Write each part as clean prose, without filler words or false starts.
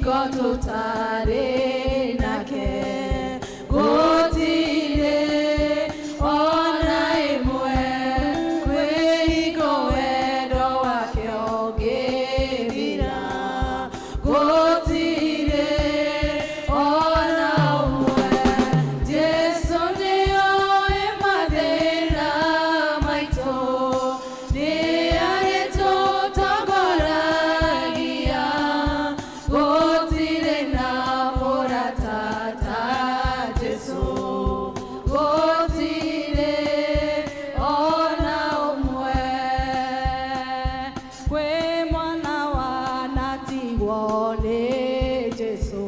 Hingo tũtarĩ nake, gũtirĩ ona ĩmwe, kwĩ hingo wendo wake ũngĩthira, gũtirĩ ona ũmwe. Jesu nĩoĩ mathĩna maitũ, nĩ arĩtũtongoragia, gũtirĩ na mũrata ta Jesu, gũtirĩ ona ũmwe. Kwĩ mwana wanatigwo nĩ Jesu,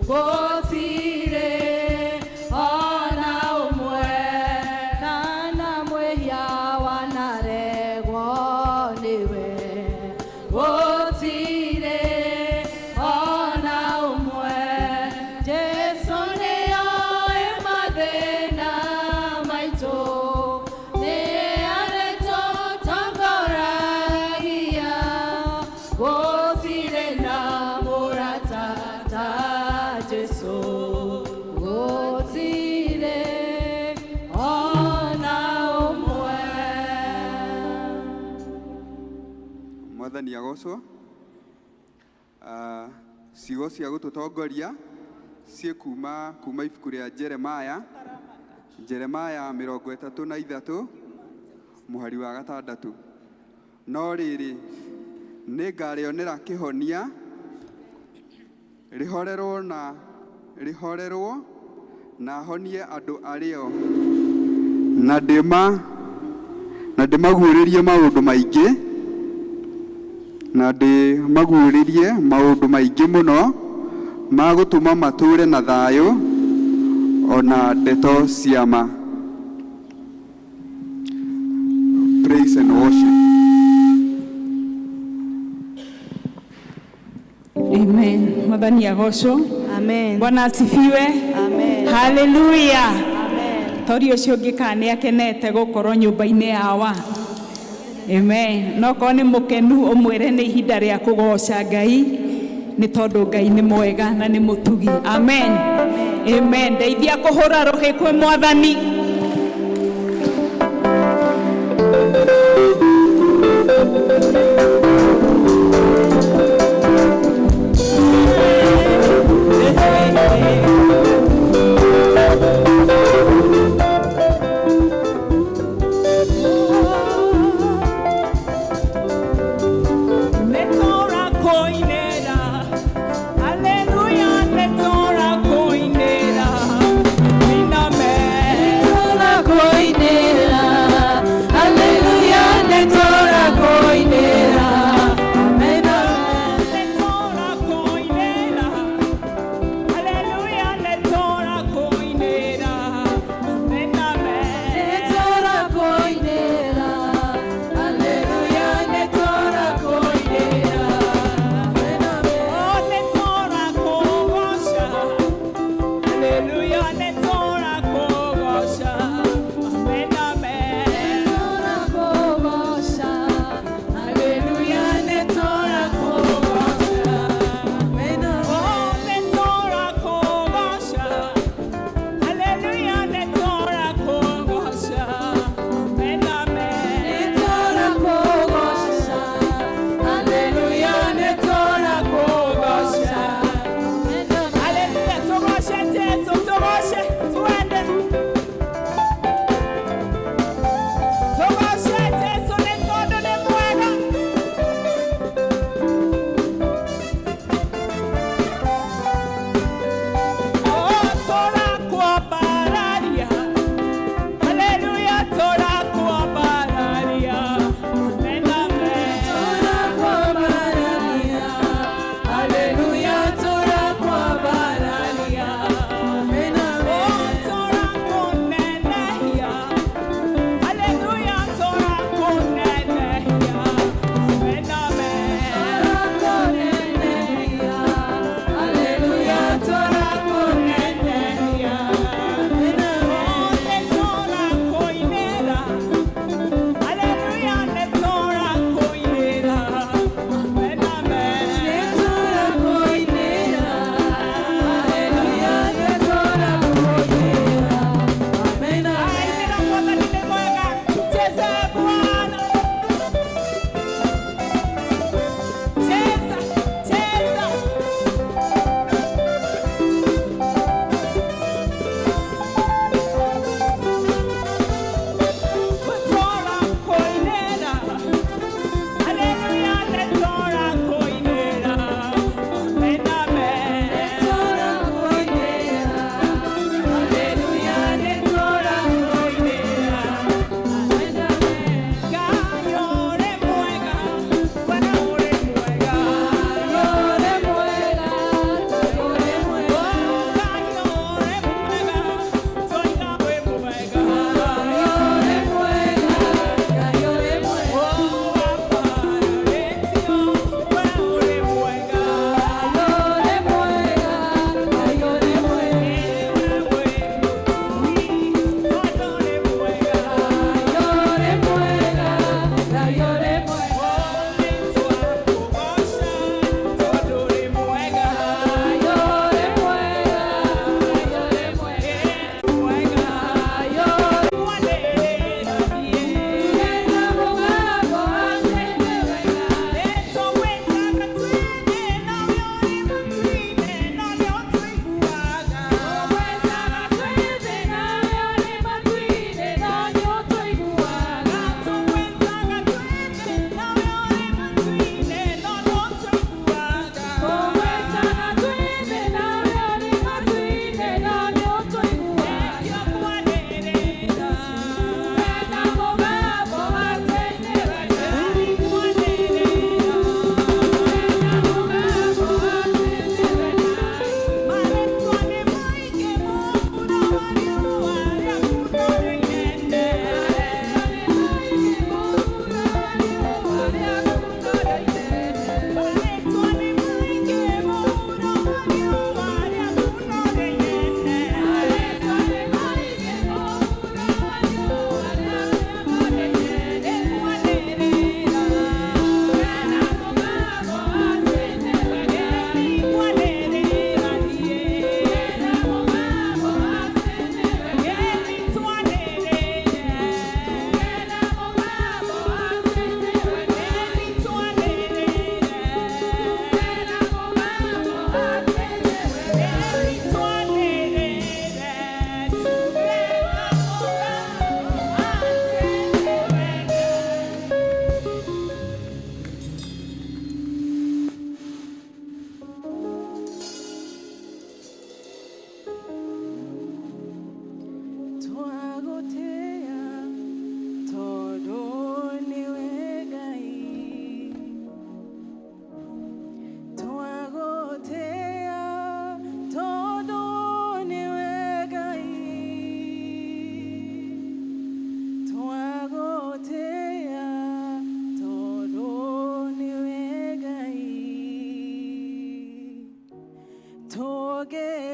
gũtirĩ ona ũmwe, kana mwĩhia wanaregwo nĩwe, gũtirĩ ona ũmwe. Jesu nĩoĩ mathĩna maitũ, nĩ arĩtũtongoragia, gũtirĩ na mũrata ta Jesu, gũtirĩ ona ũmwe. Mwathani agocwo. Ciugo cia gũtũtongoria ciĩ kuma ibuku rĩa Jeremaya, Jeremaya 33 mũhari wa 6. No rĩrĩ, nĩngarĩonera kĩhonia, rĩhorerwo na rĩhorerwo na honie andũ arĩo, na ndĩmaguũrĩrie maũndũ maingĩ, na ndĩmaguũrĩrie maũndũ maingĩ mũno ma gũtũma matũũre na thayũ ona ndeto cia ma. Praise and worship. Amen. Mwathani agocwo. Amen. Bwana asifiwe. Amen. Haleluya. Amen. Tori ũcio ũngĩ kana nĩ akenete gũkorwo nyũmba-inĩ yawa. Amen. No korwo nĩ mũkenu ũmwĩre nĩ ihinda rĩa kũgoca Ngai nĩ tondũ Ngai nĩ mwega na nĩ mũtugi. Amen. Amen. Ndeithia kũhũra rũhĩ kwĩ Mwathani. Netora koinera, hallelujah, netora koinera, miname. Netora koinera, hallelujah, netora koinera, amen. Netora koinera, hallelujah, netora koinera, miname. Netora koinera, hallelujah, netora koinera, amen.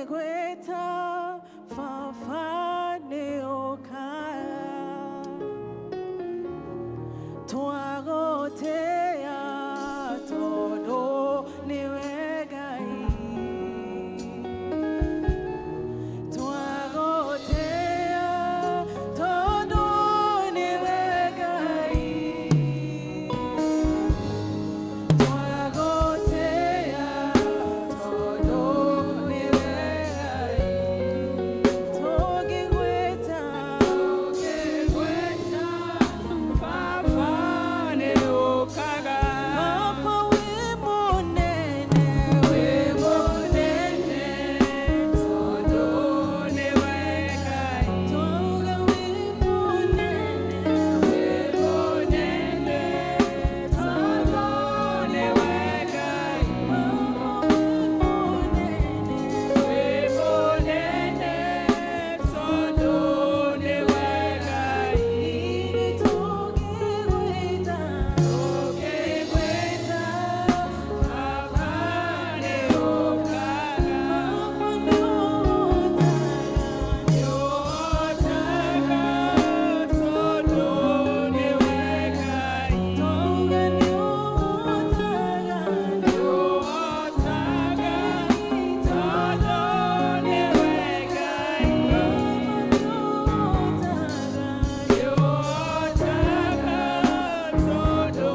Tũngĩgwĩta Baba nĩũkaga, twagũtĩĩa tondũ nĩwe Ngai, twagũtĩĩa tondũ nĩwe Ngai, twagũtĩĩa tondũ nĩwe Ngai. Tũngĩgwĩta, Tũngĩgwĩta Baba nĩũkaga. Baba wĩ mũnene, Wĩ mũnene tondũ nĩwe Ngai. Twauga wĩ mũnene, Wĩ mũnene tondũ nĩwe Ngai. Baba wĩ mũnene, Wĩ mũnene tondũ nĩwe Ngai. Ithuĩ tũngĩgwĩta, Tũngĩgwĩta Baba nĩũkaga. Baba nĩũhotaga, Nĩũhotaga tondũ nĩwe Ngai. Twauga nĩũhotaga, Nĩũhotaga tondũ nĩwe Ngai. Baba nĩũhotaga, Nĩũhotaga tondũ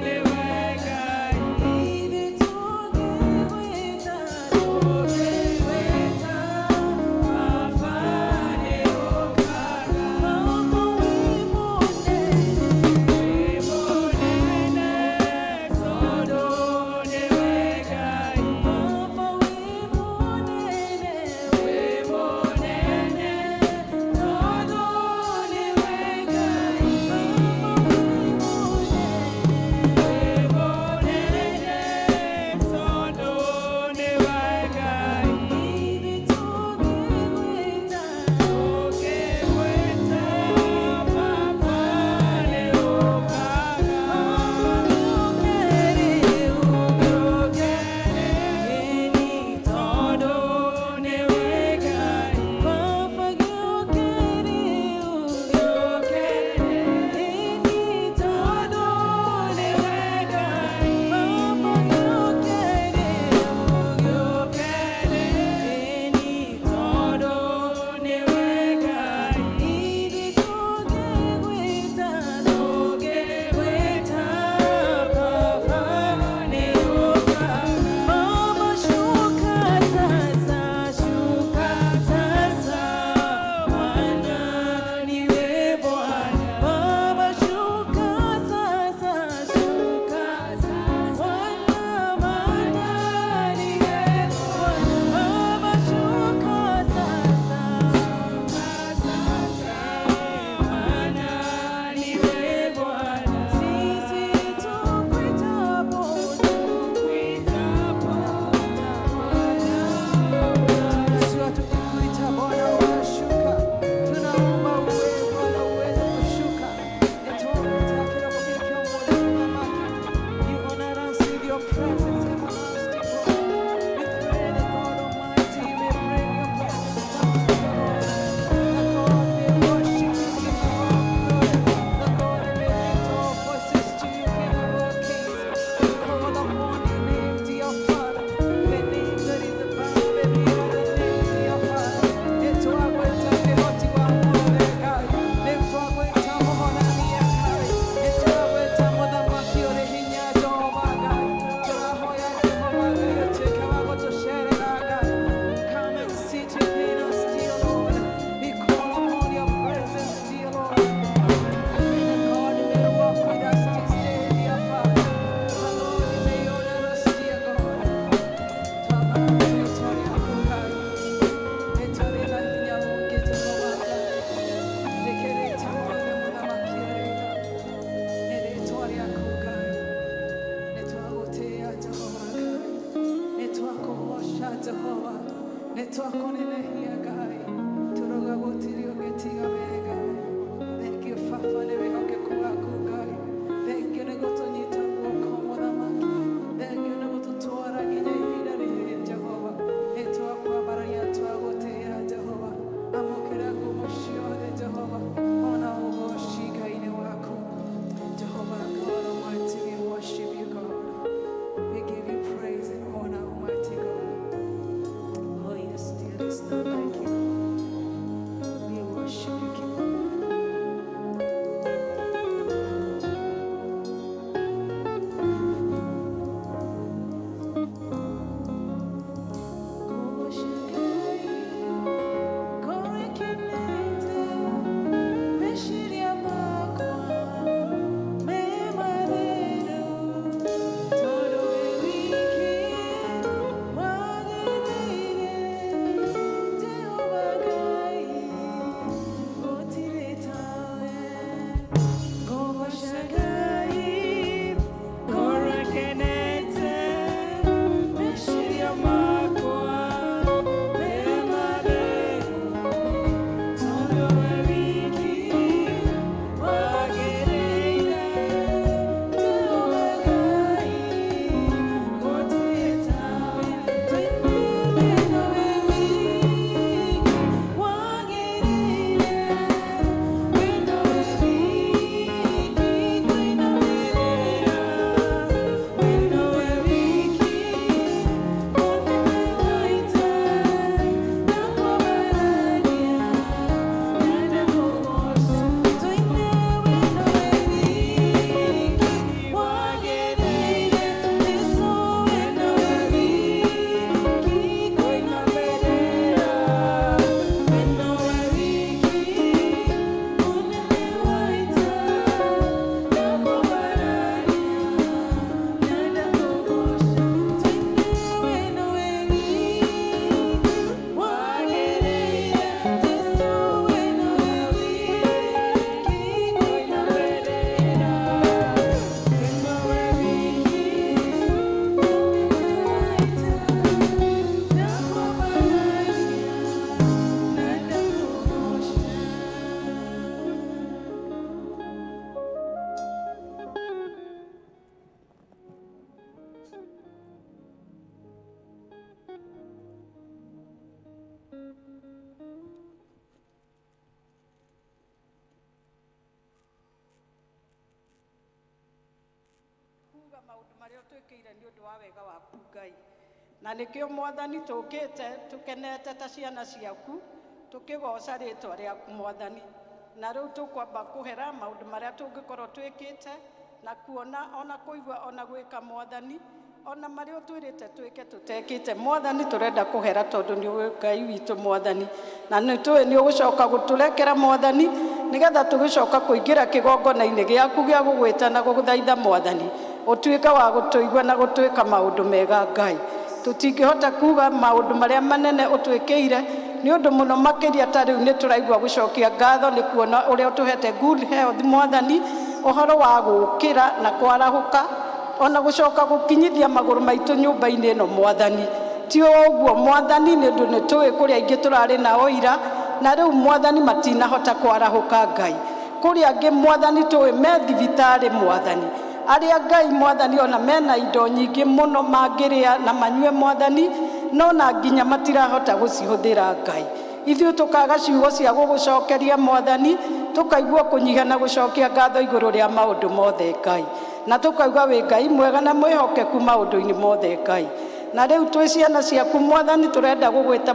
nĩwe Ngai. Ithuĩ tũngĩgwĩta, Tũngĩgwĩta Baba nĩũkaga. Baba wĩ mũnene, Wĩ mũnene tondũ nĩwe Ngai. Baba wĩ mũnene, Wĩ mũnene tondũ nĩwe Ngai. Baba wĩ mũnene, Wĩ mũnene tondũ nĩwe Ngai. Ithuĩ tũngĩgwĩta, Tũngĩgwĩta Baba nĩũkaga. Baba gĩũke rĩu, Gĩũke rĩu tondũ nĩwe Ngai. Baba gĩũke rĩu, Gĩũke ĩni tondũ nĩwe Ngai. Baba gĩũke rĩu, Gĩũke rĩu ĩni tondũ nĩwe Ngai. Ithuĩ tũngĩgwĩta, Tũngĩgwĩta Baba nĩũkaga. Baba shuka sasa, shuka sasa, Bwana niwe Bwana. Baba shuka sasa, shuka sasa, Bwana maana niwe Bwana. Baba shuka sasa, Shuka sasa, Bwana niwe Bwana. Sisi tukuitapo, Tukuitapo Bwana. Tunajua tukikuita Bwana unashuka. Tunaomba uwe Bwana uweze kushuka. Nitaomba kila kwa kila mmoja mamake. You honor us with your presence, everlasting God. We pray that God Almighty, you may bring your presence down, dear Lord. That God may worship you, King of all glory. That God may lift our voices to you, King of all kings. We call upon your name, dear Father, the name that is above every other name, dear Father. Nitwagweta kĩhoti wa muothe Ngai. Nĩtwagwĩta mũhonania Ngai. Nĩtwagwĩta mũthamaki ũrĩ hinya Jehova Ngai. Tũrahoya Jehova Ngai ũtuĩke wa gũtũcerera Ngai. Come and sit within us, dear Lord. We call upon your presence, dear Lord. That God may walk with us this day, dear Father. That Lord, you may honor us, dear God. Twambarara rĩĩtwa rĩaku Ngai. Rĩĩtwa rĩna hinya mũingĩ Jehova Ngai. Rĩkĩrĩte mothe mũthamaki ũrĩ tha. Nĩ rĩĩtwa rĩaku Ngai. Nĩtwagũtĩĩa Jehova Ngai. Nĩtwakũgoca Jehova. Nĩtwakũnenehia Ngai. Tũrauga gũtirĩ ũngĩ tiga we Ngai. Thank you Baba nĩ wĩhokeku waku Ngai. Thank you nĩ gũtũnyita guoko mũthamaki. Thank you nĩ gũtũtwara nginya ihinda rĩrĩ Jehova. Nĩtwakwambararia. none like you. We worship you, King. Kuga maundu maria utwikire ni undu wa wega waku Ngai, na nikio Mwathani tukite tukenete ta ciana ciaku tukigoca ritwa riaku Mwathani. Na riu tukwamba kuhera maundu maria tungikorwo twikite na kuona ona kuigua ona gwika Mwathani, ona maria utwirite twike tutekite Mwathani, turenda kuhera tondu ni Ngai witũ Mwathani, na nĩ tũĩ nĩ ũgũcoka gũtũrekera Mwathani, nĩgetha tũgĩcoka kũingĩra kĩgongona-inĩ gĩaku gĩa gũgwĩta na gũgũthaitha Mwathani, ũtuĩke wa gũtũigua na gũtwĩka maũndũ mega Ngai. Tũtingĩhota kuga maũndũ marĩa manene ũtwĩkĩire nĩ ũndũ mũno makĩria, ta rĩu nĩ tũraigua gũcokia ngatho nĩ kuona ũrĩa ũtũhete good health Mwathani, ũhoro wa gũkĩra na kwarahũka ona gũcoka gũkinyithia magũrũ maitũ nyũmba-inĩ ĩno Mwathani. Ti o ũguo Mwathani, nĩ ũndũ nĩ tũĩ kũrĩ aingĩ tũrarĩ nao ira na rĩu Mwathani matinahota kwarahũka Ngai. Kũrĩ angĩ Mwathani tũĩ me thibitarĩ Mwathani, arĩa Ngai Mwathani ona mena indo nyingĩ mũno mangĩrĩa na manyue Mwathani, no na nginya matirahota gũcihũthĩra Ngai. Ithuĩ tũkaga ciugo cia gũgũcokeria Mwathani, tũkaigua kũnyiha na gũcokia ngatho igũrũ rĩa maũndũ mothe Ngai, na tũkauga wĩ Ngai mwega na mwĩhokeku maũndũ-inĩ mothe Ngai. Na rĩu twĩ ciana ciaku Mwathani, tũrenda gũgwĩta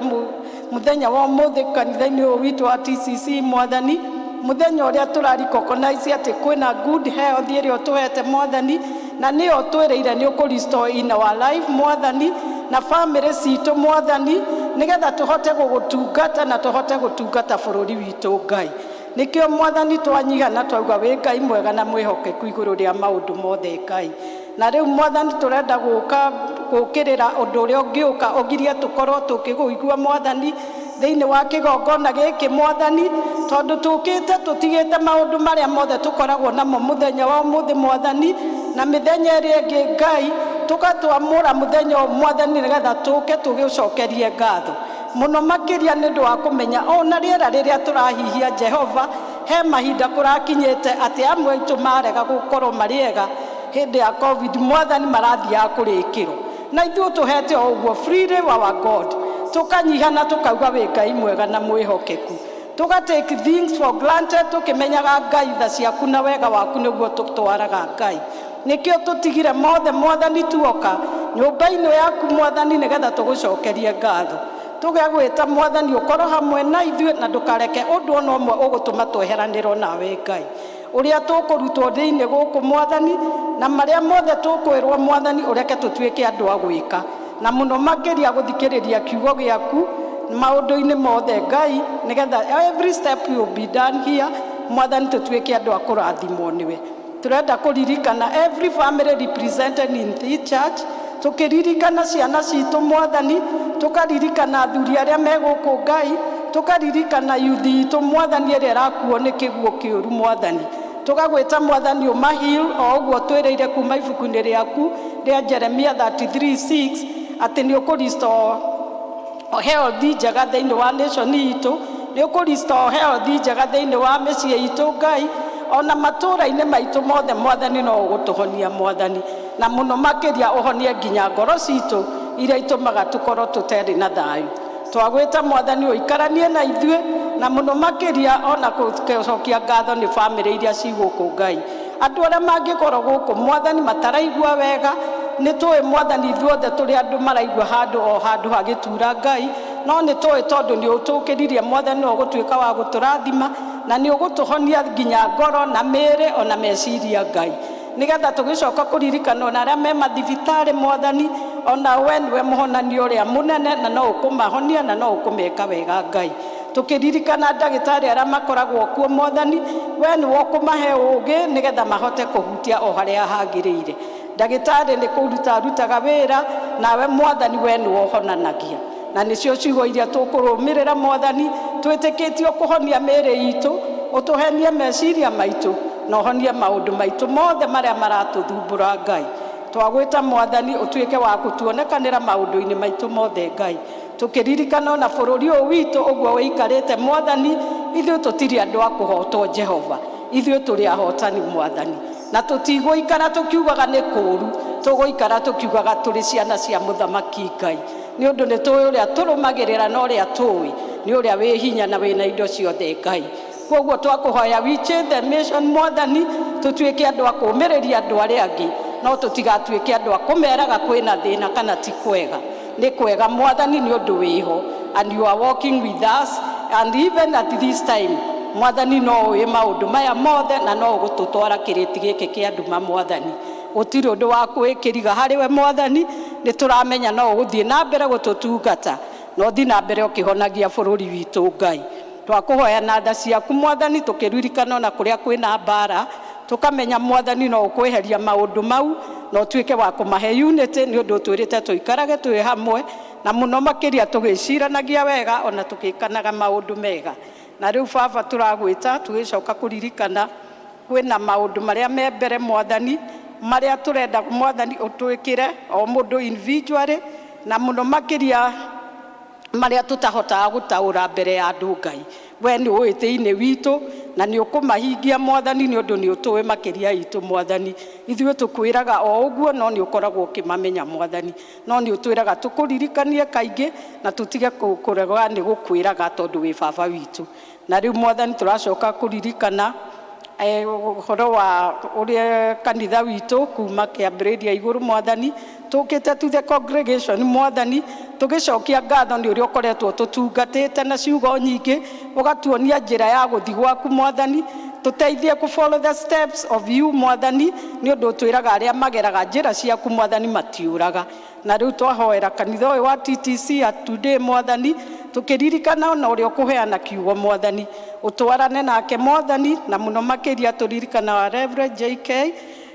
mũthenya wa ũmũthĩ kanitha-inĩ ũyũ witũ wa TCC Mwathani, mũthenya ũrĩa tũra recognize atĩ kwĩna good health ĩrĩa ũtũhete Mwathani, na nĩyo ũtwĩrĩire nĩ ũkũ restore in our life Mwathani, na family citũ Mwathani, nĩgetha tũhote gũgũtungata na tũhote gũtungata bũrũri witũ Ngai. Nĩkĩo Mwathani twanyiha na twauga wĩ Ngai mwega na mwĩhokeku igũrũ rĩa maũndũ mothe Ngai. Na rĩu Mwathani tũrenda gũka gũkĩrĩra ũndũ ũrĩa ũngĩũka ũgirie tũkorwo tũkĩgũigua Mwathani thĩinĩ wa kĩgongona gĩkĩ Mwathani, tondũ tũkĩte tũtigĩte maũndũ marĩa mothe tũkoragwo namo mũthenya wa ũmũthĩ Mwathani, na mĩthenya ĩrĩa ĩngĩ Ngai, tũgatwamũra mũthenya ũyũ Mwathani, nĩgetha tũke tũgĩũcokerie ngatho mũno makĩria nĩ ũndũ wa kũmenya ona rĩera rĩrĩa tũrahihia Jehova, he mahinda kũrakinyĩte atĩ amwe aitũ marega gũkorwo marĩ ega hĩndĩ ya COVID Mwathani, marathiaga kũrĩkĩrwo, na ithuĩ tũhete o ũguo freely our God, tũkanyiha na tũkauga wĩ Ngai mwega na mwĩhokeku, tũga take things for granted tũkĩmenyaga Ngai tha ciaku na wega waku nĩguo tũtwaraga Ngai. Nĩkĩo tũtigire mothe Mwathani, tuoka nyũmba-inĩ yaku Mwathani, nĩgetha tũgũcokerie ngatho. Tũgagwĩta Mwathani ũkorwo hamwe na ithuĩ, na ndũkareke ũndũ ona ũmwe ũgũtũma tweheranĩrwo nawe Ngai. Ũrĩa tũkũrutwo thĩinĩ gũkũ Mwathani, na marĩa mothe tũkwĩrwo Mwathani, ũreke tũtuĩke andũ a gwĩka, na mũno makĩria gũthikĩrĩria kiugo gĩaku maũndũ-inĩ mothe Ngai, nĩgetha every step will be done here Mwathani, tũtuĩke andũ a kũrathimwo nĩwe. Tũrenda kũririkana every family represented in the church, tũkĩririkana ciana citũ Mwathani, tũkaririkana athuri arĩa me gũkũ Ngai, tũkaririkana yuthi itũ Mwathani, ĩrĩa ĩrakuo nĩ kĩguũ kĩũru Mwathani. Tũgagwĩta Mwathani ũmaheal o ũguo twĩrĩire kuma ibuku-inĩ rĩaku rĩa Jeremia 33:6, atĩ nĩ ũkũrestore health njega thĩinĩ wa nation itũ, nĩ ũkũrestore health njega thĩinĩ wa mĩciĩ itũ Ngai, ona matũũra-inĩ maitũ mothe Mwathani, no ũgũtũhonia Mwathani, na mũno makĩria ũhonie nginya ngoro citũ iria itũmaga tũkorwo tũtarĩ na thayũ. Twagwĩta Mwathani ũikaranie na ithuĩ, na mũno makĩria ona gũcokia ngatho nĩ bamĩrĩ iria ci gũkũ Ngai, andũ arĩa mangĩkorwo gũkũ Mwathani mataraigua wega. Nĩ tũĩ Mwathani ithuothe tũrĩ andũ maraigua handũ o handũ hagĩtura Ngai, no nĩ tũĩ tondũ nĩ ũtũkĩririe Mwathani, no ũgũtuĩka wa gũtũrathima na nĩ ũgũtũhonia nginya ngoro na mĩĩrĩ ona meciria Ngai, nĩgetha tũgĩcoka kũririkana ona arĩa me mathibitarĩ Mwathani, ona we nĩwe mũhonania ũrĩa mũnene, na no ũkũmahonia na no ũkũmeka wega Ngai. Tũkĩririkana ndagĩtarĩ arĩa makoragwo kuo Mwathani, we nĩwe ũkũmahe ũũgĩ nĩgetha mahote kũhutia o harĩa hagĩrĩire. Ndagĩtarĩ nĩ kũruta arutaga wĩra, nawe Mwathani we nĩwe ũhonanagia, na nĩcio ciugo iria tũkũrũmĩrĩra Mwathani, twĩtĩkĩtio kũhonia mĩĩrĩ itũ, ũtũhenie meciria maitũ, na ũhonie maũndũ maitũ mothe marĩa maratũthumbũra Ngai. Twagwĩta Mwathani ũtuĩke wa gũtuonekanĩra maũndũ-inĩ maitũ mothe Ngai. Tũkĩririkana ona bũrũri ũyũ witũ ũguo wĩikarĩte Mwathani, ithuĩ tũtirĩ andũ a kũhotwo Jehova, ithuĩ tũrĩ ahotani Mwathani, na tũtigũikara tũkiugaga nĩ kũũru, tũgũikara tũkiugaga tũrĩ ciana cia mũthamaki Ngai, nĩ ũndũ nĩ tũĩ ũrĩa tũrũmagĩrĩra, na ũrĩa tũĩ nĩ ũrĩa wĩ hinya na wĩna indo ciothe Ngai. Koguo twakũhoya we change the mission Mwathani, tũtuĩke andũ a kũũmĩrĩria andũ arĩa angĩ, no tũtigatuĩke andũ a kũmeraga kwĩna thĩna kana ti kwega. Nĩ kwega Mwathani, nĩ ũndũ wĩho, and you are walking with us, and even at this time Mwathani no ũĩ maũndũ maya mothe, na no ũgũtũtwara kĩrĩti gĩkĩ kĩa nduma Mwathani. Gũtirĩ ũndũ wa kwĩkĩriga harĩ we Mwathani, nĩ tũramenya no ũgũthiĩ na mbere gũtũtungata, na ũthiĩ na mbere ũkĩhonagia bũrũri witũ Ngai. Twakũhoya na tha ciaku Mwathani, tũkĩririkana ona kũrĩa kwĩna mbara, tũkamenya Mwathani no ũkweheria maũndũ mau na ũtuĩke wa kũmahe unity, nĩ ũndũ ũtwĩrĩte tũikarage twĩ hamwe, na mũno makĩria tũgĩciranagia wega ona tũgĩkanaga maũndũ mega. Na rĩu Baba tũragwĩta tũgĩcoka kũririkana kwĩna maũndũ marĩa me mbere Mwathani, marĩa tũrenda Mwathani ũtwĩkĩre o mũndũ individually, na mũno makĩria marĩa tũtahotaga gũtaũra mbere ya andũ Ngai. We nĩ ũĩ thĩinĩ witũ na nĩ ũkũmahingia Mwathani, nĩ ũndũ nĩ ũtũĩ makĩria itũ Mwathani. Ithuĩ tũkwĩraga o ũguo, no nĩ ũkoragwo ũkĩmamenya Mwathani, no nĩ ũtwĩraga tũkũririkanie kaingĩ na tũtige kũrega nĩ gũkwĩraga, tondũ wĩ baba witũ. Na rĩu Mwathani tũracoka kũririkana ũhoro wa ũrĩa kanitha witũ kuma kĩambĩrĩria igũrũ Mwathani, tũkĩte to the congregation Mwathani, tũgĩcokia ngatho nĩ ũrĩa ũkoretwo tũtungatĩte na ciugo nyingĩ, ũgatuonia njĩra ya gũthiĩ gwaku Mwathani. Tũteithie kũ follow the steps of you Mwathani, nĩ ũndũ ũtwĩraga arĩa mageraga njĩra ciaku Mwathani matiũraga. Na rĩu twahoera kanitha ũyũ wa TTC at today Mwathani, tũkĩririkana ona ũrĩa ũkũheana kiugo Mwathani, ũtwarane nake Mwathani, na mũno makĩria tũririkana wa Reverend JK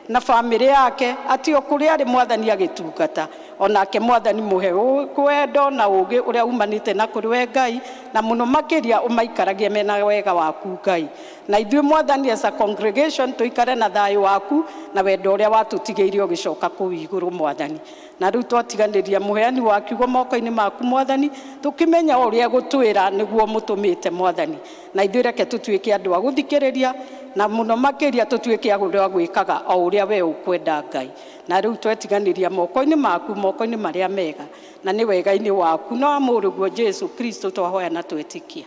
na bamĩrĩ yake, atĩ o kũrĩa arĩ Mwathani agĩtungata, onake Mwathani mũhe wendo na ũũgĩ ũrĩa umanĩte na kũrĩ we Ngai, na mũno makĩria ũmaikaragie mena wega waku Ngai. Na ithuĩ Mwathani as a congregation tũikare na thayũ waku na wendo ũrĩa watũtigĩire ũgĩcoka kũu igũrũ Mwathani. Na rĩu twatiganĩria mũheani wa kiugo moko-inĩ maku Mwathani, tũkĩmenya ũrĩa gũtwĩra nĩguo mũtũmĩte Mwathani, na ithuĩ reke tũtuĩke andũ a gũthikĩrĩria, na mũno makĩria tũtuĩke andũ a gwĩkaga o ũrĩa we ũkwenda Ngai. Na rĩu twetiganĩria moko-inĩ maku, moko-inĩ marĩa mega, na nĩ wega-inĩ waku na wa mũrũguo Jesu Kristo twahoya na twetĩkia.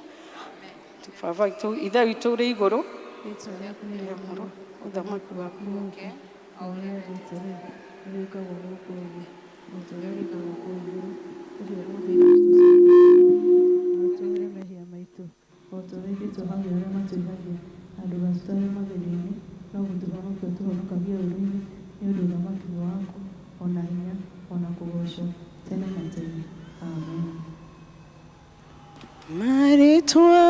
Baba witũ, Ithe witũ ũrĩ igũrũ, Rĩĩtwa rĩaku nĩ rĩamũrwo, ũthamaki waku ũũke, o ũrĩa wendete we, ũrĩa wĩkagwo gũkũ thĩ, o ta ũrĩa wĩkagwo kũu igũrũ. Tũhe ũmũthĩ irio citũ cia. Tene na tene. Amen. Marĩtwa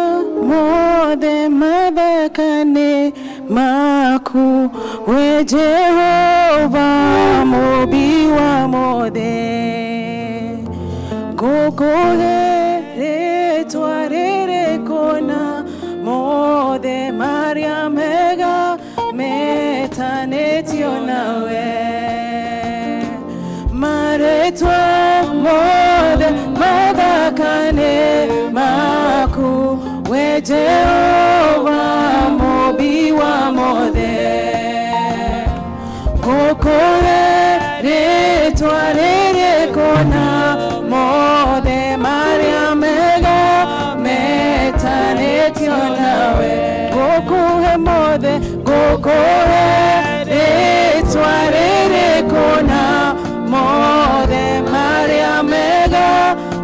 mothe mathaka nĩ maku, we Jehova mũmbi wa mothe. Ngũkũhe rĩtwa rĩrĩkũ na mothe marĩa mega metanĩtio nawe? Marĩtwa mothe mathaka nĩ maku, we Jehova mũmbi wa mothe. Ngũkũhe rĩtwa rĩrĩkũ na mothe marĩa mega metanĩtio nawe? Ngũkũhe mothe, ngũkũhe rĩtwa rĩrĩkũ na mothe marĩa mega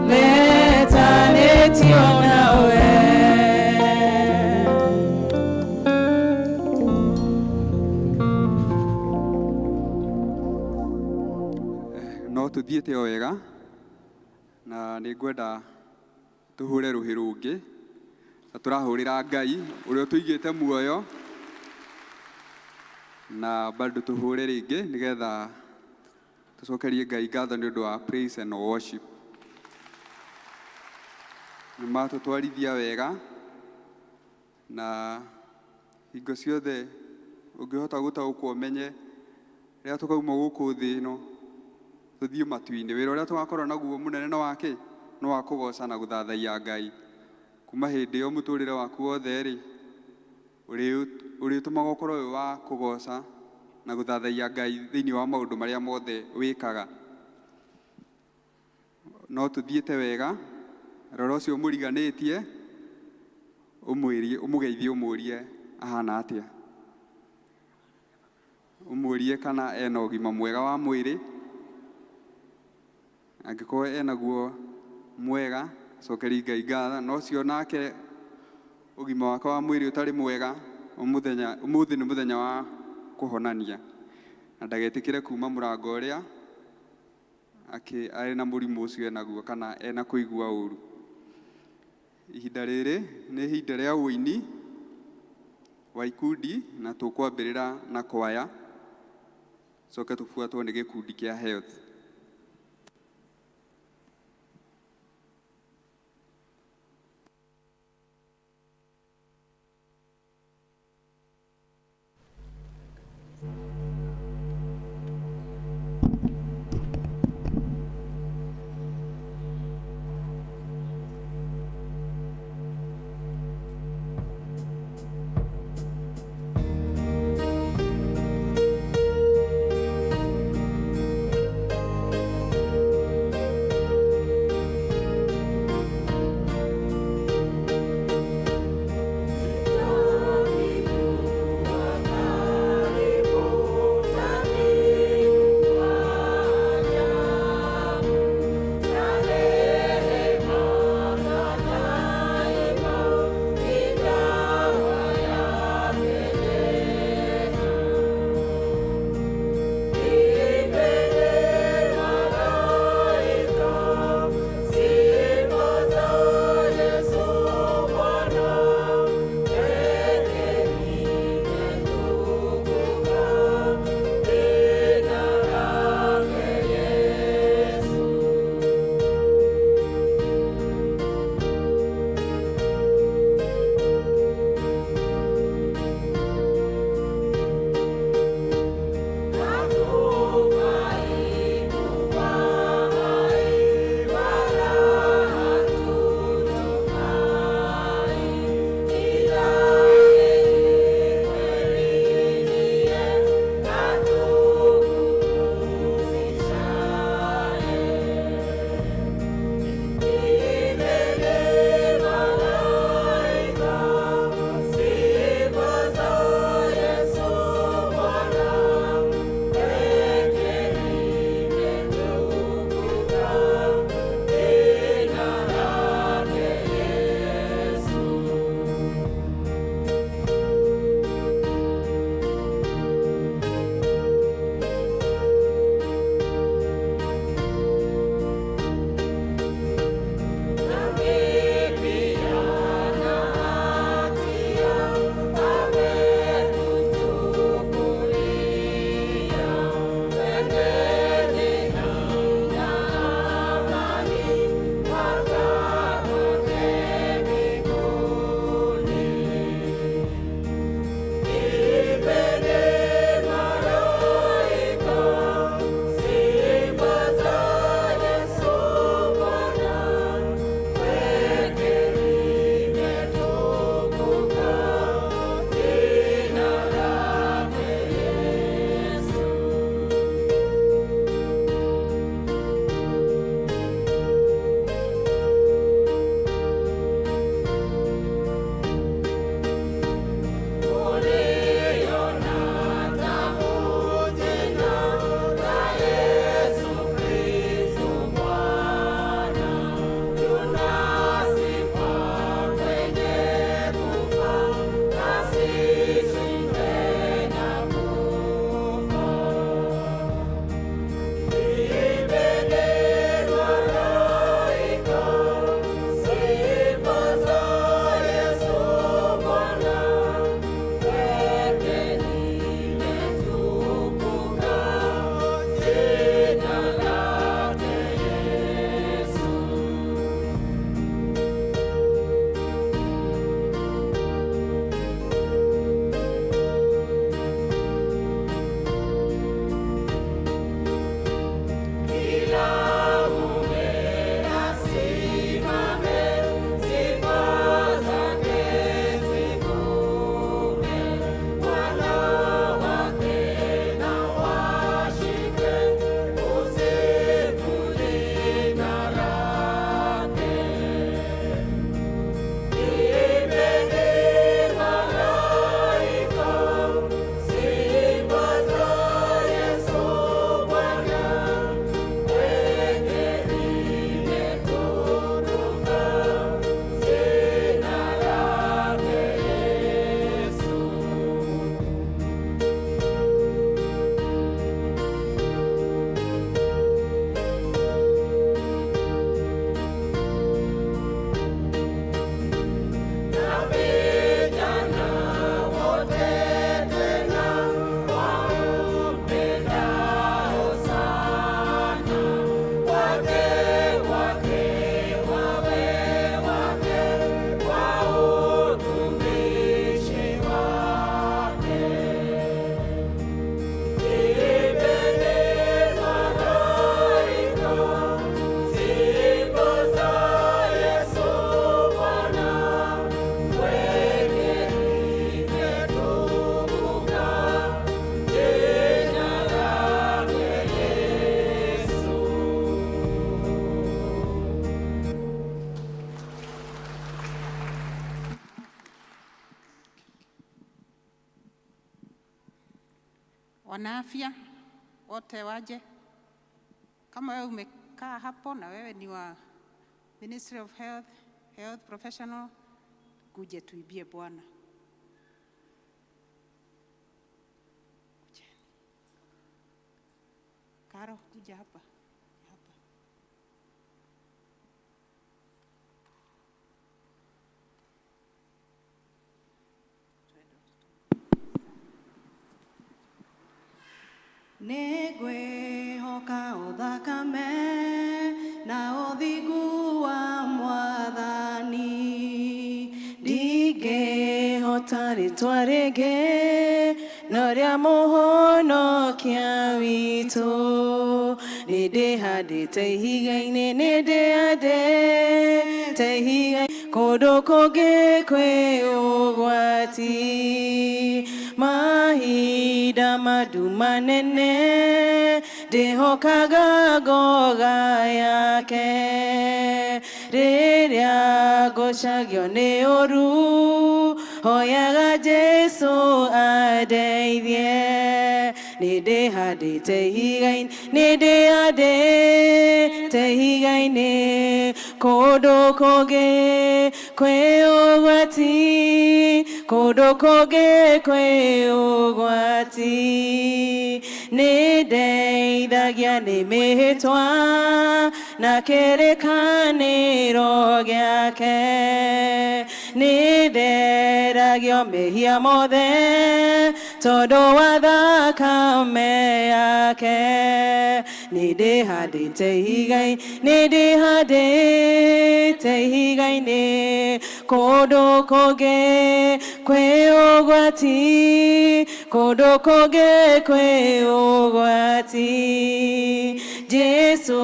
metanĩtio nawe? No tuthiĩte o wega na nĩ ngwenda tũhũre rũhĩ rũngĩ na tũrahũrĩra Ngai ũrĩa ũtũigĩte muoyo na bado tũhũre rĩngĩ nĩgetha tũcokerie Ngai ngatho nĩ ũndũ wa praise and worship. Nĩ matũtwarithia wega na hingo ciothe ũngĩhota gũtaũkwo ũmenye rĩrĩa tũkauma gũkũ thĩ ĩno tũthiĩ matu-inĩ, wĩra ũrĩa tũgakorwo naguo mũnene nĩ wa kĩ? Nĩ wa kũgoca na gũthathaiya Ngai. Kuma hĩndĩ ĩyo mũtũrĩre waku wothe rĩ, ũrĩtũmaga ũkorwo wĩ wa kũgoca na gũthathaiya Ngai thĩinĩ wa maũndũ marĩa mothe wĩkaga. No tũthiĩte wega, rora ũcio ũmũriganĩtie, ũmwĩrie, ũmũgeithie ũmũrie ahana atĩa. Ũmũrie kana ena ũgima mwega wa mwĩrĩ, angĩkorwo enaguo mwega, cokeria Ngai ngatho, na ũcio nake ũgima wake wa mwĩrĩ ũtarĩ mwega, ũmũthenya ũmũthĩ nĩ mũthenya wa kũhonania na ndagetĩkĩre kuma mũrango ũrĩa akĩ arĩ na mũrimũ ũcio enaguo kana ena kũigua ũru. Ihinda rĩrĩ nĩ ihinda rĩa ũini wa ikundi na tũkwambĩrĩra na kwaya, coke tũbuatwo nĩ gĩkundi kĩa health. Wana afya wote waje. Kama wewe umekaa hapo na wewe ni wa Ministry of Health, health professional, kuje tuibie Bwana. Kujeni. Karo, kuja hapa. Hapa. Nĩngwĩhoka ũthakame na ũthingu wa Mwathani, ndingĩhota rĩtwa rĩngĩ no rĩa Mũhonokia witũ. Nĩndĩhandĩte ihiga-inĩ, nĩndĩhandĩte ihiga kũndũ kũngĩ kwĩ ũgwati, mahinda manduma nene ndĩhokaga ngoga yake, rĩrĩa ngũcagio nĩ ũru hoyaga Jesu andeithie. Nĩndĩhandĩte ihiga-inĩ, nĩndĩhandĩte ihiga-inĩ kũndũ kũngĩ kwĩ ũgwati, kũndũ kũngĩ kwĩ ũgwati, nĩndeithagia nĩ mĩhĩtwa na kĩrĩkanĩro gĩake, nĩtheragio mehia mothe tondũ wa thakame yake. Nĩndĩhandĩte ihiga-inĩ, nĩndĩhandĩte ihiga-inĩ kũndũ kũngĩ kwĩ ũgwati, kũndũ kũngĩ kwĩ ũgwati. Jesu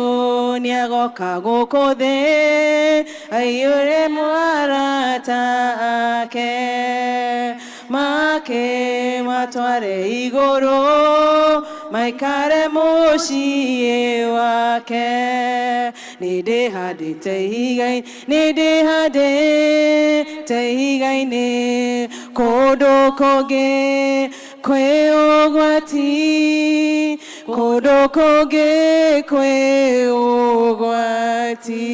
nĩagoka gũkũ thĩ aiyũre marata ake, make matware igũrũ maikare mũciĩ wake. Nĩndĩhandĩte ihiga-inĩ, nĩndĩhandĩte ihiga-inĩ kũndũ kũngĩ kwĩ ũgwati, kũndũ kũngĩ kwĩ ũgwati.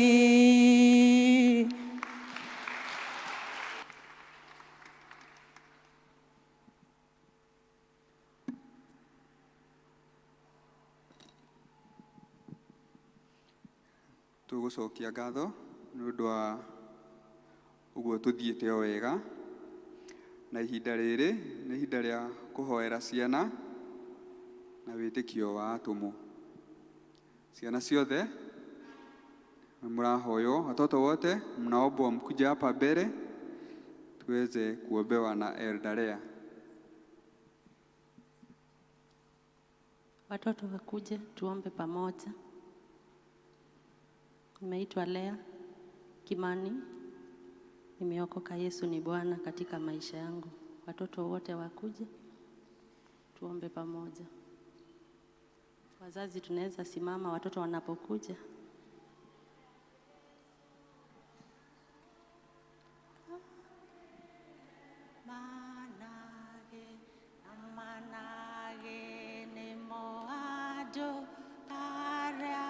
Tũgũcokia ngatho nĩ ũndũ wa ũguo tũthiĩte o wega, na ihinda rĩrĩ nĩ ihinda rĩa kũhoera ciana na wĩtĩkio wa atũmwo. Ciana ciothe mũrahoywo, watoto wote mnaombwa mkuje hapa mbele tuweze kuombewa na Elder Lea. Watoto wakuje tuombe pamoja. Nimeitwa Lea Kimani, nimeokoka. Yesu ni Bwana katika maisha yangu. Watoto wote wakuje tuombe pamoja. Wazazi tunaweza simama watoto wanapokuja. Manage manage nĩmo andũ arĩa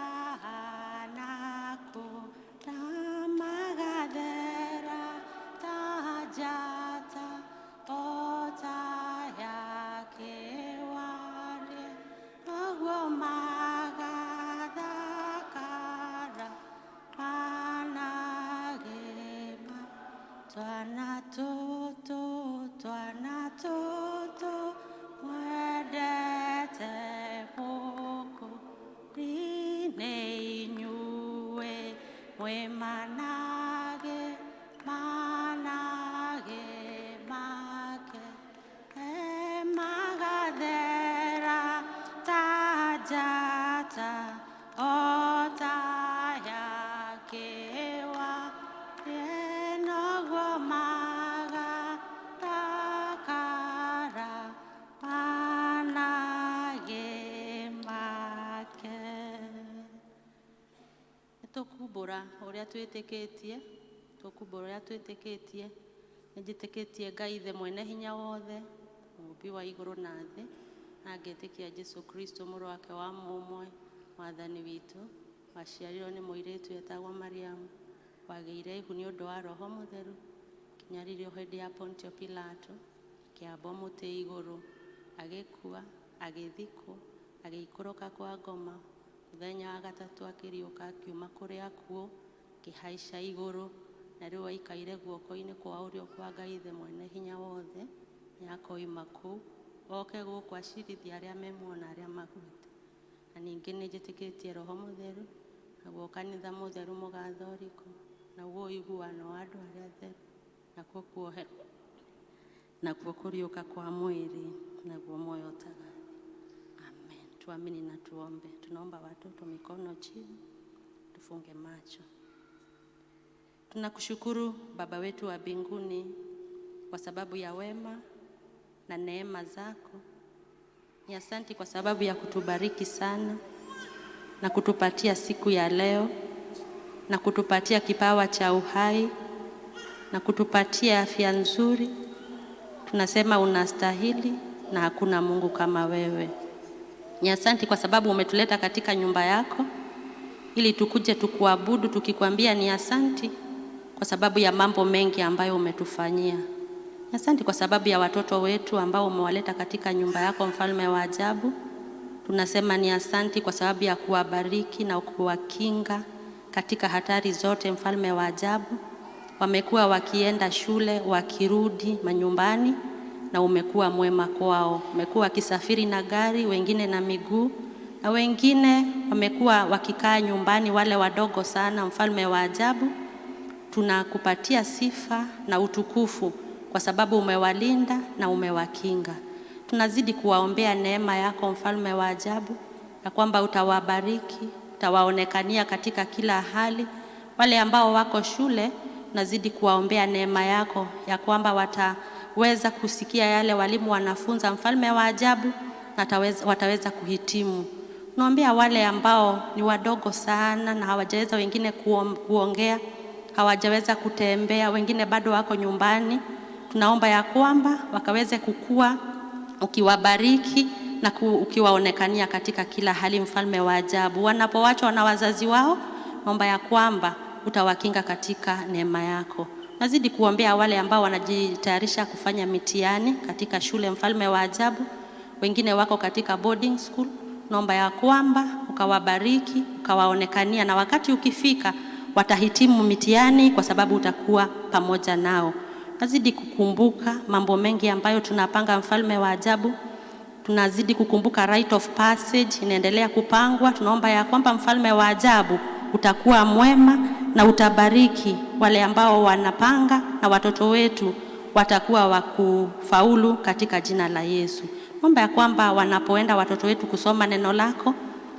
anaku na magathera ta njata o ta ya kĩwarĩ, noguo magathakara manage twana tũtũ, twana tũtũ mwendete gũkũ nĩ inyuĩ mwĩ manage manage make magathera ta njata o ta ya kĩwarĩ, noguo magathakara manage make. Nĩtũkumbũra ũrĩa twĩtĩkĩtie, tũkumbũra ũrĩa twĩtĩkĩtie. Nĩnjĩtĩkĩtie Ngai Ithe mwene hinya wothe, mũũmbi wa igũrũ na thĩ, na Na ngetĩkia Jesu Kristo mũrũ wake wa mũmwe mwathani witũ, waciarirwo nĩ mũirĩtu etagwo Mariamu, wagĩire ihu nĩ ũndũ wa Roho Mũtheru, kĩnyaririo hĩndĩ ya Pontio Pilato, kĩambwo mũtĩ igũrũ, agĩkua, agĩthikwo, agĩikũrũka kwa ngoma, mũthenya wa gatatũ akĩriũka akiuma kũrĩ akuũ, akĩhaica igũrũ, na rĩu aikaire guoko-inĩ kwa ũrĩo kwa Ngai Ithe Mwene Hinya Wothe, nĩ akoima kũu, oke gũkũ acirithie arĩa me muoyo na arĩa makuĩte. Na ningĩ nĩ njĩtĩkĩtie Roho Mũtheru, naguo kanitha mũtheru mũgathoriko, naguo ũiguano wa andũ arĩa atheru, nakuo kuoherwo, nakuo kũriũka kwa mwĩrĩ, naguo muoyo ũtagathira. Amen. Tuamini na tuombe. Tunaomba watoto mikono chini, tufunge macho. Tunakushukuru Baba wetu wa mbinguni kwa sababu ya wema na neema zako. Ni asanti kwa sababu ya kutubariki sana na kutupatia siku ya leo na kutupatia kipawa cha uhai na kutupatia afya nzuri. Tunasema unastahili na hakuna Mungu kama wewe. Ni asanti kwa sababu umetuleta katika nyumba yako ili tukuje tukuabudu tukikwambia ni asanti kwa sababu ya mambo mengi ambayo umetufanyia. Ni asanti kwa sababu ya watoto wetu ambao umewaleta katika nyumba yako, mfalme wa ajabu. Tunasema ni asanti kwa sababu ya kuwabariki na kuwakinga katika hatari zote, mfalme wa ajabu. Wamekuwa wakienda shule, wakirudi manyumbani, na umekuwa mwema kwao. Wamekuwa wakisafiri na gari, wengine na miguu, na wengine wamekuwa wakikaa nyumbani, wale wadogo sana. Mfalme wa ajabu, tunakupatia sifa na utukufu kwa sababu umewalinda na umewakinga. Tunazidi kuwaombea neema yako mfalme wa ajabu, ya kwamba utawabariki, utawaonekania katika kila hali. Wale ambao wako shule, tunazidi kuwaombea neema yako ya kwamba wataweza kusikia yale walimu wanafunza, mfalme wa ajabu, na wataweza kuhitimu. Tunaombea wale ambao ni wadogo sana na hawajaweza wengine kuongea, hawajaweza kutembea, wengine bado wako nyumbani. Tunaomba ya kwamba wakaweze kukua, ukiwabariki na ukiwaonekania katika kila hali, mfalme wa ajabu. Wanapowachwa na wazazi wao, naomba ya kwamba utawakinga katika neema yako. Nazidi kuombea wale ambao wanajitayarisha kufanya mitihani katika shule, mfalme wa ajabu. Wengine wako katika boarding school, naomba ya kwamba ukawabariki, ukawaonekania, na wakati ukifika watahitimu mitihani kwa sababu utakuwa pamoja nao. Nazidi kukumbuka mambo mengi ambayo tunapanga, mfalme wa ajabu. Tunazidi kukumbuka rite of passage inaendelea kupangwa. Tunaomba ya kwamba mfalme wa ajabu utakuwa mwema na utabariki wale ambao wanapanga, na watoto wetu watakuwa wakufaulu katika jina la Yesu. Naomba ya kwamba wanapoenda watoto wetu kusoma neno lako,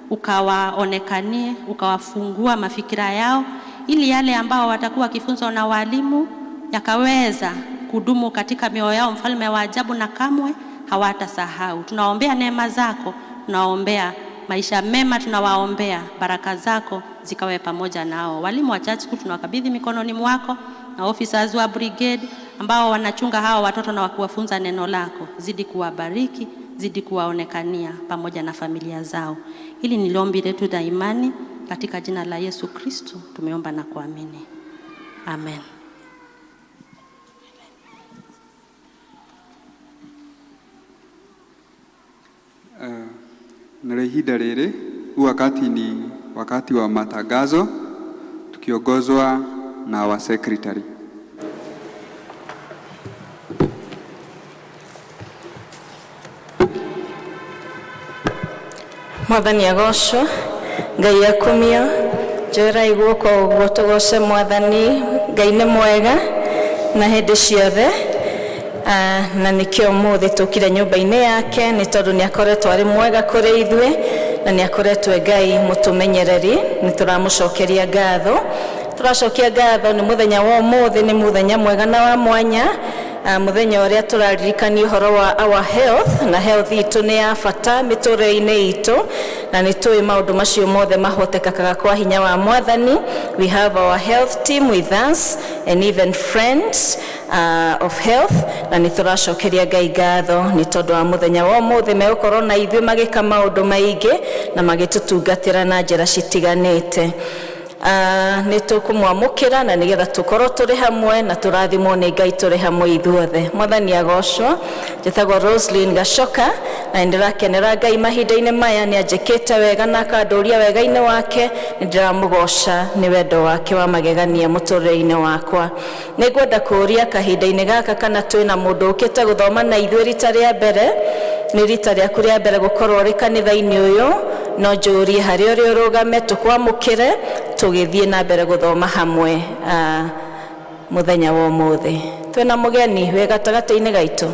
ukawaonekanie, ukawafungua mafikira yao, ili yale ambao watakuwa wakifunzwa na walimu yakaweza kudumu katika mioyo yao, mfalme wa ajabu, na kamwe hawatasahau. Tunaombea neema zako, tunaombea maisha mema, tunawaombea baraka zako zikawe pamoja nao. Walimu wa church school tunawakabidhi mikononi mwako, na officers wa brigade ambao wanachunga hawa watoto na kuwafunza neno lako, zidi kuwabariki, zidi kuwaonekania pamoja na familia zao. Hili ni ombi letu la imani katika jina la Yesu Kristo tumeomba na kuamini, amen. Na ihinda rĩrĩ, huu wakati ni wakati wa matangazo tukiongozwa na wa secretary. Mwathani agocwo, Ngai akumio. Njoerai guoko ũguo tũgoce Mwathani. Ngai nĩ mwega na hĩndĩ ciothe. Na nĩkĩo ũmũthĩ tũkire nyũmba-inĩ yake, nĩ tondũ nĩ akoretwo arĩ mwega kũrĩ ithuĩ na nĩ akoretwo e Ngai mũtũmenyereri. Nĩ tũramũcokeria ngatho, tũracokia ngatho nĩ mũthenya wa ũmũthĩ, nĩ mũthenya mwega na wa mwanya, mũthenya ũrĩa tũraririkanio ũhoro wa our health, na health itũ nĩ ya bata mĩtũrĩre-inĩ itũ, na nĩ tũĩ maũndũ macio mothe mahotekekaga kwa hinya wa Mwathani. We have our health team with us. and even friends of health, na nĩ tũracokeria Ngai ngatho nĩ tondũ wa mũthenya wa ũmũthĩ megũkorwo na ithuĩ magĩka maũndũ maingĩ na magĩtũtungatĩra na njĩra citiganĩte. Nĩ tũkũmwamũkĩra na nĩgetha tũkorwo tũrĩ hamwe na tũrathimwo nĩ Ngai tũrĩ hamwe ithuothe. Mwathani agocwo. Njĩtagwo Roslyn Gacoka na nĩ ndĩrakenera Ngai mahinda-inĩ maya. Nĩ anjĩkĩte wega na akandũria wega-inĩ wake. Nĩ ndĩramũgoca nĩ wendo wake wa magegania mũtũrĩre-inĩ wakwa. Nĩ ngwenda kũũria kahinda-inĩ gaka kana twĩna mũndũ ũkĩte gũthoma na ithuĩ rita rĩa mbere. Nĩ rita rĩaku rĩa mbere gũkorwo ũrĩ kanitha-inĩ ũyũ, no njũrie harĩa ũrĩ ũrũgame tũkwamũkĩre tũgĩthiĩ na mbere gũthoma hamwe mũthenya wa ũmũthĩ. Twĩna mũgeni wĩ gatagatĩ-inĩ gaitũ?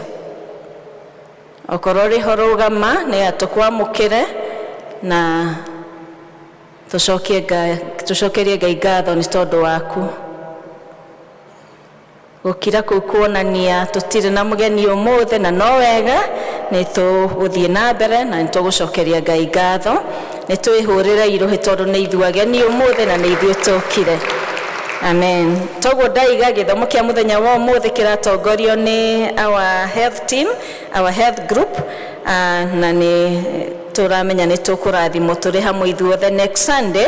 Okorwo ũrĩ ho, rũgama nĩgetha tũkwamũkĩre na tũcokerie Ngai ngatho nĩ tondũ waku. Gũkira kũu kuonania tũtirĩ na mũgeni ũmũthĩ, na no wega, nĩ tũgũthiĩ na mbere na nĩ tũgũcokeria Ngai ngatho. Nĩ twĩhũrĩre irũhĩ tondũ nĩ ithuĩ ageni ũmũthĩ na nĩ ithuĩ tũkire. Amen. Toguo ndaiga, gĩthomo kĩa mũthenya wa ũmũthĩ kĩratongorio nĩ our health team, our health group, na nĩ tũramenya nĩ tũkũrathimwo tũrĩ hamwe ithuothe. Next Sunday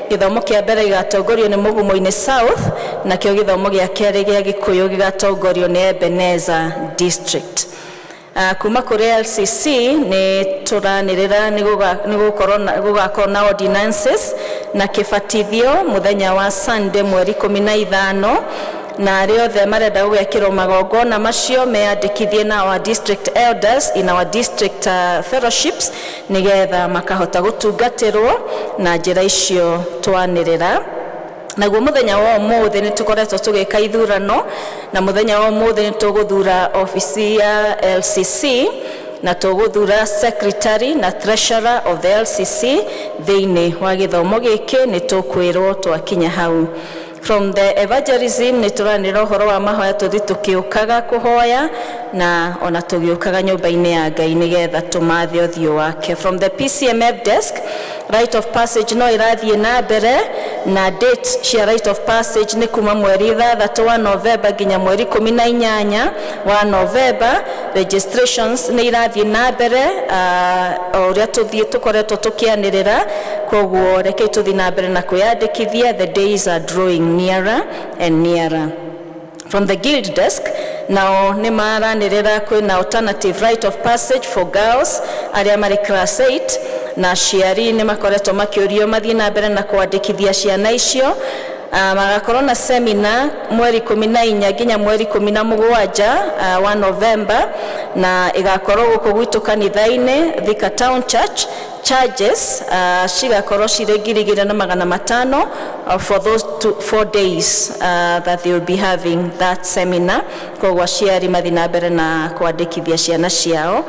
gĩthomo kĩa mbere gĩgatongorio nĩ Mũgumo-inĩ South, nakĩo gĩthomo gĩa kerĩ gĩa Gĩkũyũ gĩgatongorio nĩ Ebenezer District. Kuma kũrĩ LCC nĩ tũranĩrĩra nĩ gũgakorwo na ordinances na kĩbatithio mũthenya wa Sunday mweri 15, na arĩa othe marenda gũgekĩrwo magongona macio meyandĩkithie na our district elders in our district fellowships nĩgetha makahota gũtungatĩrwo na njĩra icio twanĩrĩra. Naguo mũthenya wa ũmũthĩ nĩ tũkoretwo tũgĩka ithurano, na mũthenya wa ũmũthĩ nĩ tũgũthura obici ya LCC na tũgũthura secretary na treasurer of the LCC. Thĩinĩ wa gĩthomo gĩkĩ nĩ tũkwĩrwo twakinya hau. From the evangelism nĩ tũranĩra ũhoro wa mahoya, tũthi tũkĩũkaga kũhoya na ona tũgĩũkaga nyũmba-inĩ ya Ngai nĩgetha tũmathe ũthiũ wake. From the PCMF desk, rite of passage no ĩrathiĩ na mbere, na date cia rite of passage nĩ kuma mweri 6 wa Novemba nginya mweri 18 wa Novemba. Registrations nĩ irathiĩ na mbere o ũrĩa tũthiĩ tũkoretwo tũkĩanĩrĩra, koguo rekei tũthiĩ na mbere na kwĩyandĩkithia. The days are drawing nearer and nearer. From the guild desk nao nĩ maranĩrĩra kwĩna alternative rite of passage for girls arĩa marĩ class 8, na aciari nĩ makoretwo makĩũrio mathiĩ na mbere na kwandĩkithia ciana icio. Magakorwo na seminar mweri 14 nginya mweri 17 wa Novemba, na ĩgakorwo gũkũ gwitũ kanitha-inĩ Thika Town Church. Charges cigakorwo cirĩ 2500 for those 2, 4 days that they will be having that seminar. Koguo aciari mathiĩ na mbere na kwandĩkithia ciana ciao.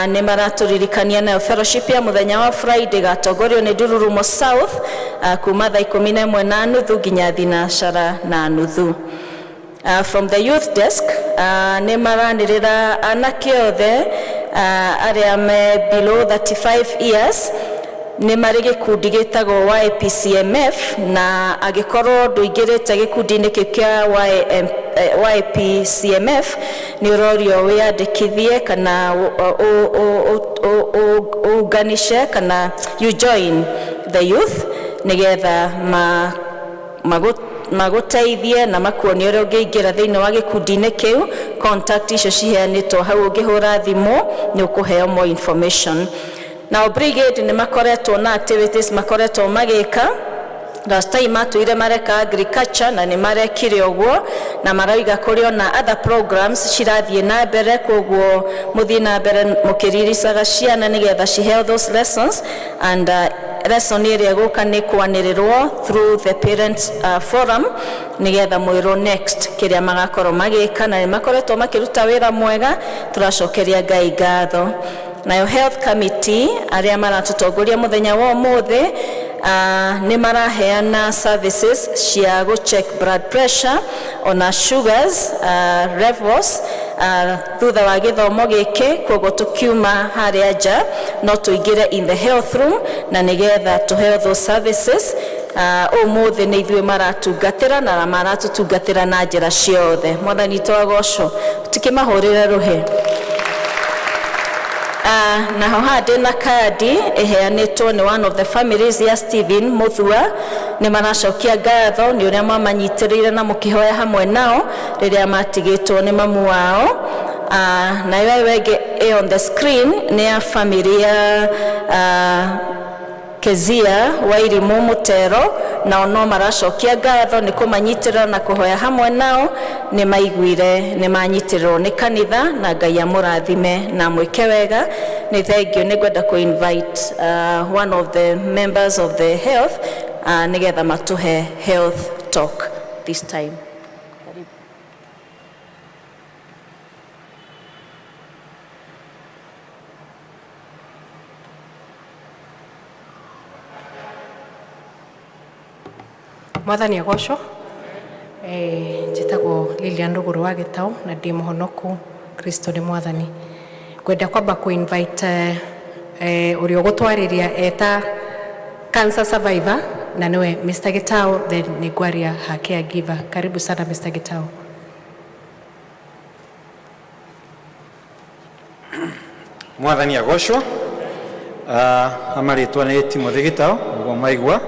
Nĩ maratũririkania nayo fellowship ya mũthenya wa Friday gatongorio nĩ Ndururumo South kuma thaa 11:30 nginya 6:30. From the youth desk nĩ maranĩrĩra anake othe arĩa me below 35 years nĩ marĩ gĩkundi gĩtagwo YPCMF, na angĩkorwo ndũingĩrĩte gĩkundi-inĩ kĩu kĩa YPCMF, nĩ ũrorio wĩyandĩkithie kana ũunganishe kana you join the youth nĩgetha magũteithie na makuonie ũrĩa ũngĩingĩra thĩinĩ wa gĩkundi-inĩ kĩu. Contact icio ciheanĩtwo hau, ũngĩhũra thimũ nĩ ũkũheo more information. Nao brigade nĩ makoretwo na activities makoretwo magĩka. Last time matwĩire mareka agriculture na nĩ marekire ũguo, na marauga kũrĩ ona other programs cirathiĩ na mbere, koguo mũthiĩ na mbere mũkĩriricaga ciana nĩgetha ciheo those lessons, and lesson ĩrĩa ĩgũka nĩ kwanĩrĩrwo through the parents forum nĩgetha mwĩrwo next kĩrĩa magakorwo magĩka, na nĩ makoretwo makĩruta wĩra mwega, tũracokeria Ngai ngatho. Nayo health committee arĩa maratũtongoria mũthenya wa ũmũthĩ nĩ maraheana services cia gũ check blood pressure ona sugars levels thutha wa gĩthomo gĩkĩ. Koguo tũkiuma harĩa nja no tũingĩre in the health room na nĩgetha tũheo those services. Ũmũthĩ nĩ ithuĩ maratungatĩra na maratũtungatĩra na njĩra ciothe. Mwathani witũ agocwo. Tukĩmahũrĩre rũhĩ. Naho haha ndĩna kandi ĩheanĩtwo nĩ one of the families ya Stephen Muthua. Nĩ maracokia ngatho nĩ ũrĩa mamanyitĩrĩire na mũkĩhoya hamwe nao rĩrĩa matigĩtwo nĩ mamu wao. Nayo ĩyo ĩngĩ ĩ on the screen nĩ ya family ya Kezia Wairimu Mutero, nao no maracokia ngatho nĩ kũmanyitĩrĩra na kũhoya hamwe nao. Nĩ maiguire nĩ manyitĩrĩrwo nĩ kanitha, na Ngai amũrathime na amwĩke wega. Nĩ thengio. Nĩ ngwenda kũ invite one of the members of the health nĩgetha matũhe health talk this time. Karibu. Mwathani agocwo. Njĩtagwo Lilian Rũgũrũ wa Gĩtaũ na ndĩ mũhonoku. Kristo nĩ Mwathani. Ngwenda kwamba kũ invite ũrĩa ũgũtwarĩria eta cancer survivor, na nĩwe Mr. Gĩtaũ, then nĩ ngwaria ha caregiver. Karibu sana, Mr. Gĩtaũ. Mwathani agocwo. Amarĩtwa nĩ Timothy Gĩtaũ, ũguo maigua,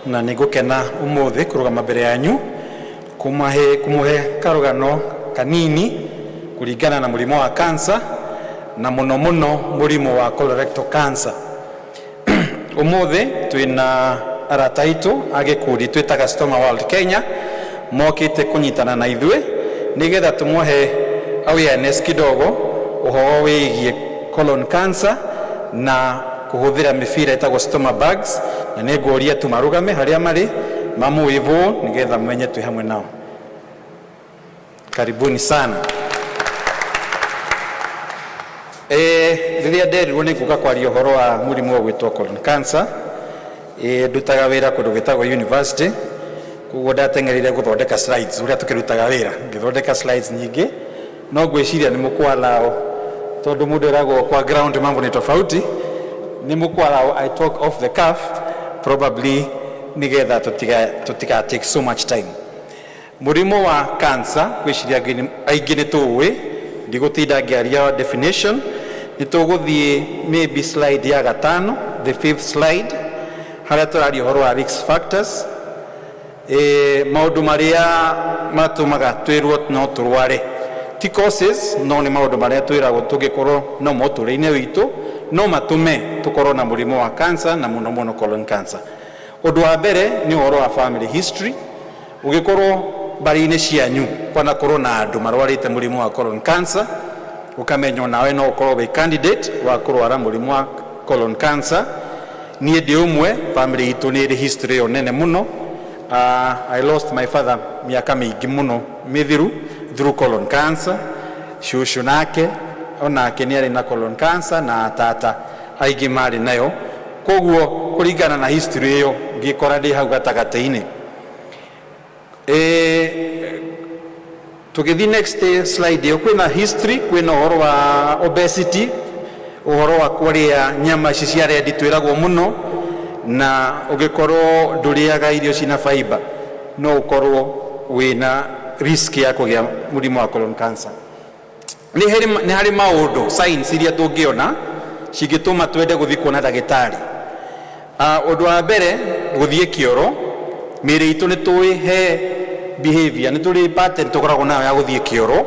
na nĩ ngũkena ũmũthĩ kũrũgama mbere yanyu kũmũhe karũgano kanini kũringana na mũrimũ wa cancer, na mũno mũno mũrimũ wa colorectal cancer. Ũmũthĩ twĩna arata aitũ a gĩkundi twĩtaga Stoma World Kenya, mokĩte kũnyitana na ithuĩ nĩgetha tũmũhe awareness kidogo ũhoro wĩgiĩ colon cancer na kũhũthĩra mĩbira ĩtagwo stoma bags, na nĩ ngũria tu marũgame harĩa marĩ mamũĩvũ nĩgetha mũmenye twĩ hamwe nao. Karibuni sana. Rĩrĩa nderirwo nĩ ngũka kwaria ũhoro wa mũrimũ wa gwĩtwo colon cancer, ndutaga wĩra kũndũ gwĩtagwo university, koguo ndateng'erire gũthondeka slides ũrĩa tũkĩrutaga wĩra, ngĩthondeka slides nyingĩ, no ngwĩciria nĩ mũkwalao tondũ mũndũ eragwo kwa ground mambo ni tofauti. Nĩ mũkwalao I talk off the cuff probably nĩgetha tũtiga take so much time. Mũrimũ wa cancer, ngwĩciria aingĩ nĩ tũũĩ, ndigũtinda ngĩaria definition. Nĩ tũgũthiĩ maybe slide ya gatano, the fifth slide, harĩa tũraria ũhoro wa risk factors, maũndũ marĩa matũmaga twĩrwo no tũrware, ti causes, no nĩ maũndũ marĩa twĩragwo tũngĩkorwo no mũtũrĩre-inĩ witũ no matũme tũkorwo na mũrimũ wa cancer, na mũno mũno colon cancer. Ũndũ wa mbere nĩ ũhoro wa family history. Ũngĩkorwo mbarĩ-inĩ cianyu kwanakorwo na andũ marwarĩte mũrimũ wa colon cancer, ũkamenya nawe no ũkorwo wĩ candidate wa kũrwara mũrimũ wa colon cancer. Niĩ ndĩ ũmwe, family itũ nĩ ĩrĩ history ĩyo nene mũno. I lost my father mĩaka mĩingĩ mũno mĩthiru through colon cancer. Cũcũ nake onake nĩ arĩ na colon cancer, na tata aingĩ marĩ nayo, koguo kũringana na history ĩyo ngĩkora ndĩ hau gatagatĩ-inĩ. Tũgĩthiĩ next slide ĩyo, kwĩna history, kwĩna ũhoro wa obesity, ũhoro wa kũrĩa nyama ici cia rendi twĩragwo mũno, na ũngĩkorwo ndũrĩaga irio cina fiber no ũkorwo wĩna risk ya kũgĩa mũrimũ wa colon cancer. Nĩ harĩ maũndũ, signs iria tũngĩona cingĩtũma twende gũthiĩ kuona ndagĩtarĩ. Ũndũ wa mbere, gũthiĩ kĩoro. Mĩĩrĩ itũ nĩ tũĩ he behavior, nĩ tũrĩ pattern tũkoragwo nayo ya gũthiĩ kĩoro,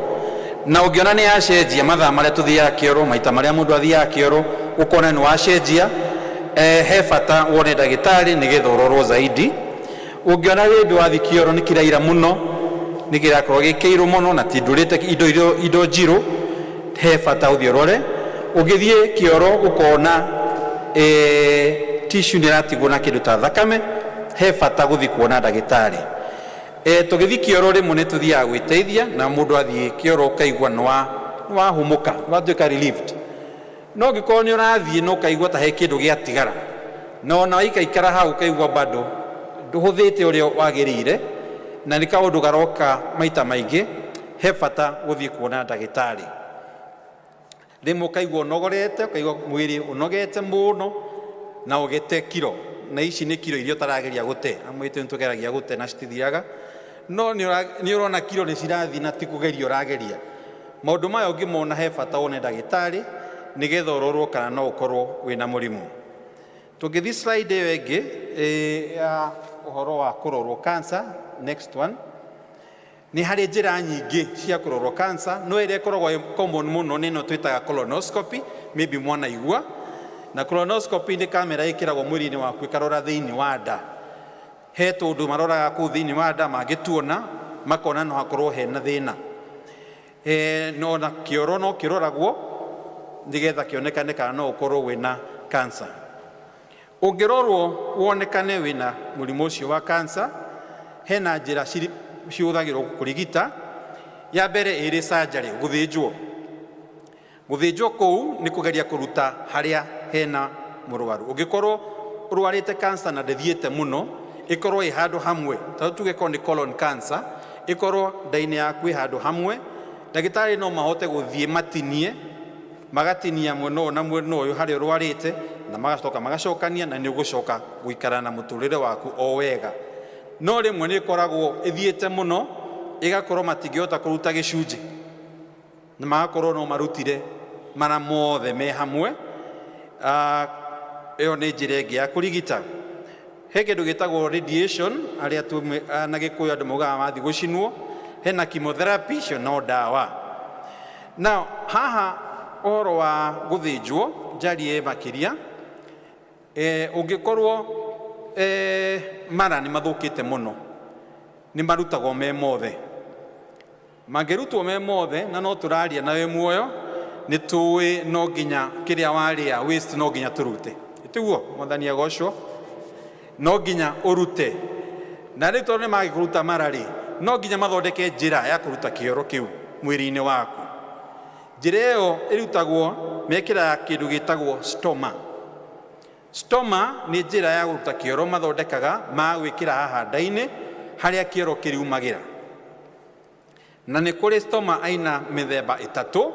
na ũngĩona nĩ yacenjia mathaa marĩa tũthiaga kĩoro, maita marĩa mũndũ athiaga kĩoro, ũkona nĩ wacenjia, he bata wone ndagĩtarĩ nĩgetha ũrorwo zaidi. Ũngĩona rĩndĩ wathiĩ kĩoro nĩ kĩraira mũno, nĩ kĩrakorwo gĩkĩirũ mũno na ti ndũrĩte indo njirũ, he bata ũthiĩ ũrore. Ũngĩthiĩ kĩoro ũkona tissue nĩ ĩratigwo na kĩndũ ta thakame, he bata gũthiĩ kuona ndagĩtarĩ. Tũgĩthiĩ kĩoro rĩmwe nĩ tũthiaga gwĩteithia, na mũndũ athiĩ kĩoro ũkaigua nĩ wahũmũka, nĩ watuĩka relieved. No ũngĩkorwo nĩ ũrathiĩ na ũkaigua ta he kĩndũ gĩatigara, na ona waikaikara hau ũkaigua bado ndũhũthĩte ũrĩa wagĩrĩire, na nĩ kaũndũ garoka maita maingĩ, he bata gũthiĩ kuona ndagĩtarĩ. Rĩmwe ũkaigua ũnogorete, ũkaigua mwĩrĩ ũnogete mũno na ũgĩte kiro. Na ici nĩ kiro iria ũtarageria gũte, amwe itũ nĩtũgeragia gũte na citithiaga, no nĩ ũrona kiro nĩ cirathiĩ na ti kũgeria ũrageria. Maũndũ maya ũngĩmona, he bata wone ndagĩtarĩ nĩgetha ũrorwo kana no ũkorwo wĩna mũrimũ. Tũngĩthiĩ slide ĩyo ĩngĩ ya ũhoro wa kũrorwo cancer, next one. Nĩ harĩ njĩra nyingĩ cia kũrorwo cancer, no ĩrĩa ĩkoragwo ĩ common mũno nĩ ĩno twĩtaga colonoscopy, maybe mwanaigua. Na colonoscopy nĩ kamera ĩkĩragwo mwĩrĩ-inĩ waku ĩkarora thĩinĩ wa nda. He tũndũ maroraga kũu thĩinĩ wa nda, mangĩtuona makona no hakorwo hena thĩna. No na kĩoro no kĩroragwo nĩgetha kĩonekane kana no ũkorwo wĩna cancer. Ũngĩrorwo wonekane wĩna mũrimũ ũcio wa cancer, hena njĩra cihũthagĩrwo kũrigita. Ya mbere ĩrĩ surgery, gũthĩnjwo. Gũthĩnjwo kũu nĩ kũgeria kũruta harĩa hena mũrwaru. Ũngĩkorwo ũrwarĩte cancer na ndĩthiĩte mũno, ĩkorwo ĩ handũ hamwe, ta tuge korwo nĩ colon cancer, ĩkorwo nda-inĩ yaku ĩ handũ hamwe, ndagĩtarĩ no mahote gũthiĩ matinie, magatinia mwena ũyũ na mwena ũyũ harĩa ũrwarĩte, na magacoka magacokania, na nĩ ũgũcoka gũikara na mũtũrĩre waku o wega. No rĩmwe nĩ ĩkoragwo ĩthiĩte mũno, ĩgakorwo matingĩhota kũruta gĩcunjĩ, na magakorwo no marutire mara mothe me hamwe. Ĩyo nĩ njĩra ĩngĩ ya kũrigita. He kĩndũ gĩtagwo radiation, arĩa na Gĩkũyũ andũ maugaga mathiĩ gũcinwo. Hena chemotherapy, icio no ndawa. Now haha ũhoro wa gũthĩnjwo njarie makĩria. Ũngĩkorwo mara nĩ mathũkĩte mũno, nĩ marutagwo me mothe. Mangĩrutwo me mothe, na no tũraria na wĩ muoyo, nĩ tũĩ no nginya kĩrĩa warĩa, waste, no nginya tũrute. Tiguo? Mwathani agocwo. No nginya ũrute. Na rĩu tondũ nĩ magĩkũruta mara rĩ, no nginya mathondeke njĩra ya kũruta kĩoro kĩu mwĩrĩ-inĩ waku. Njĩra ĩyo ĩrutagwo mekĩraga kĩndũ gĩtagwo stoma. Stoma nĩ njĩra ya kũruta kĩoro mathondekaga ma gwĩkĩra haha nda-inĩ harĩa kĩoro kĩriumagĩra. Na nĩ kũrĩ stoma aina mĩthemba ĩtatũ.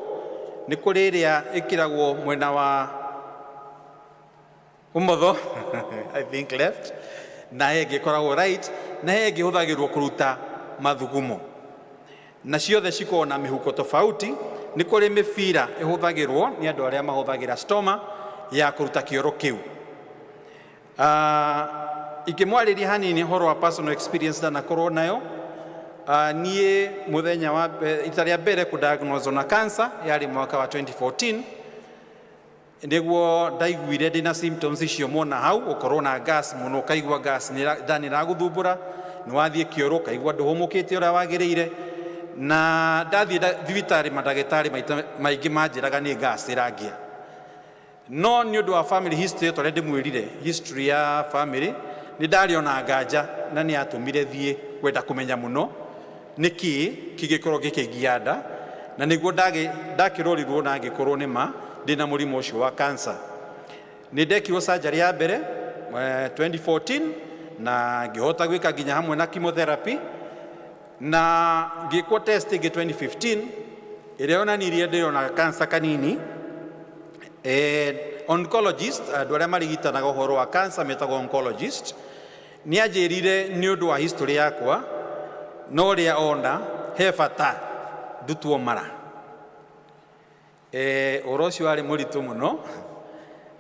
Nĩ kũrĩ ĩrĩa ĩkĩragwo mwena wa ũmotho, I think left, na he ĩngĩ ĩkoragwo right, na he ĩngĩ ĩhũthagĩrwo kũruta mathugumo. Na ciothe cikoragwo na mĩhuko tofauti. Nĩ kũrĩ mĩbira ĩhũthagĩrwo nĩ andũ arĩa mahũthagĩra stoma ya kũruta kĩoro kĩu. Ingĩmwarĩria hanini ũhoro wa personal experience ndanakorwo nayo, niĩ mũthenya wa ita rĩa mbere kũdiagnose na cancer yarĩ mwaka wa 2014. Nĩguo ndaiguire ndĩna symptoms icio mwona hau, ũkorwo na gas mũno, ũkaigua gas nda nĩ ĩragũthumbũra, nĩ wathiĩ kĩoro ũkaigua ndũhũmũkĩte ũrĩa wagĩrĩire. Na ndathiĩ thibitarĩ, mandagĩtarĩ maita maingĩ manjĩraga nĩ gas ĩrangia. No nĩ ũndũ wa family history, ta ũrĩa ndĩmwĩrire history ya family, nĩ ndarĩ ona nganja, na nĩ yatũmire thiĩ kwenda kũmenya mũno nĩ kĩĩ kĩngĩkorwo gĩkĩngia nda. Na nĩguo ndakĩrorirwo na ngĩkorwo nĩ ma ndĩna mũrimũ ũcio wa cancer. Nĩ ndekirwo surgery ya mbere 2014, na ngĩhota gwĩka nginya hamwe na chemotherapy, na ngĩkwo test ĩngĩ 2015 ĩrĩa yonanirie ndĩrona cancer kanini. Oncologist, andũ arĩa marigitanaga ũhoro wa cancer metagwo oncologist, nĩ anjĩrire nĩ ũndũ wa history yakwa no ũrĩa ona he bata ndutwo mara. Ũhoro ũcio warĩ mũritũ mũno,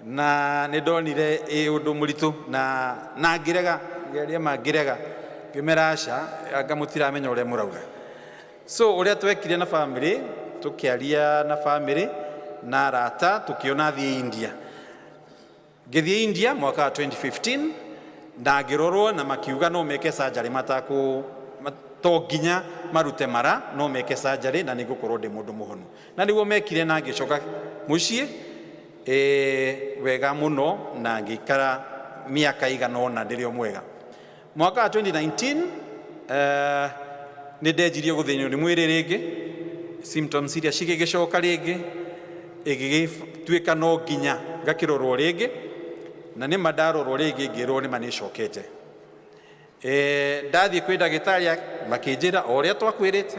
na nĩ ndonire ĩ ũndũ mũritũ, na ngĩrega, ngĩaria ma ngĩrega, ngĩmera aca, anga mũtiramenya ũrĩa mũrauga. So ũrĩa twekire na family, tũkĩaria na family na arata, tũkĩona thiĩ India. Ngĩthiĩ India mwaka wa 2015 na ngĩrorwo, na makiuga no meke surgery matakũ to nginya marute mara, no meke surgery na nĩngũkorwo ndĩ mũndũ mũhonu. Na nĩguo mekire, na ngĩcoka mũciĩ wega mũno, na ngĩikara mĩaka igana ũna ndĩrĩ o mwega. Mwaka wa 2019 nĩ ndenjirie gũthĩnio nĩ mwĩrĩ rĩngĩ, symptoms iria cigĩgĩcoka rĩngĩ, ĩgĩgĩtuĩka no nginya ngakĩrorwo rĩngĩ. Na nĩma ndarorwo rĩngĩ, ngĩrwo nĩma nĩcokete. Ndathiĩ kwĩ ndagĩtarĩ, makĩnjĩra o ũrĩa twakwĩrĩte,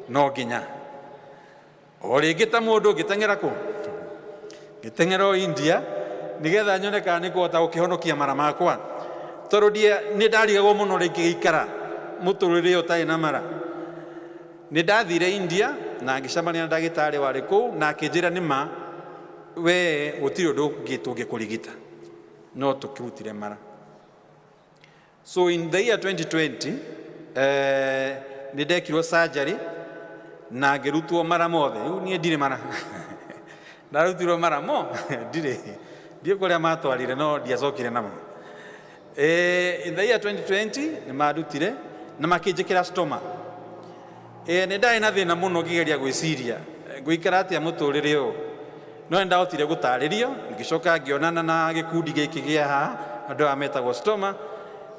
no nginya o rĩngĩ ta mũndũ ngĩteng'era kũ ngĩteng'era o India. Nĩgetha nyone kana nĩ ngũhota gũkĩhonokia mara makwa. Tondũ nĩ ndarigagwo mũno rĩngĩ gĩikara mũtũrĩre ũtarĩ na mara. Nĩ ndathire India na ngĩcemania na ndagĩtarĩ warĩ kũu na akĩnjĩra nĩ ma we gũtirĩ ũndũ ũngĩ tũngĩkũrigita no tũkĩrutire mara. So in the year 2020 nĩ ndekirwo surgery na ngĩrutwo mara mothe. Rĩu niĩ ndirĩ mara. Ndarutirwo mara mo ndirĩ. Ndiũ kũrĩa matwarire no ndiacokire namo. In the year 2020 nĩ mandutire na makĩnjĩkĩra stoma. Nĩ ndarĩ na thĩna mũno ngĩgeria gwĩciria ngũikara atĩa mũtũrĩre ũyũ. No nĩ ndahotire gũtarĩrio, ngĩcoka ngĩonana na gĩkundi gĩkĩ gĩa haha, andũ aya metagwo stoma.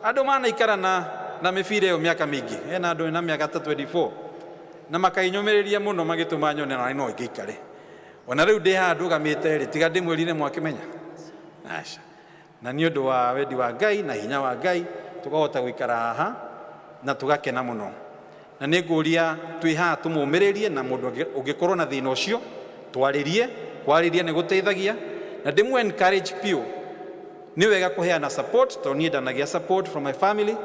Andũ manaikara na mĩbira ĩyo mĩaka mĩingĩ, hena andũ mena mĩaka ta 24 na makainyũmĩrĩria mũno magĩtũma nyone na no ingĩikare. Ona rĩu ndĩ haha ndũgamĩte rĩ, tiga ndĩmwĩrire mwakĩmenya. Aca. Na nĩ ũndũ wa wendi wa Ngai na hinya wa Ngai tũkahota gũikara haha na tũgakena mũno. Na nĩ ngũria twĩ haha tũmũmĩrĩrie na mũndũ ũngĩkorwo na thĩna ũcio twarĩrie, kwarĩria nĩ gũteithagia na ndĩmũ encourage biũ. Nĩ wega kũheana support tondũ niĩ ndanagia support from my family.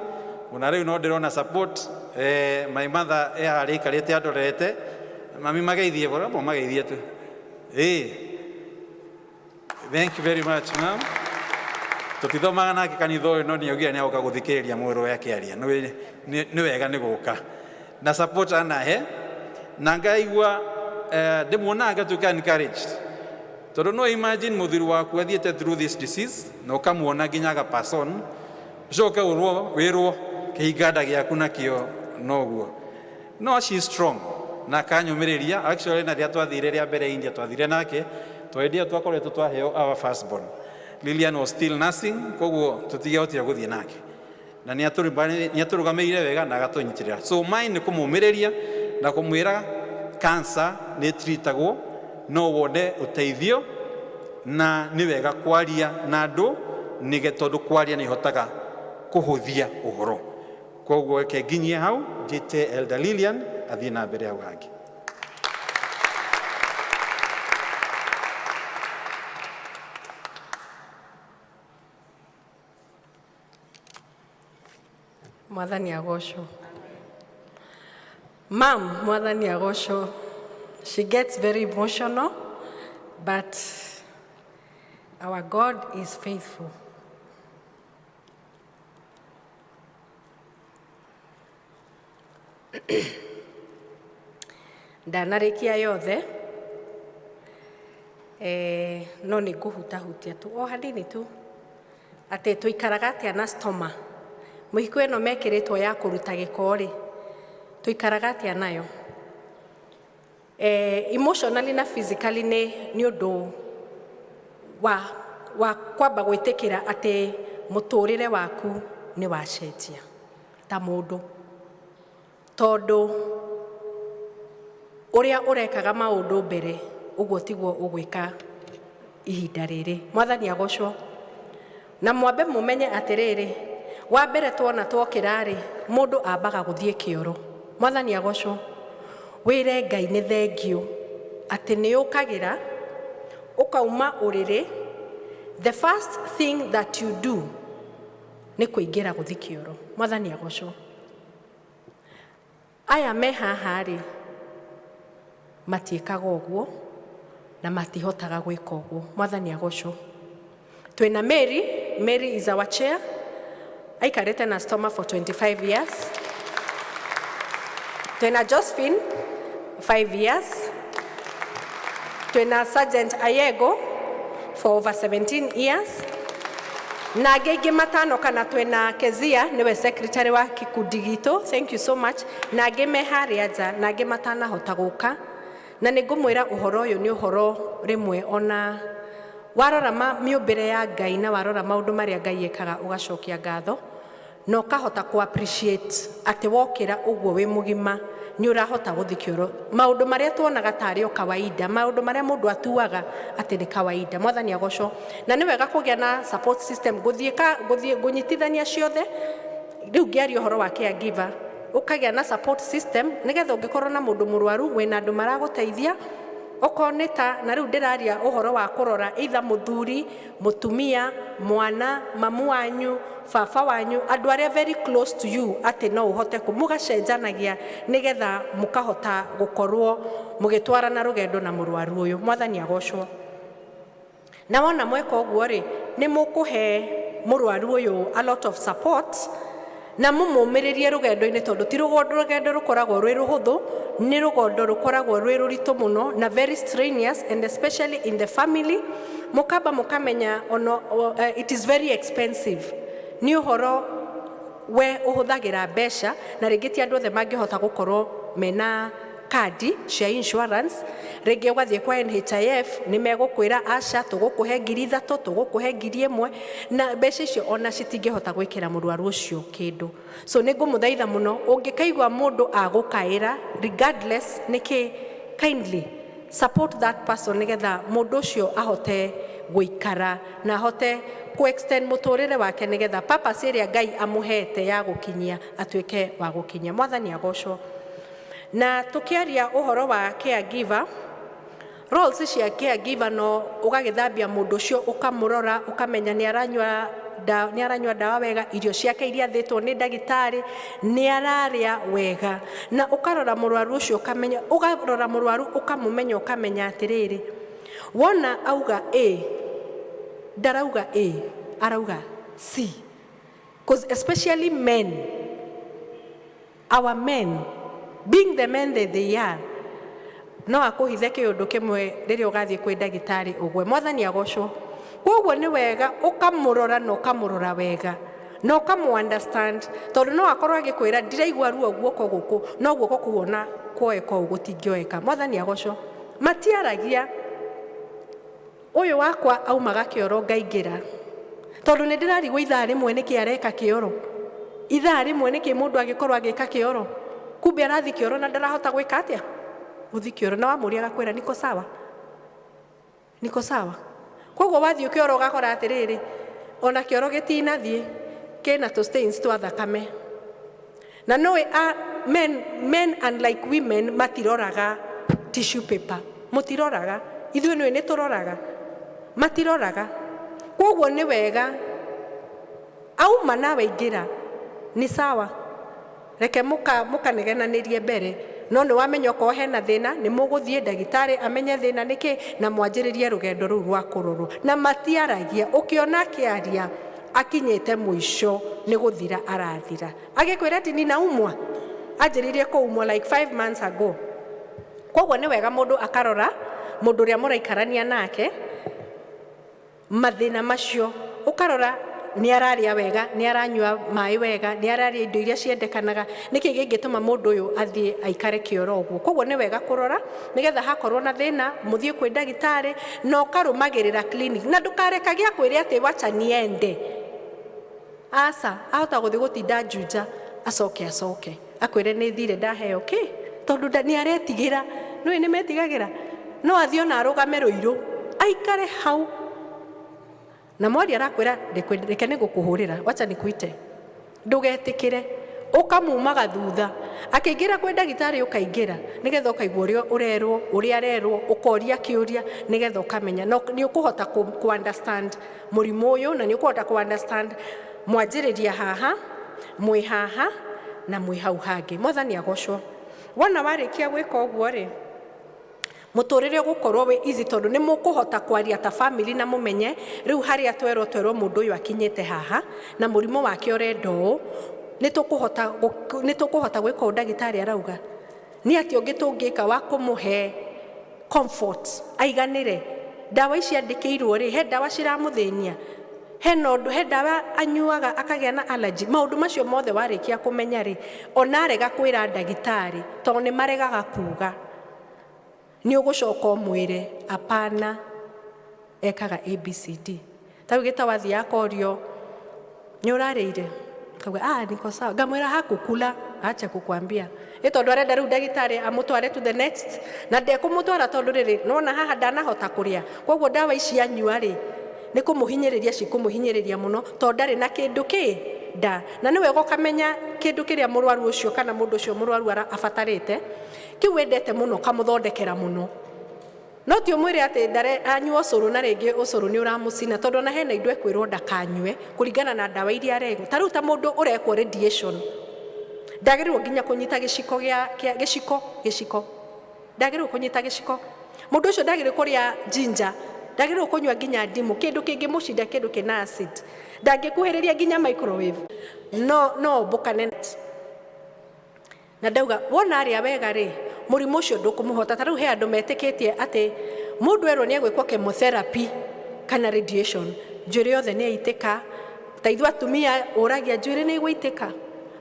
Ona rĩu no ndĩrona support, my mother e harĩa aikarĩte andorete, mami mageithie, bora mageithie tu. Thank you very much, ma'am. Tũtithomaga nake kanitha ũyũ no nĩ augire nĩ agoka gũthikĩrĩria mũrũ akĩaria. Nĩ wega nĩ gũka. Na support anahe na ngaigua ndĩmuonaga ngatuĩka encouraged. Tondũ no imagine mũthuri waku athiĩte through this disease na ũkamuona nginya aga pass on, ũcoke ũrwo wĩrwo kĩhinganda gĩaku nakĩo noguo. No she is strong na akanyũmĩrĩria. Actually na rĩrĩa twathire rĩa mbere India twathire nake tondũ hĩndĩ ĩyo twakoretwo twaheo our first born. Lilian was still nursing, koguo tũtingĩahotire gũthiĩ nake. Na nĩ atũrũgamĩrĩire wega na agatũnyitĩrĩra. So mine nĩ kũmũmĩrĩria na kũmwĩra cancer nĩ ĩtritagwo, no wone ũteithio na nĩ wega kwaria na andũ nĩge tondũ kwaria nĩ ĩhotaga kũhũthia ũhoro. Koguo reke nginyie hau njĩte Elder Lilian athiĩ na mbere hau hangĩ. Mwathani agocwo. Mam, Mwathani agocwo. She gets very emotional, but our God is faithful. Ndanarĩkia yothe, no nĩ ngũhutahutia tu o hanini tu atĩ tũikaraga atĩa na stoma. Mũhiko ĩno mekĩrĩtwo ya kũruta gĩko rĩ, tũikaraga atĩa nayo? Emotionally na physically nĩ ũndũ wa kwamba gwĩtĩkĩra atĩ mũtũrĩre waku nĩ wacenjia ta mũndũ, tondũ ũrĩa ũrekaga maũndũ mbere ũguo tiguo ũgwĩka ihinda rĩrĩ. Mwathani agocwo. Na mwambe mũmenye atĩrĩrĩ, wa mbere tuona twokĩra rĩ, mũndũ ambaga gũthiĩ kĩoro. Mwathani agocwo. Wĩre Ngai nĩ thengiũ atĩ nĩ ũkagĩra ũkauma ũrĩrĩ, the first thing that you do nĩ kũingĩra gũthiĩ kĩoro. Mwathani agocwo. Aya me haha rĩ, matiĩkaga ũguo na matihotaga gwĩka ũguo. Mwathani agocwo. Twĩna Mary. Mary is our chair. Aikarĩte na stoma for 25 years. Twĩna Josephine, 5 years. Twĩna Sergeant Ayego for over 17 years. Na angĩ aingĩ matano kana twĩna Kezia nĩwe secretary wa kĩkundi gitũ. Thank you so much. Na angĩ me harĩa nja na angĩ matanahota gũka. Na nĩ ngũmwĩra ũhoro ũyũ nĩ ũhoro rĩmwe ona warora mĩũmbĩre ya Ngai na warora maũndũ marĩa Ngai ekaga ũgacokia ngatho na ũkahota kũ appreciate atĩ wokĩra ũguo wĩ mũgima nĩ ũrahota gũthiĩ kĩoro. Maũndũ marĩa tuonaga tarĩ o kawaida, maũndũ marĩa mũndũ atuaga atĩ nĩ kawaida. Mwathani agocwo. Na nĩ wega kũgĩa na support system, gũthiĩ kũnyitithania ciothe. Rĩu ngĩaria ũhoro wa caregiver, ũkagĩa na support system nĩgetha ũngĩkorwo na mũndũ mũrwaru wĩna andũ maragũteithia, Okorwo nĩ ta na rĩu ndĩraria ũhoro wa kũrora either mũthuri, mũtumia, mwana, mamu wanyu, baba wanyu, andũ arĩa very close to you atĩ no ũhote mũgacenjanagia nĩgetha mũkahota gũkorwo mũgĩtwarana rũgendo na mũrwaru ũyũ. Mwathani agocwo. Na wona mweka ũguo rĩ, nĩ mũkũhe mũrwaru ũyũ a lot of support na mũmũmĩrĩrie rũgendo-inĩ, tondũ ti rũgendo rũkoragwo rwĩ rũhũthũ, nĩ rũgendo rũkoragwo rwĩ rũritũ mũno na very strenuous, and especially in the family. Mũkamba mũkamenya ono, it is very expensive, nĩ ũhoro we ũhũthagĩra mbeca, na rĩngĩ ti andũ othe mangĩhota gũkorwo mena kandi cia insurance. Rĩngĩ ũgathiĩ kwa NHIF, nĩ megũkwĩra aca, tũgũkũhe 3,000, tũgũkũhe 1,000, na mbeca icio ona citingĩhota gwĩkĩra mũrwaru ũcio kĩndũ. So nĩ ngũmũthaitha mũno, ũngĩkaigua mũndũ agũkaĩra, regardless nĩkĩ, kindly support that person nĩgetha mũndũ ũcio ahote gũikara na ahote ku extend mũtũrĩre wake, nĩgetha purpose ĩrĩa Ngai amũhete ya gũkinyia atuĩke wa gũkinyia. Mwathani agocwo. Na tũkĩaria ũhoro wa caregiver, roles cia caregiver, no ũgagĩthambia mũndũ ũcio, ũkamũrora, ũkamenya nĩ aranyua ndawa wega, irio ciake iria athĩtwo nĩ ndagĩtarĩ nĩ ararĩa wega, na ũkarora mũrwaru ũcio, ũkamenya, ũkarora mũrwaru, ũkamũmenya, ũkamenya atĩrĩrĩ, wona auga A, ndarauga A, arauga C. Because especially men, our men being the men that they are, no akũhithe kĩũndũ kĩmwe rĩrĩa ũgathiĩ kwĩ ndagĩtarĩ ũgwe. Mwathani agocwo. Koguo nĩ wega ũkamũrora na ũkamũrora wega na ũkamũ understand, tondũ no akorwo agĩkwĩra ndiraigua ruo guoko gũkũ, no guoko kuona kuoeka ũũ gũtingĩoeka. Mwathani agocwo. Matiaragia. Ũyũ wakwa aumaga kĩoro ngaingĩra, tondũ nĩ ndĩrarigwo ithaa rĩmwe nĩkĩ areka kĩoro, ithaa rĩmwe nĩkĩ mũndũ agĩkorwo agĩka kĩoro. Kumbe arathi kĩoro na ndarahota gwĩka atĩa, gũthi kĩoro, na wamũria agakwĩra niko sawa, niko sawa. Koguo wathiĩ kĩoro ũgakora atĩrĩrĩ, ona kĩoro gĩtinathiĩ, kĩna tũ stains twa thakame. Na nĩũĩ men unlike women matiroraga tissue paper, mũtiroraga. Ithuĩ nĩũĩ nĩ tũroraga, matiroraga. Koguo nĩ wega auma nawe ingĩra nĩ sawa, reke mũkanegenanĩrie mbere, no nĩ wamenya okorwo hena thĩna nĩ mũgũthiĩ ndagĩtarĩ amenye thĩna nĩkĩ, na mwanjĩrĩrie rũgendo rũu rwa kũrorwo. Na matiaragia, ũkĩona akĩaria akinyĩte mũico, nĩ gũthira arathira. Agĩkwĩra ati ninaumwa, anjĩrĩirie kũumwo like 5 months ago. Koguo nĩ wega mũndũ akarora mũndũ ũrĩa mũraikarania nake, mathĩna macio, ũkarora nĩ ararĩa wega, nĩ aranyua maĩ wega, nĩ ararĩa indo iria ciendekanaga, nĩkĩ gĩngĩtũma mũndũ ũyũ athiĩ aikare kĩoro ũguo. Koguo nĩ wega kũrora nĩgetha hakorwo na thĩna mũthiĩ kwĩ ndagĩtarĩ, na ũkarũmagĩrĩra clinic, na ndũkarekagie akwĩre atĩ wacha niende. Aca, ahota gũthiĩ gũtinda Juja, acoke acoke akwĩre nĩ thire ndaheo kĩ, tondũ nĩ aretigĩra. Nĩũĩ nĩ metigagĩra, no athiĩ ona arũgame Rũirũ aikare hau na mwari arakwĩra, "Reke nĩ ngũkũhũrĩra, wacha nikuite." Ndũgetĩkĩre, ũkamumaga thutha akĩingĩra kwĩ ndagĩtarĩ, ũkaingĩra nĩgetha ũkaigua ũrĩa ũrerwo, ũrĩa arerwo, ũkoria kĩũria nĩgetha ũkamenya no nĩ ũkũhota kũ understand mũrimũ ũyũ, na nĩ ũkũhota kũ understand mwanjĩrĩria haha, mwĩ haha na mwĩ hau hangĩ. Mwathani agocwo. Wona warĩkia gwĩka ũguo rĩ, mũtũrĩre ũgũkorwo wĩ easy, tondũ nĩ mũkũhota kwaria ta family na mũmenye rĩu harĩa twerwo mũndũ ũyũ akinyĩte haha na mũrimũ wake ũrenda ũũ, nĩ tũkũhota gwĩka ũũ ndagĩtarĩ arauga. Nĩ atĩ ũngĩ tũngĩka wa kũmũhe comfort aiganĩre? Ndawa ici andĩkĩirwo rĩ, he ndawa ciramũthĩnia? Hena ũndũ, he ndawa anyuaga akagĩa na allergy? Maũndũ macio mothe warĩkia kũmenya rĩ, ona arega kwĩra ndagĩtarĩ, tondũ nĩ maregaga kuga, nĩ ũgũcoka ũmwĩre apana, ekaga ABCD. Ta rĩu gĩtawa akorio nĩ ũrarĩire, kauga, "Ah, niko sawa." Ngamwĩra hakukula, acha kukwambia ĩ, tondũ arenda rĩu ndagĩtarĩ amũtware to the next, na ndekũmũtwara tondũ rĩrĩ nona haha ndanahota kũrĩa. Koguo ndawa ici anyua rĩ, nĩ kũmũhinyĩrĩria, cikũmũhinyĩrĩria mũno, tondũ ndarĩ na kĩndũ kĩ nda. Na nĩ wega ũkamenya kĩndũ kĩrĩa mũrwaru ũcio kana mũndũ ũcio mũrwaru abatarĩte, kĩu wendete mũno, ũkamũthondekera mũno. No ti ũmwĩre atĩ ndare anyua ũcũrũ na rĩngĩ ũcũrũ nĩ ũramũcina, tondũ ona hena indo ekwĩrwo ndakanyue kũringana na ndawa iria aregwo. Ta rĩu ta mũndũ ũrekwo radiation, ndagĩrĩirwo nginya kũnyita gĩciko gĩa kĩa gĩciko gĩciko, ndagĩrĩirwo kũnyita gĩciko. Mũndũ ũcio ndagĩrĩirwo kũrĩa ginger, ndagĩrĩirwo kũnyua nginya ndimũ, kĩndũ kĩngĩmũcinda, kĩndũ kĩna acid, ndangĩkuhĩrĩria nginya microwave. No mbũkane na ndauga wona arĩa wega rĩ, mũrimũ ũcio ndũkũmũhota. Ta rĩu he andũ metĩkĩtie atĩ mũndũ erwo nĩ egwĩkwo chemotherapy kana radiation, njuĩrĩ yothe nĩ yaitĩka. Ta ithuĩ atumia ũragia, njuĩrĩ nĩ ĩgũitĩka,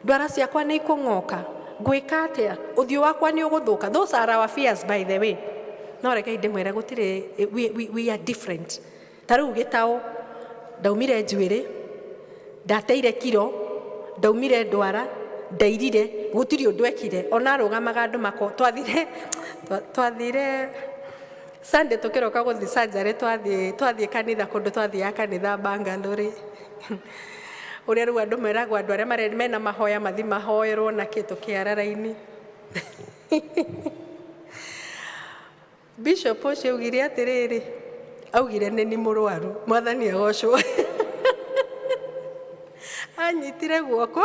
ndwara ciakwa nĩ ikũng'oka, ngwĩka atĩa, ũthiũ wakwa nĩ ũgũthũka. Those are our fears, by the way. No rekei ndĩmwĩre, gũtirĩ, we are different. Ta rĩu gĩtaũ, ndaumire njuĩrĩ, ndateire kiro, ndaumire ndwara, ndairire, gũtirĩ ũndũ ekire. Ona arũgamaga andũ mako twathire Sunday tũkĩroka gũthiĩ surgery, twathiĩ kanitha kũndũ twathiaga kanitha Bangalore, ũrĩa rĩu andũ meragwo andũ arĩa mena mahoya mathi mahoerwo na kĩ, tũkĩara raini. Bishop ũcio augire atĩrĩrĩ, augire nĩ ni mũrwaru. Mwathani agocwo. Anyitire guoko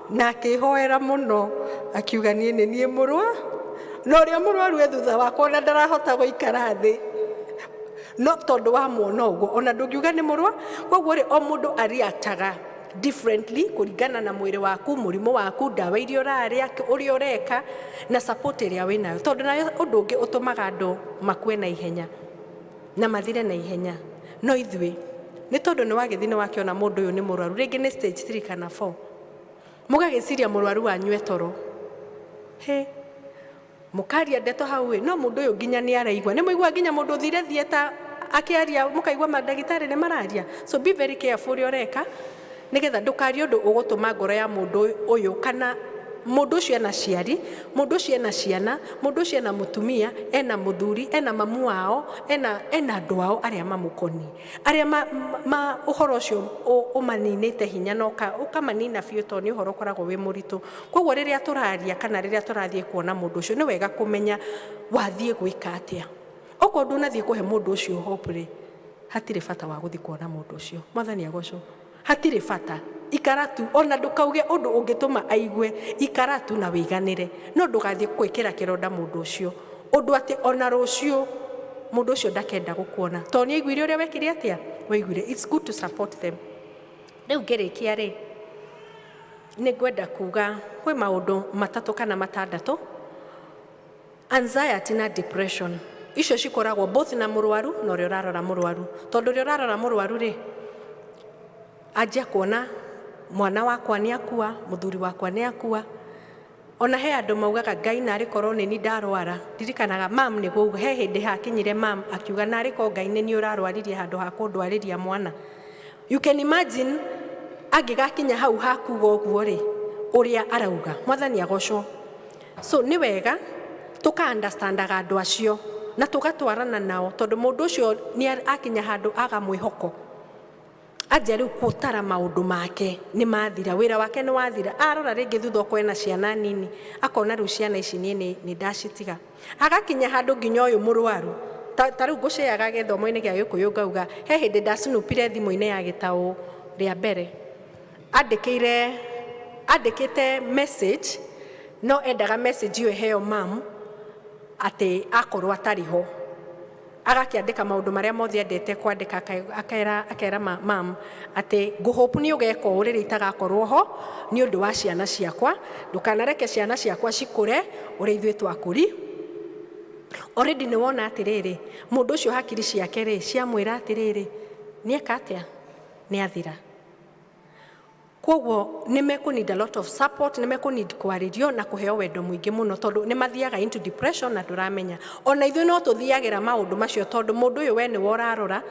na akĩhoera mũno, akiuga niĩ nĩ niĩ mũrwa, na ũrĩa mũrwaru e thutha wakwa ona ndarahota gũikara thĩ, no tondũ wa muona ũguo ona ndũngiuga nĩ mũrwa. Koguo rĩ, o mũndũ ariataga differently kũringana na mwĩrĩ waku, mũrimũ waku, ndawa iria ũrarĩa, ũrĩa ũreka na support ĩrĩa wĩnayo. Tondũ nayo ũndũ ũngĩ ũtũmaga andũ makue na ihenya na mathire na ihenya, no ithuĩ nĩ tondũ nĩ wagĩthiĩ nĩ wakĩona mũndũ ũyũ nĩ mũrwaru, rĩngĩ nĩ stage 3 kana 4, mũgagĩciria mũrwaru wanyu e toro, he mũkaria ndeto hau ĩ, no mũndũ ũyũ nginya nĩ araigua. Nĩ mũigua nginya mũndũ ũthire theatre akĩaria, mũkaigua mandagĩtarĩ nĩ mararia. So be very careful ũrĩa ũreka, nĩgetha ndũkarie ũndũ ũgũtũma ngoro ya mũndũ ũyũ, kana mũndũ ũcio ena ciari, mũndũ ũcio ena ciana, mũndũ ũcio ena mũtumia, ena mũthuri, ena mamu wao, ena andũ ao arĩa mamũkoniĩ, arĩa ma ũhoro ũcio ũmaninĩte hinya na ũkamanina biũ, tondũ nĩ ũhoro ũkoragwo wĩ mũritũ. Koguo rĩrĩa tũraria kana rĩrĩa tũrathiĩ kuona mũndũ ũcio, nĩ wega kũmenya wathiĩ gwĩka atĩa. Okorwo ndũnathiĩ kũhe mũndũ ũcio hope rĩ, hatirĩ bata wa gũthiĩ kuona mũndũ ũcio. Mwathani agocwo. Hatirĩ bata, ikara tu, ona ndũkauge ũndũ ũngĩtũma aigue, ikara tu na wĩiganĩre, no ndũgathiĩ gwĩkĩra kĩronda mũndũ ũcio, ũndũ atĩ ona rũciũ mũndũ ũcio ndakenda gũkuona, tondũ nĩ aiguire ũrĩa wekire atĩa, waiguire. It's good to support them. Rĩu ngĩrĩkia rĩ, nĩ ngwenda kuga kwĩ maũndũ matatũ kana matandatũ. Anxiety na depression icio cikoragwo both na mũrwaru na ũrĩa ũrarora mũrwaru, tondũ ũrĩa ũrarora mũrwaru rĩ, anjia kuona mwana wakwa nĩ akua, mũthuri wakwa nĩ akua. Ona he andũ maugaga, Ngai narĩ korwo nĩ ni ndarwara. Ndirikanaga mam nĩguo auga, he hĩndĩ hakinyire mam akiuga, narĩ korwo Ngai nĩ niĩ ũrarwaririe handũ ha kũndwarĩria mwana. You can imagine angĩgakinya hau hakuga ũguo rĩ, ũrĩa arauga. Mwathani agocwo. So nĩ wega tũka understandaga andũ acio na tũgatwarana nao, tondũ mũndũ ũcio nĩ akinya handũ aga mwĩhoko, anjia rĩu gũtara maũndũ make nĩ mathira, wĩra wake nĩ wathira, arora rĩngĩ thutha okorwo ena ciana nini, akona rĩu ciana ici niĩ nĩ ndacitiga. Agakinya handũ nginya ũyũ mũrwaru ta rĩu ngũceaga gĩthomo-inĩ gĩa Gĩkũyũ, ngauga he hĩndĩ ndacinupire thimũ-inĩ ya gĩtaũ rĩa mbere, andĩkĩire, andĩkĩte message, no endaga message ĩyo ĩheo mam atĩ akorwo atarĩ ho. Agakĩandĩka maũndũ marĩa mothe endete kwandĩka, akera mam atĩ ngũhope nĩ ũgeka ũũ rĩrĩa itagakorwo ho nĩ ũndũ wa ciana ciakwa, ndũkanareke ciana ciakwa cikũre ũrĩa ithuĩ twakũri. Already nĩ wona atĩrĩrĩ, mũndũ ũcio hakiri ciake rĩ ciamwĩra atĩrĩrĩ, nĩ eka atĩa, nĩ athira. Koguo nĩ mekũ need a lot of support, nĩ mekũ need kwarĩrio na kũheo wendo mũingĩ mũno, tondũ nĩ mathiaga into depression na ndũramenya. Ona ithuĩ no tũthiagĩra maũndũ macio, tondũ mũndũ ũyũ we nĩwe ũrarora,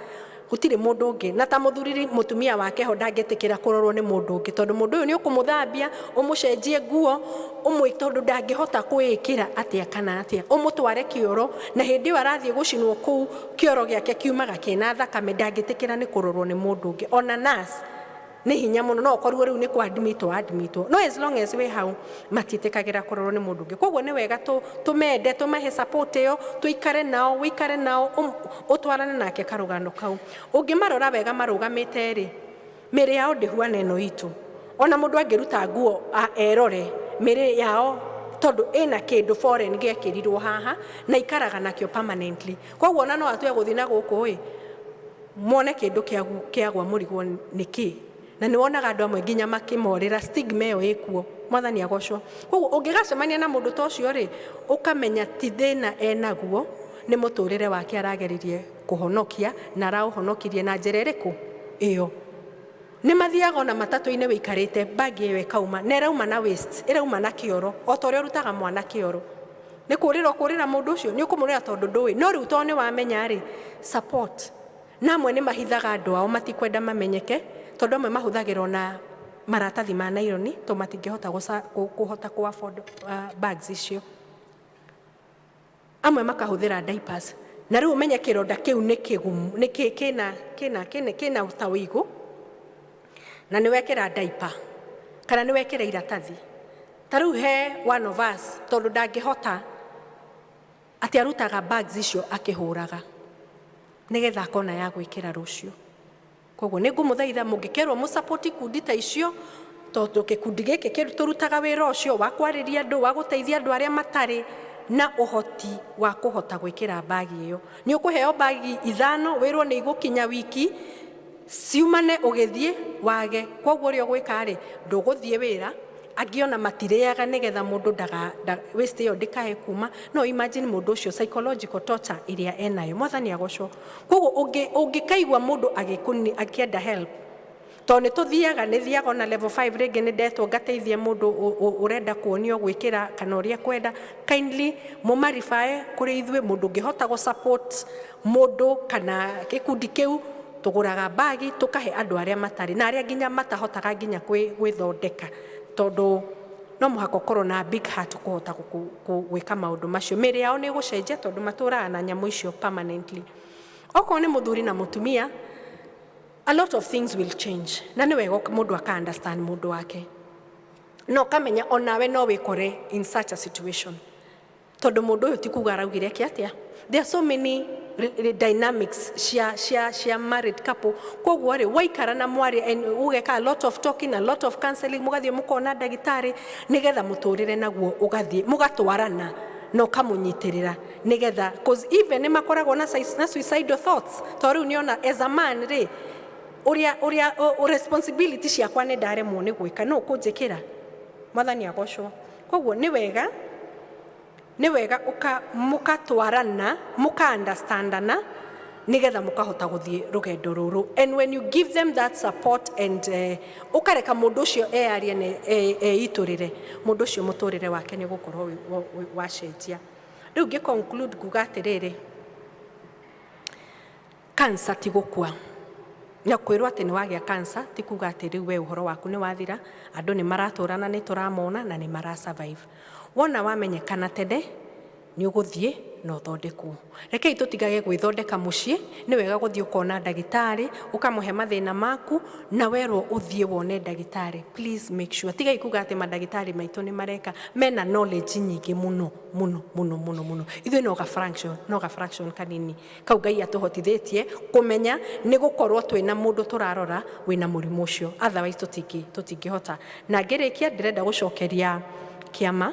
gũtirĩ mũndũ ũngĩ. Na ta mũthuri, mũtumia wake ho ndangĩtĩkĩra kũrorwo nĩ mũndũ ũngĩ, tondũ mũndũ ũyũ nĩ ũkũmũthambia, ũmũcenjie nguo, ũmwĩ tondũ ndangĩhota kwĩĩkĩra atĩa kana atĩa, ũmũtware kĩoro, na hĩndĩ ĩyo arathiĩ gũcinwo kũu, kĩoro gĩake kiumaga kĩna thakame, ndangĩtĩkĩra nĩ kũrorwo nĩ mũndũ ũngĩ, ona nurse. Nĩ hinya mũno no ũkorirwo rĩu nĩ kwadmitwo admitwo, no as long as wĩ hau matiĩtĩkagĩra kũrorwo nĩ mũndũ ũngĩ. Koguo nĩ wega tũmende, tũmahe support ĩyo, tũikare nao, wĩikare nao, ũtwarane nake karũgano kau. Ũngĩmarora wega marũgamĩte rĩ, mĩĩrĩ yao ndĩhuana ĩno itũ. Ona mũndũ angĩruta nguo erore mĩĩrĩ yao, tondũ ĩna kĩndũ foreign gĩekĩrirwo haha na ikaraga nakĩo permanently. Koguo ona no atue gũthiĩ na gũkũ ĩ muone kĩndũ kĩagwa mũrigwo nĩ kĩ, na nĩ wonaga andũ amwe nginya makĩmorĩra, stigma ĩyo ĩkuo. Mwathani agocwo. Koguo ũngĩgacemania na mũndũ ta ũcio rĩ, ũkamenya ti thĩna enaguo, nĩ mũtũrĩre wake arageririe kũhonokia, na araũhonokirie na njĩra ĩrĩkũ ĩyo. Nĩ mathiaga ona matatũ-inĩ, wĩikarĩte, bagi ĩyo ĩkauma, na ĩrauma na waste, ĩrauma na kĩoro, o ta ũrĩa ũrutaga mwana kĩoro. Nĩ kũrĩra ũkũrĩra mũndũ ũcio, nĩ ũkũmũrĩra tondũ ndũĩ. No rĩu tondũ nĩ wamenya rĩ, support. Na amwe nĩ mahithaga andũ ao, matikwenda mamenyeke, tondũ amwe mahũthagĩra ona maratathi ma naironi, tondũ matingĩhota kũhota kũ afford bags icio. Amwe makahũthĩra diapers. Na rĩu ũmenye kĩronda kĩu nĩ kĩgumu, nĩ kĩna ta ũigũ, na nĩ wekĩra diaper kana nĩ wekĩra iratathi. Ta rĩu he one of us, tondũ ndangĩhota, atĩ arutaga bags icio akĩhũraga nĩgetha akona ya gwĩkĩra rũciũ. Koguo nĩ ngũmũthaitha, mũngĩkerwo mũsupport ikundi ta icio, tondũ gĩkundi gĩkĩ tũrutaga wĩra ũcio wa kwarĩria andũ, wa gũteithia andũ arĩa matarĩ na ũhoti wa kũhota gwĩkĩra bagi ĩyo. Nĩ ũkũheo bagi 5, wĩrwo nĩ igũkinya wiki ciumane, ũgĩthiĩ wage. Koguo ũrĩa ũgwĩka rĩ, ndũgũthiĩ wĩra, angĩ ona matirĩaga, nĩgetha mũndũ ndaga waste ĩyo ndĩkae kuma. No imagine mũndũ ũcio, psychological torture ĩrĩa enayo. Mwathani agocwo. Koguo ũngĩkaigua mũndũ akĩenda help, tondũ nĩ tũthiaga, nĩ thiaga ona level 5 rĩngĩ, nĩ ndetwo ngateithie mũndũ ũrenda kuonio gwĩkĩra kana ũrĩa kwenda, kindly mũmaribae kũrĩ ithuĩ. Mũndũ ũngĩhota gũ support mũndũ kana gĩkundi kĩu, tũgũraga bagi tũkahe andũ arĩa matarĩ na arĩa nginya matahotaga nginya gwĩthondeka, tondũ no mũhaka ũkorwo na big heart kũhota gwĩka maũndũ macio. Mĩĩrĩ yao nĩ ĩgũcenjia tondũ matũraga na nyamũ icio permanently. Okorwo nĩ mũthuri na mũtumia, a lot of things will change, na nĩ wega mũndũ aka understand mũndũ wake, na ũkamenya onawe no wĩkore in such a situation, tondũ mũndũ ũyũ ti kuga araugire eke atĩa. There are so many dynamics cia married couple. Koguo rĩ, waikara na mwarĩ and ũgeka a lot of talking, a lot of counseling, mũgathiĩ mũkona ndagĩtarĩ, nĩgetha mũtũrĩre naguo ũgathiĩ mũgatwarana na ũkamũnyitĩrĩra, nĩgetha, cause even nĩ makoragwo na suicidal thoughts, tondũ rĩu nĩona as a man rĩ, ũrĩa responsibility ciakwa nĩ ndaremwo nĩ gwĩka, no ũkũnjĩkĩra. Mwathani agocwo. Koguo nĩ wega mũkatwarana, mũka understandana, nĩgetha mũkahota gũthiĩ rũgendo rũrũ. And when you give them that support and ũkareka mũndũ ũcio eyarie na eitũrĩre, mũndũ ũcio mũtũrĩre wake nĩ ũgũkorwo wacenjia. Rĩu ngĩ conclude nguga atĩrĩrĩ, cancer ti gũkua, na kwĩrwo atĩ nĩ wagĩa cancer ti kuga atĩ rĩu we ũhoro waku nĩ wathira. Andũ nĩ maratũrana, nĩ tũramona na nĩ mara survive. Wona wamenyekana tene, nĩ ũgũthiĩ na ũthondekwo. Rekei tũtigage gwĩthondeka mũciĩ. Nĩ wega gũthiĩ ũkona ndagĩtarĩ, ũkamũhe mathĩna maku, na werwo ũthiĩ wone ndagĩtarĩ, please make sure, tigai kuga atĩ mandagĩtarĩ maitũ nĩ mareka, mena knowledge nyingĩ mũno mũno mũno mũno mũno. Ithuĩ no ga fraction kanini kau Ngai atũhotithĩtie kũmenya, nĩ gũkorwo twĩna mũndũ tũrarora wĩna mũrimũ ũcio, otherwise tũtingĩhota. Na ngĩrĩkia, ndĩrenda gũcokeria kĩama,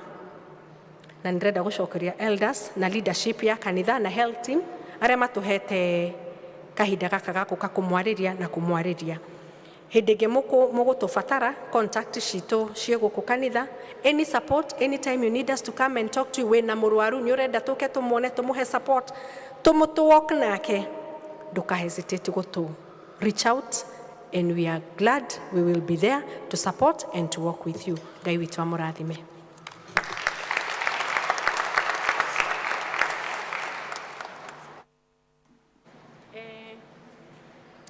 na ndĩrenda gũcokeria elders na leadership ya kanitha na health team arĩa matũhete kahinda gaka ga gũka kũmwarĩria na kũmwarĩria. Hĩndĩ ĩngĩ mũgũtũbatara, contact citũ ciĩ gũkũ kanitha. Any support, anytime you need us to come and talk to you, wĩna mũrwaru, nĩ ũrenda tũke tũmuone, tũmũhe support, tũmũtũ walk nake, ndũka hesitate gũtũ reach out, and we are glad we will be there to support and to walk with you. Ngai witũ amũrathime.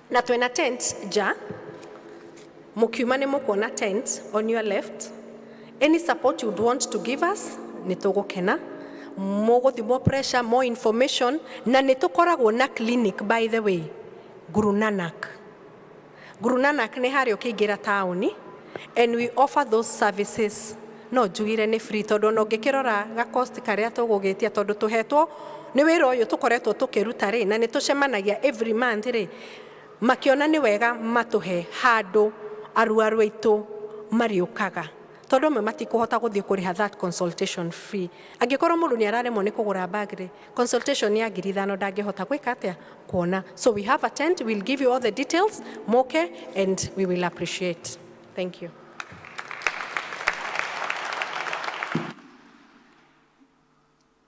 Na twĩna tent nja, mũkiuma nĩ mũkuona tent on your left. Any support you'd want to give us, nĩ tũgũkena. Mũgũthimwo pressure, more information, na nĩ tũkoragwo na clinic, by the way, Guru Nanak. Guru Nanak nĩ harĩa ũkĩingĩra taũni, and we offer those services. No njugire nĩ free, tondũ ona ũngĩkĩrora ga cost karĩa tũgũgĩtia, tondũ tũhetwo nĩ wĩra ũyũ tũkoretwo tũkĩruta rĩ, na nĩ tũcemanagia every month rĩ, makĩona nĩ wega matũhe handũ arwaru aitũ marĩũkaga, tondũ amwe matikũhota gũthiĩ kũrĩha that consultation fee. Angĩkorwo mũndũ nĩ araremwo nĩ kũgũra bag rĩ, consultation ya 5,000 ndangĩhota gwĩka atĩa kuona. So we have a tent, we'll give you all the details, moke, and we will appreciate. Thank you.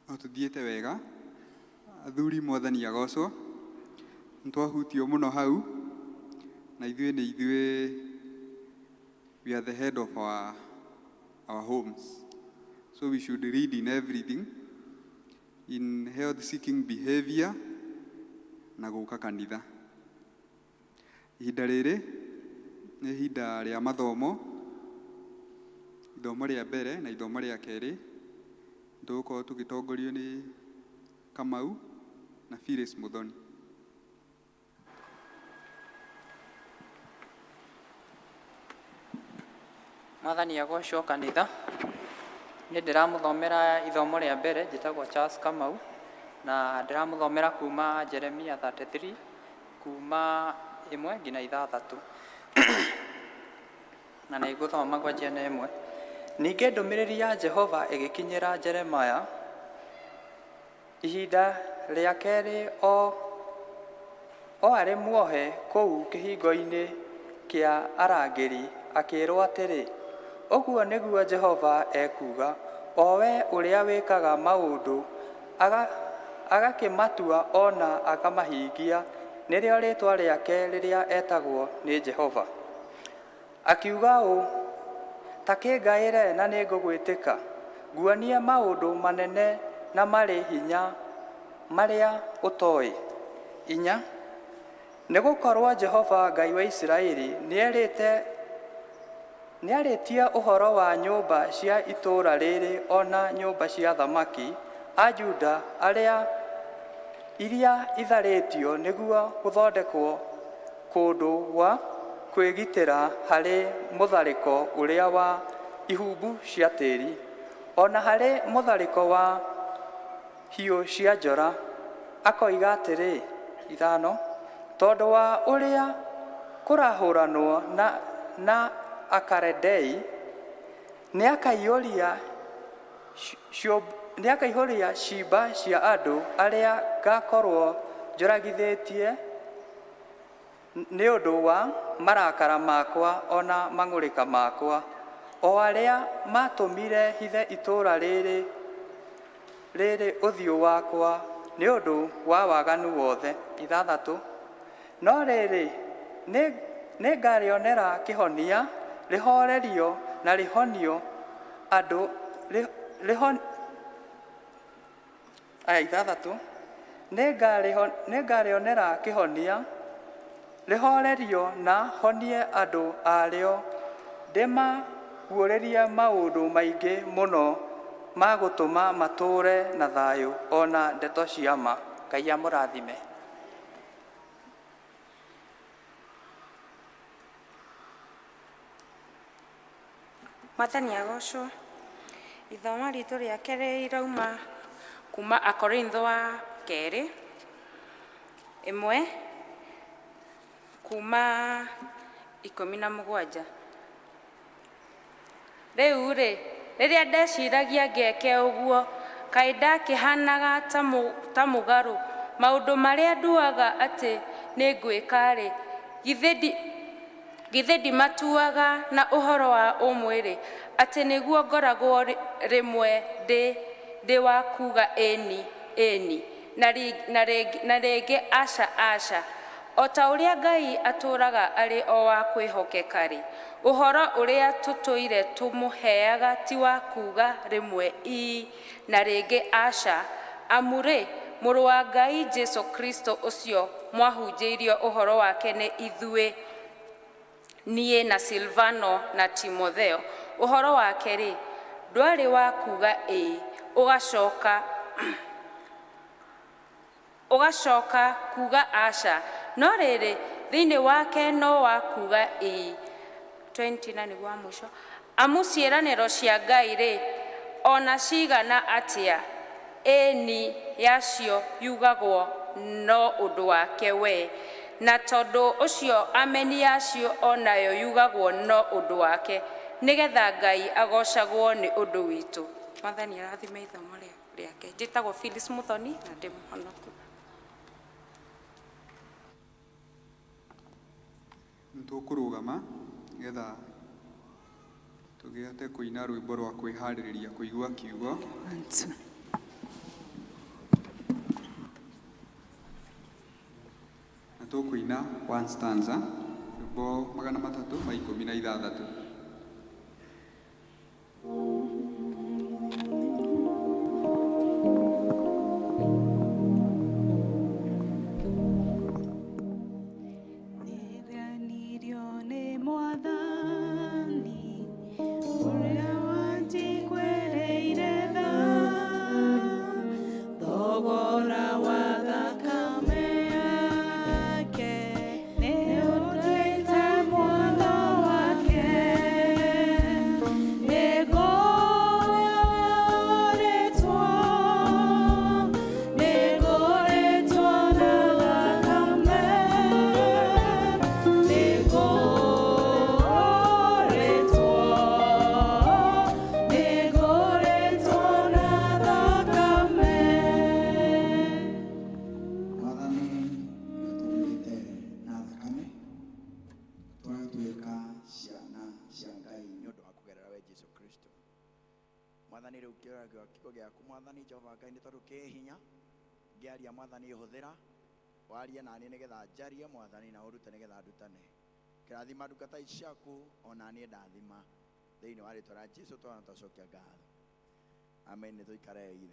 No tũthiĩte wega, athuri. Mwathani agocwo. Nĩ twahutio mũno hau, na ithuĩ nĩ ithuĩ, we are the head of our homes, so we should lead in everything, in health seeking behavior na gũka kanitha. Ihinda rĩrĩ nĩ ihinda rĩa mathomo, ithomo rĩa mbere na ithomo rĩa kerĩ. Tũgũkorwo tũgĩtongorio nĩ Kamau na Phyllis Muthoni. Mwathani agocwo, kanitha. Nĩ ndĩramũthomera ithomo rĩa mbere. Njĩtagwo Charles Kamau na ndĩramũthomera kuma Jeremia 33, kuma 1 nginya 6, na nĩ ngũthoma kwanjia na 1. Ningĩ ndũmĩrĩri ya Jehova ĩgĩkinyĩra Jeremaya ihinda rĩa kerĩ o arĩ muohe kũu kĩhingo-inĩ kĩa arangĩri, akĩĩrwo atĩrĩ, ũguo nĩguo Jehova ekuuga, o we ũrĩa wĩkaga maũndũ agakĩmatua o na akamahingia, nĩrĩo rĩĩtwa rĩake rĩrĩa etagwo nĩ Jehova. Akiuga ũũ, ta kĩngaĩre na nĩngũgwĩtĩka, nguonie maũndũ manene na marĩ hinya marĩa ũtoĩ. 4. Nĩ gũkorwo Jehova Ngai wa Isiraeli nĩerĩte, nĩarĩtie ũhoro wa nyũmba cia itũũra rĩrĩ o na nyũmba cia athamaki a Juda arĩa iria itharĩtio nĩguo gũthondekwo kũndũ gwa kwĩgitĩra harĩ mũtharĩko ũrĩa wa ihumbu cia tĩri, o na harĩ mũtharĩko wa hiũ cia njora, akoiga atĩrĩ, 5. Tondũ wa ũrĩa kũrahũranwo na Akaredei, nĩakaihũria ciimba cia andũ arĩa ngakorwo njũragithĩtie nĩ ũndũ wa marakara makwa o na mang'ũrĩka makwa, o arĩa matũmire hithe itũũra rĩrĩ ũthiũ wakwa nĩ ũndũ wa waganu wothe. 6. No rĩrĩ, nĩngarĩonera kĩhonia, rĩhoorerio na rĩhonio andũ aya. 6. Nĩngarĩonera kĩhonia, rĩhoorerio na honie andũ arĩo, ndĩmaguũrĩrie maũndũ maingĩ mũno ma gũtũma matũũre na thayũ, o na ndeto cia ma. Ngai amũrathime. Mwathani agocwo. Ithomo ritũ rĩa kerĩ irauma kuma Akorintho wa kerĩ 1, kuma 17. Rĩu rĩ, rĩrĩa ndeciragia ngeke ũguo, kaĩ ndakĩhanaga ta mũgarũ maũndũ marĩa nduaga atĩ nĩ ngwĩka-rĩ, githĩ ndimatuaga na ũhoro wa ũmwĩrĩ, atĩ nĩguo ngoragwo rĩmwe ndĩ wa kuuga ĩni, ĩni, na rĩngĩ aca, aca? O ta ũrĩa Ngai atũũraga arĩ o wa kwĩhokeka-rĩ, ũhoro ũrĩa tũtũire tũmũheaga ti wa kuuga rĩmwe ii na rĩngĩ aca. Amu-rĩ, Mũrũ wa Ngai Jesu Kristo ũcio mwahunjĩirio ũhoro wake nĩ ithuĩ, niĩ na Silvano na Timotheo, ũhoro wake-rĩ, ndwarĩ wa kuuga ĩĩ ũgacoka kuuga aca, no rĩrĩ, Thĩinĩ wake no wa kuuga ĩĩ. 20 na nĩguo wa mũico. Amu ciĩranĩro cia Ngai rĩ, ona cigana atĩa, ĩni yacio yugagwo no ũndũ wake we, na tondũ ũcio ameni yacio o nayo yugagwo no ũndũ wake, nĩgetha Ngai agocagwo nĩ ũndũ witũ. Mwathani arathime ithomo rĩake. Njĩtagwo Phyllis Muthoni na ndĩ mũhonoku. Nĩtũkũrũgama nĩgetha tũkĩhote kũina rwĩmbo rwa kwĩharĩrĩria kũigua kiugo. Na tũkũina one stanza, rwĩmbo 316. Nĩthanirio nĩ Mwathani ũrĩa wanjiguĩrĩire tha, thogora wa thakame yake nĩũnduĩte mwana wake. Nĩngũrĩtwo, nĩngũrĩtwo na thakame, nĩngũrĩtwo, nĩngũrĩtwo na thakame. Mwathani nĩatũmĩte na thakame twatuĩka ciana cia Ngai nĩ ũndũ wa kũgerera we Jesu Kristo. Mwathani rĩu kĩũragio kiugo gĩaku Mwathani Jehova Ngai nĩ tondũ kĩ hinya ngĩaria Mwathani hũthĩra warie naniĩ nĩgetha njarie Mwathani na ũrute nĩgetha ndutane. Kĩrathima ndungata ici ciaku ona niĩ ndathima thĩinĩ wa rĩtwa rĩa Jesu twana twacokia ngatho. Amen. Nĩ tũikare thĩ.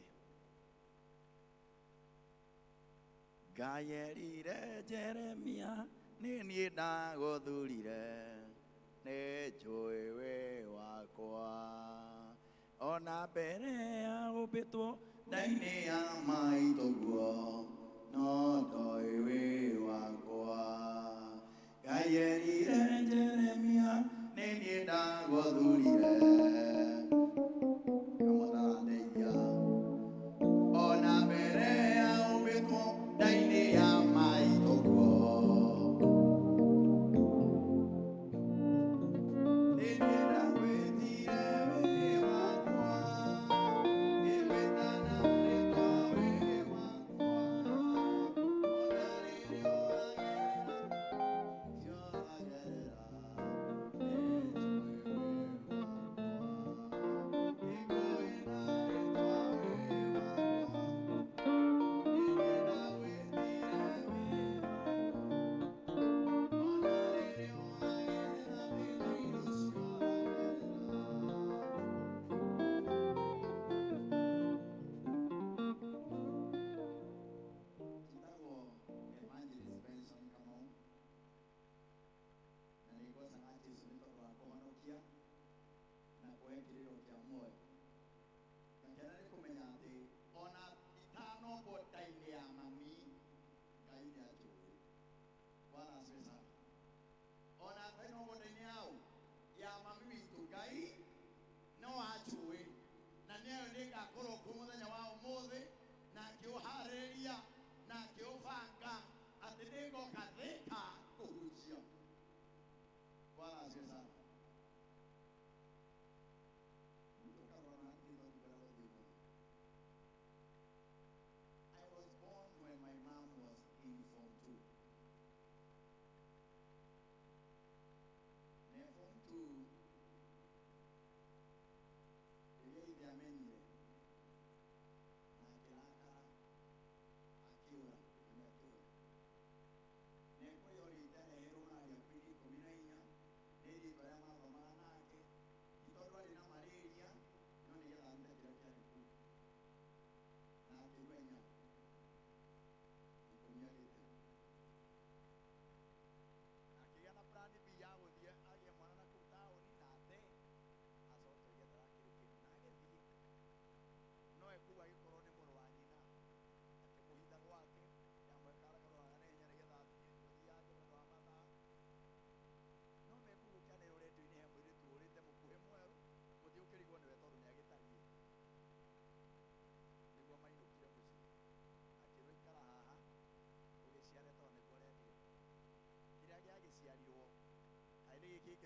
Ngai erire Jeremia nĩ niĩ ndagũthurire nĩ njũĩ wĩ wakwa ona mbere ya gũmbĩtwo nda-inĩ ya maitũguo no ndoĩ wĩ wakwa. Ngai erire Jeremia nĩ niĩ ndagũthurire kamũtarandeithia ona mbere ya gũmbĩtwo nda-inĩ ya maitũguo nĩ niĩ ndakwĩtire wĩ wakwa ngĩgwĩta na rĩtwa wĩ wakwa ona rĩrĩa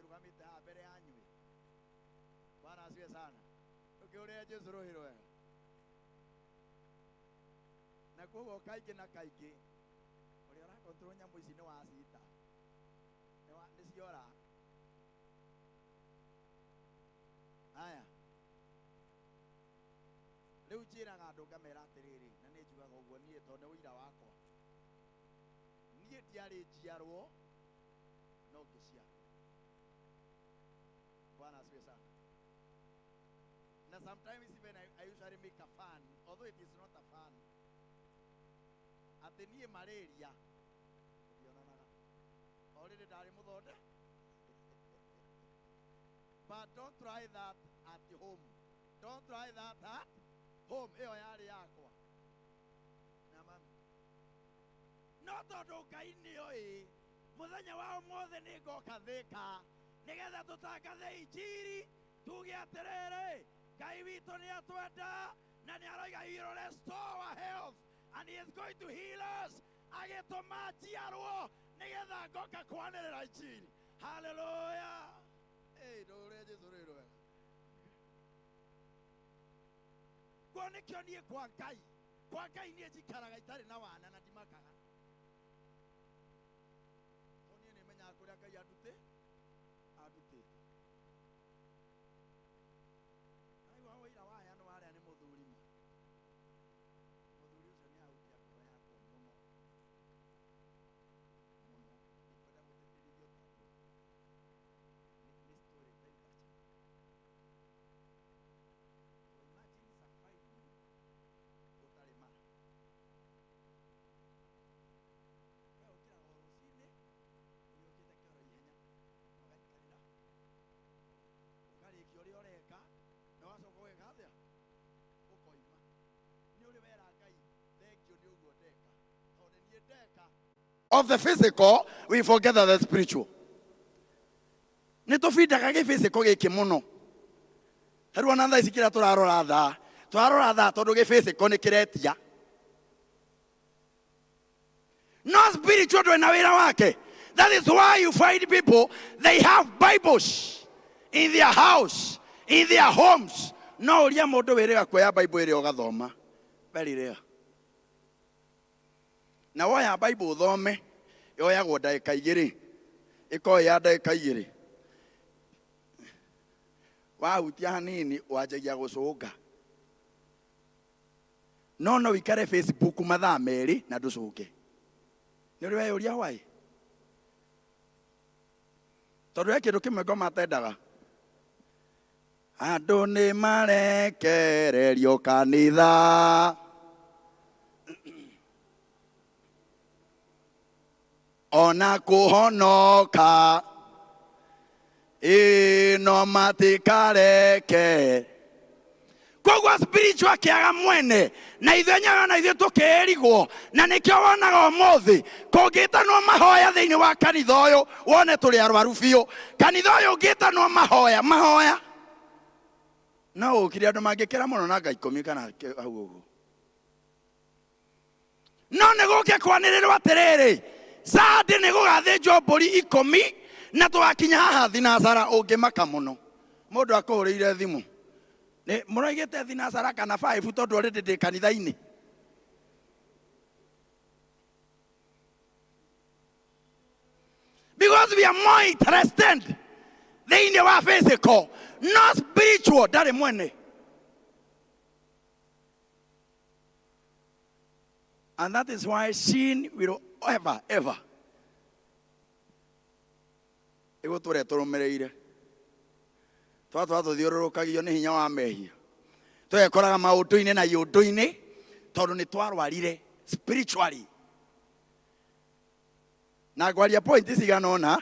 Kĩrũgamĩte haha mbere yanyu ĩ. Bwana asifiwe sana. Ũkĩũrĩre Jesu rũhĩ rwega. Na koguo kaingĩ na kaingĩ ũrĩa ũrakontrol nyamũ ici nĩ wacita, nĩ ciora. Haya, rĩu njĩraga andũ ngamera atĩrĩrĩ, na nĩ njugaga ũguo niĩ tondũ nĩ ũira wakwa, niĩ ndiarĩ njiarwo no ngĩciarwo. Bwana asifiwe sana. Na sometimes even I usually make a fun, although it is not a fun, atĩ niĩ malaria ndionanaga already, ndarĩ mũthonde. But don't try that at home, don't try that at home. Ĩyo yarĩ yakwa na mami, no tondũ Ngai nĩoĩ mũthenya wa ũmũthĩ nĩ ngoka Thĩka nĩgetha tũtangathe injiri, tuge atĩrĩrĩ, Ngai witũ nĩ atwenda na nĩ aroiga he will restore our health and he is going to heal us, agĩtũma njiarwo nĩgetha ngoka kwanĩrĩra injiri. Haleluya! Ĩ ndũrĩa Jesu rĩ rwega. Kuo nĩkĩo niĩ kwa Ngai, kwa Ngai niĩ njikaraga itarĩ na wana na ndimakaga, tondũ niĩ nĩmenyaga kũrĩa Ngai andutĩte. Aigua ũira wa aya nĩ warĩa nĩ mũthuri ma mũthuri ũcio nĩ ahutia ngoro yakwa mũno mũno. Ndikwenda gũtĩtĩrithio tondũ nĩ story very touching. So imagine surviving ũtarĩ mara. We ũkĩraga o rũcinĩ ũgĩũkĩte kĩoro ihenya, ũgaikarĩra, ũkarĩkia ũrĩa ũreka, na ũgacoka ũgeka atĩa? Ũkoima. Nĩ ũrĩ wera Ngai thengio nĩ ũguo ndeka, tondũ nĩ niĩ ndeka. Of the physical, we forget that the spiritual nĩ tũbindaga gĩ physical gĩkĩ mũno. Tarĩu ona thaa ici kĩrĩa tũrarora thaa, tũrarora thaa tondũ gĩ physical nĩ kĩretia, no spiritual ndũrĩ na wĩra wake. That is why you find people, they have Bibles in their house, in their homes, no ũria mũndũ wĩrĩga kuoya Bible ĩrĩa ũgathoma, very rare. Na woya Bible ũthome, yoyagwo ndagĩka 2, ĩkorwo ya ndagĩka 2, wahutia hanini wanjagia gũcũnga. No no wikare Facebook mathaa 2 na ndũcũnge. Nĩ ũrĩ weyũria why? Tondũ he kĩndũ kĩmwe ngoma atendaga, andũ nĩ marekererio kanitha ona kũhonoka ĩ no matikareke. Koguo spiritual kĩaga mwene na ithuĩ nyayo na ithuĩ tũkĩrigwo, na nĩkĩo wonaga ũmũthĩ kũngĩtanwo mahoya thĩinĩ wa kanitha ũyũ, wone tũrĩ arwaru biũ. Kanitha ũyũ ũngĩtanwo mahoya, mahoya no ũkire andũ mangĩkĩra mũno na nga 10 kana hau ũguo, no nĩ gũke kwanĩrĩrwo atĩrĩrĩ, Sunday nĩ gũgathĩnjwo mbũri 10 na tũgakinya haha thinacara, ũngĩmaka mũno. Mũndũ akũhũrĩire thimũ, nĩ mũroigĩte thinacara kana 5, tondũ already ndĩ kanitha-inĩ. Because we are more interested thĩinĩ wa physical, no spiritual ndarĩ mwene. And that is why sin will ever ever ĩgũtũra ĩtũrũmĩrĩire. Twatũra tũthiũrũrũkagio nĩ hinya wa mehia, twekoraga maũndũ-inĩ na iũndũ-inĩ tondũ nĩ twarwarire spiritually. Na ngwaria point cigana ũna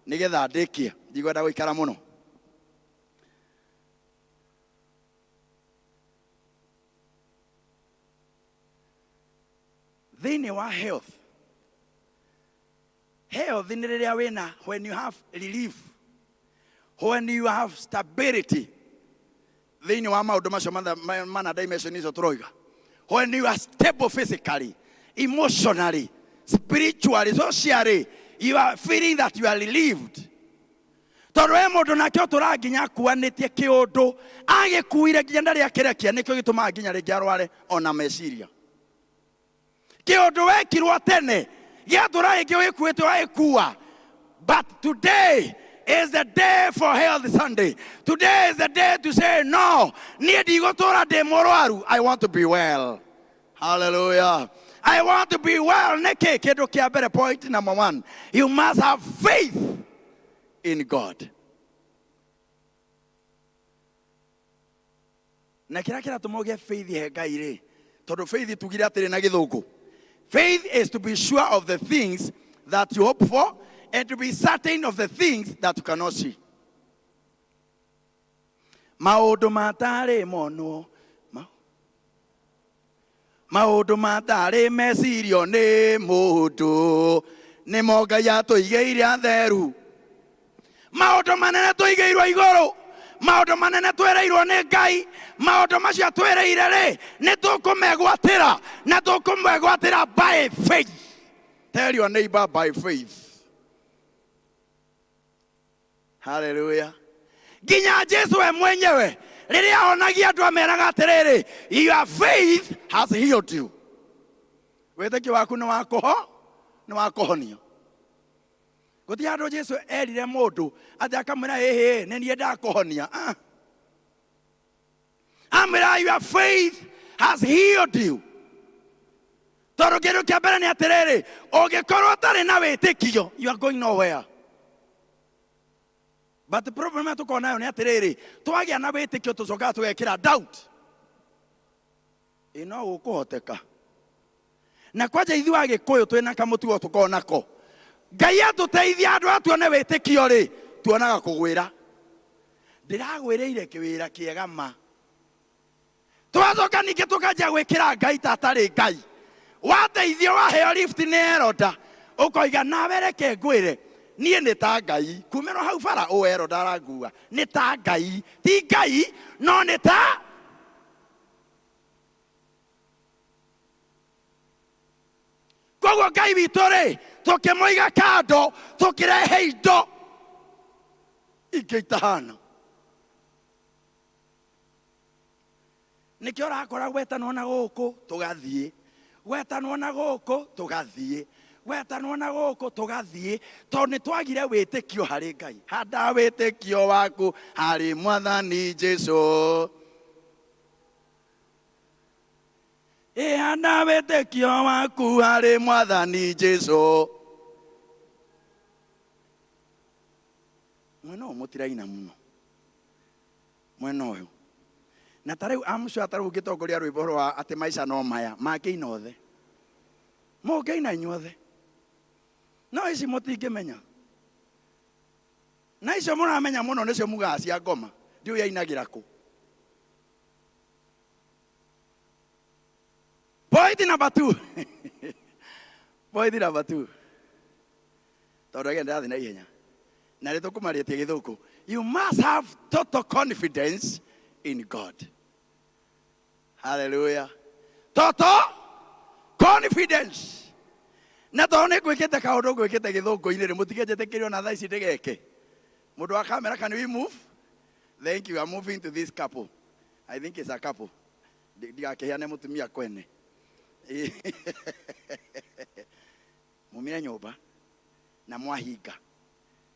nĩgetha ndĩkie, ndikwenda gũikara mũno. Thĩinĩ wa health, health nĩ rĩrĩa wĩna, when you have relief, when you have stability thĩinĩ wa maũndũ macio mana dimension icio tũroiga, when you are stable physically, emotionally, spiritually, socially, you are feeling that you are relieved. Tondũ we mũndũ nake ũtũraga nginya akuanĩtie kĩũndũ agĩkuire nginya ndarĩ akĩrekia, nĩkĩo gĩtũmaga nginya rĩngĩ arware ona meciria. Kĩũndũ wekirwo tene gĩatũra rĩngĩ wĩkuĩte wagĩkua. But today is the day for Health Sunday. Today is the day to say no, niĩ ndigũtũra ndĩ mũrwaru. I want to be well. Hallelujah. I want to be well. Nĩkĩ kĩndũ kĩa mbere? Point number one, you must have faith in God. Na kĩrĩa kĩratũma ũgĩe faith he Ngai rĩ, tondũ faith tugire atĩrĩ na gĩthũngũ, faith is to be sure of the things that you hope for and to be certain of the things that you cannot see. Maũndũ matarĩ monwo, maũndũ matarĩ mecirio nĩ mũndũ, nĩmo Ngai atũigĩire atheru. Maũndũ manene tũigĩirwo igũrũ, maũndũ manene twĩrĩirwo nĩ Ngai, maũndũ macio atwĩrĩire rĩ, nĩ tũkũmegwatĩra, na tũkũmegwatĩra by faith. Tell your neighbor, by faith. Hallelujah. Nginya Jesu we mwenyewe rĩrĩa ahonagia andũ ameraga atĩrĩrĩ, your faith has healed you. Wĩtĩkio waku nĩ wakũho nĩ wakũhonia. Gũtirĩ handũ Jesu erire mũndũ atĩ akamwĩra ĩhĩ nĩ niĩ ndakũhonia. Ah. Amwĩra your faith has healed you. Tondũ kĩndũ kĩa mbere nĩ atĩrĩrĩ, ũngĩkorwo ũtarĩ na wĩtĩkio, you are going nowhere. But the problem ĩrĩa tũkoragwo nayo nĩ atĩrĩrĩ, twagĩa na wĩtĩkio tũcokaga tũgekĩra doubt. Ĩ no gũkũhoteka. Na kwanja ithuĩ Agĩkũyũ twĩna kamũtugo tũkoragwo nako. Ngai atũteithia andũ aya tuone wĩtĩkio rĩ, tuonaga kũgwĩra. Ndĩragwĩrĩire kĩwĩra kĩega ma. Twacoka ningĩ tũkanjia gwĩkĩra Ngai ta atarĩ Ngai. Wateithio waheo lift nĩ Eroda, ũkoiga nawe reke ngwĩre, niĩ nĩ ta Ngai. Kumĩrwo hau bara ũ Eroda arangua, nĩ ta Ngai. Ti Ngai, no nĩ ta. Koguo Ngai witũ rĩ, tũkĩmũiga kando, tũkĩrehe indo ingĩ itahana. Nĩkĩo ũrakora gwetanwo na gũkũ tũgathiĩ, gwetanwo na gũkũ tũgathiĩ, gwetanwo na gũkũ tũgathiĩ, tondũ nĩ twagire wĩtĩkio harĩ Ngai. Handa wĩtĩkio waku harĩ Mwathani Jesu. Ĩ handa wĩtĩkio waku harĩ Mwathani Jesu. Mwena ũyũ mũtiraina mũno, mwena ũyũ. Na ta rĩu I'm sure ta rĩu ũngĩtongoria rwĩmbo rwa atĩ maica no maya, mangĩina othe. Mũngĩina inyuothe. No ici mũtingĩmenya. Na icio mũramenya mũno nĩcio mugaga cia ngoma. Ndiũĩ ainagĩra kũ. Point number 2. Point number 2. Tondũ again ndĩrathiĩ na ihenya. Na nĩ tũkũmarĩtie gĩthũngũ. You must have total confidence in God. Hallelujah. Total confidence. Na tondũ nĩ ngwĩkĩte kaũndũ ngwĩkĩte gĩthũngũ-inĩ rĩ, mũtikenjĩtĩkĩrie ona thaa ici ndĩgeke. Mũndũ wa kamera, can we move? Thank you. I'm moving to this couple. I think it's a couple. Ndigakĩheane mũtumia kwene. Mumire nyũmba na mwahinga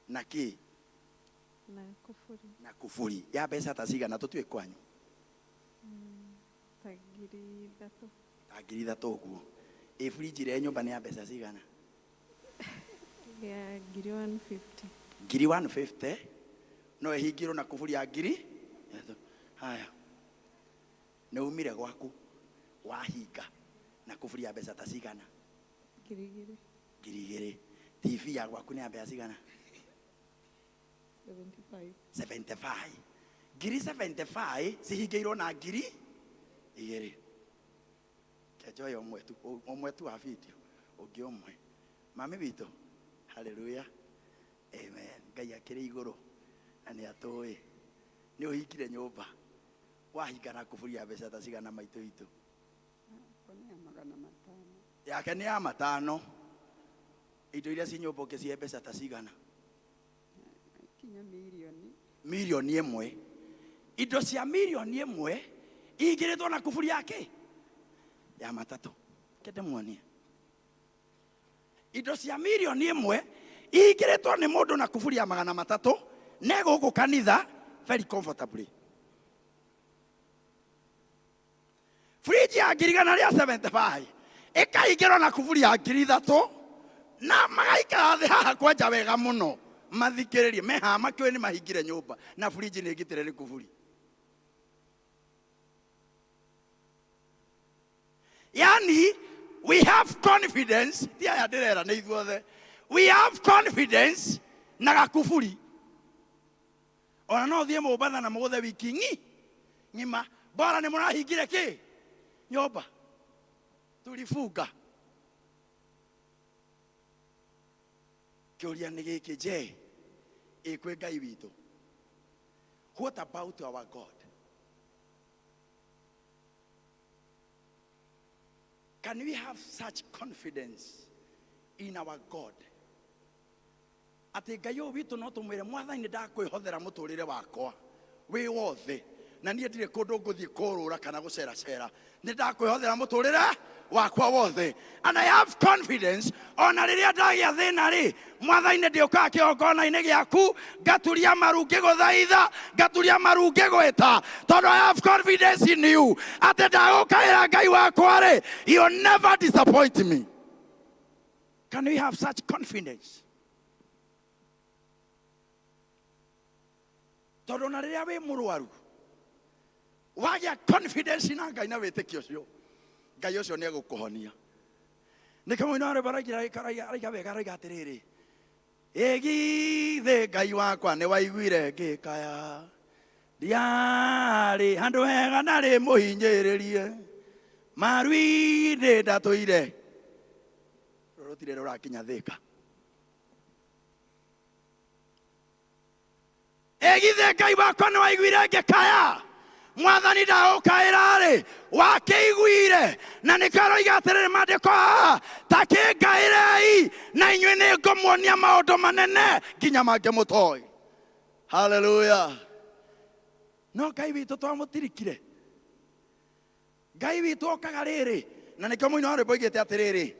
na kĩ? Na kuburi. Na kuburi ya mbeca ta cigana tũtuĩ kwanyu? Ta 3,000. Ta 3,000 ũguo. Ĩ fridge ĩrĩa nyũmba nĩ ya mbeca cigana? Ya ngiri 150. Ngiri 150 no ĩhingĩrwo na kuburi ya 3,000. Haya, nĩ umire gwaku wahinga na kuburi ya mbeca ta cigana? 2,000. 2,000. TV ya gwaku nĩ ya mbeca cigana? 75. 75. Ngiri 75 cihingĩirwo na 2,000. Kenjoya ũmwe tu, ũmwe tu wa video, ũngĩ ũmwe. Mami witũ, hallelujah. Amen. Ngai akĩrĩ igũrũ na nĩ atũĩ. Nĩ ũhingire nyũmba. Wahinga na kuburi ya mbeca ta cigana maitũ witũ? Yake nĩ ya 500. Indo iria ci nyũmba ũngĩcihe mbeca ta cigana? Irakinya mirioni. Mirioni ĩmwe, indo cia mirioni ĩmwe ihingĩrĩtwo na kuburi yake ya matatũ. Kende muonie indo cia mirioni ĩmwe ihingĩrĩtwo nĩ mũndũ na kuburi ya 300 ne gũkũ kanitha very comfortably. Fridge ya 175,000 ĩkaingĩrwo na kuburi ya 3,000 na magaikara thĩ haha kwanja wega mũno mathikĩrĩrie me haha makĩũĩ nĩ mahingire nyũmba na fridge nĩ ngitĩre nĩ kuburi. Yani we have confidence, ti aya ndĩrera nĩ ithuothe, we have confidence na gakuburi. Ona no thiĩ Mombatha na mũgũthe wiki ng'i ng'ima, bora nĩ mũrahingire kĩ nyũmba, tulifunga. Kĩũria nĩ gĩkĩ, je, ĩ kwĩ Ngai witũ? What about our God? Can we have such confidence in our God atĩ Ngai ũyũ witũ no tũmwĩre, Mwathani, nĩ ndakwĩhothera mũtũrĩre wakwa wĩ wothe, na niĩ ndirĩ kũndũ ngũthiĩ kũrũra kana gũceracera, nĩ ndakwĩhothera mũtũrĩre wakwa wothe, and I have confidence ona rĩrĩa ndagĩa thĩna rĩ, Mwathani, nĩ ndĩũkaga kĩgongona-inĩ gĩaku, ngaturia maru ngĩgũthaitha, ngaturia maru ngĩgwĩta, tondũ I have confidence in you atĩ ndagũkaĩra Ngai wakwa rĩ, you never disappoint me. Can we have such confidence? Tondũ na rĩrĩa wĩ mũrwaru wagĩa confidence na Ngai na wĩtĩkio ũcio, Ngai ũcio nĩ egũkũhonia. Nĩkĩo mũini wa rwĩmbo araiga araiga wega, araiga atĩrĩrĩ, ĩgithĩ Ngai wakwa nĩ waiguire ngĩkaya, ndiarĩ handũ hega ndarĩ mũhinyĩrĩrie, maru-inĩ ndatũire, rũtirĩ rũrakinya Thĩka. Ĩgithĩ Ngai wakwa nĩ waiguire ngĩkaya, Mwathani, ndagũkaĩra rĩ, wakĩiguire. Na nĩkĩo aroiga atĩrĩrĩ maandĩko haha, ta kĩngaĩrei na inyuĩ nĩ ngũmuonia maũndũ manene nginya mangĩ mũtoĩ. Haleluya! No Ngai witũ twamũtirikire. Ngai witũ okaga rĩrĩ, na nĩkĩo mũini wa rwĩmbo oigĩte atĩrĩrĩ,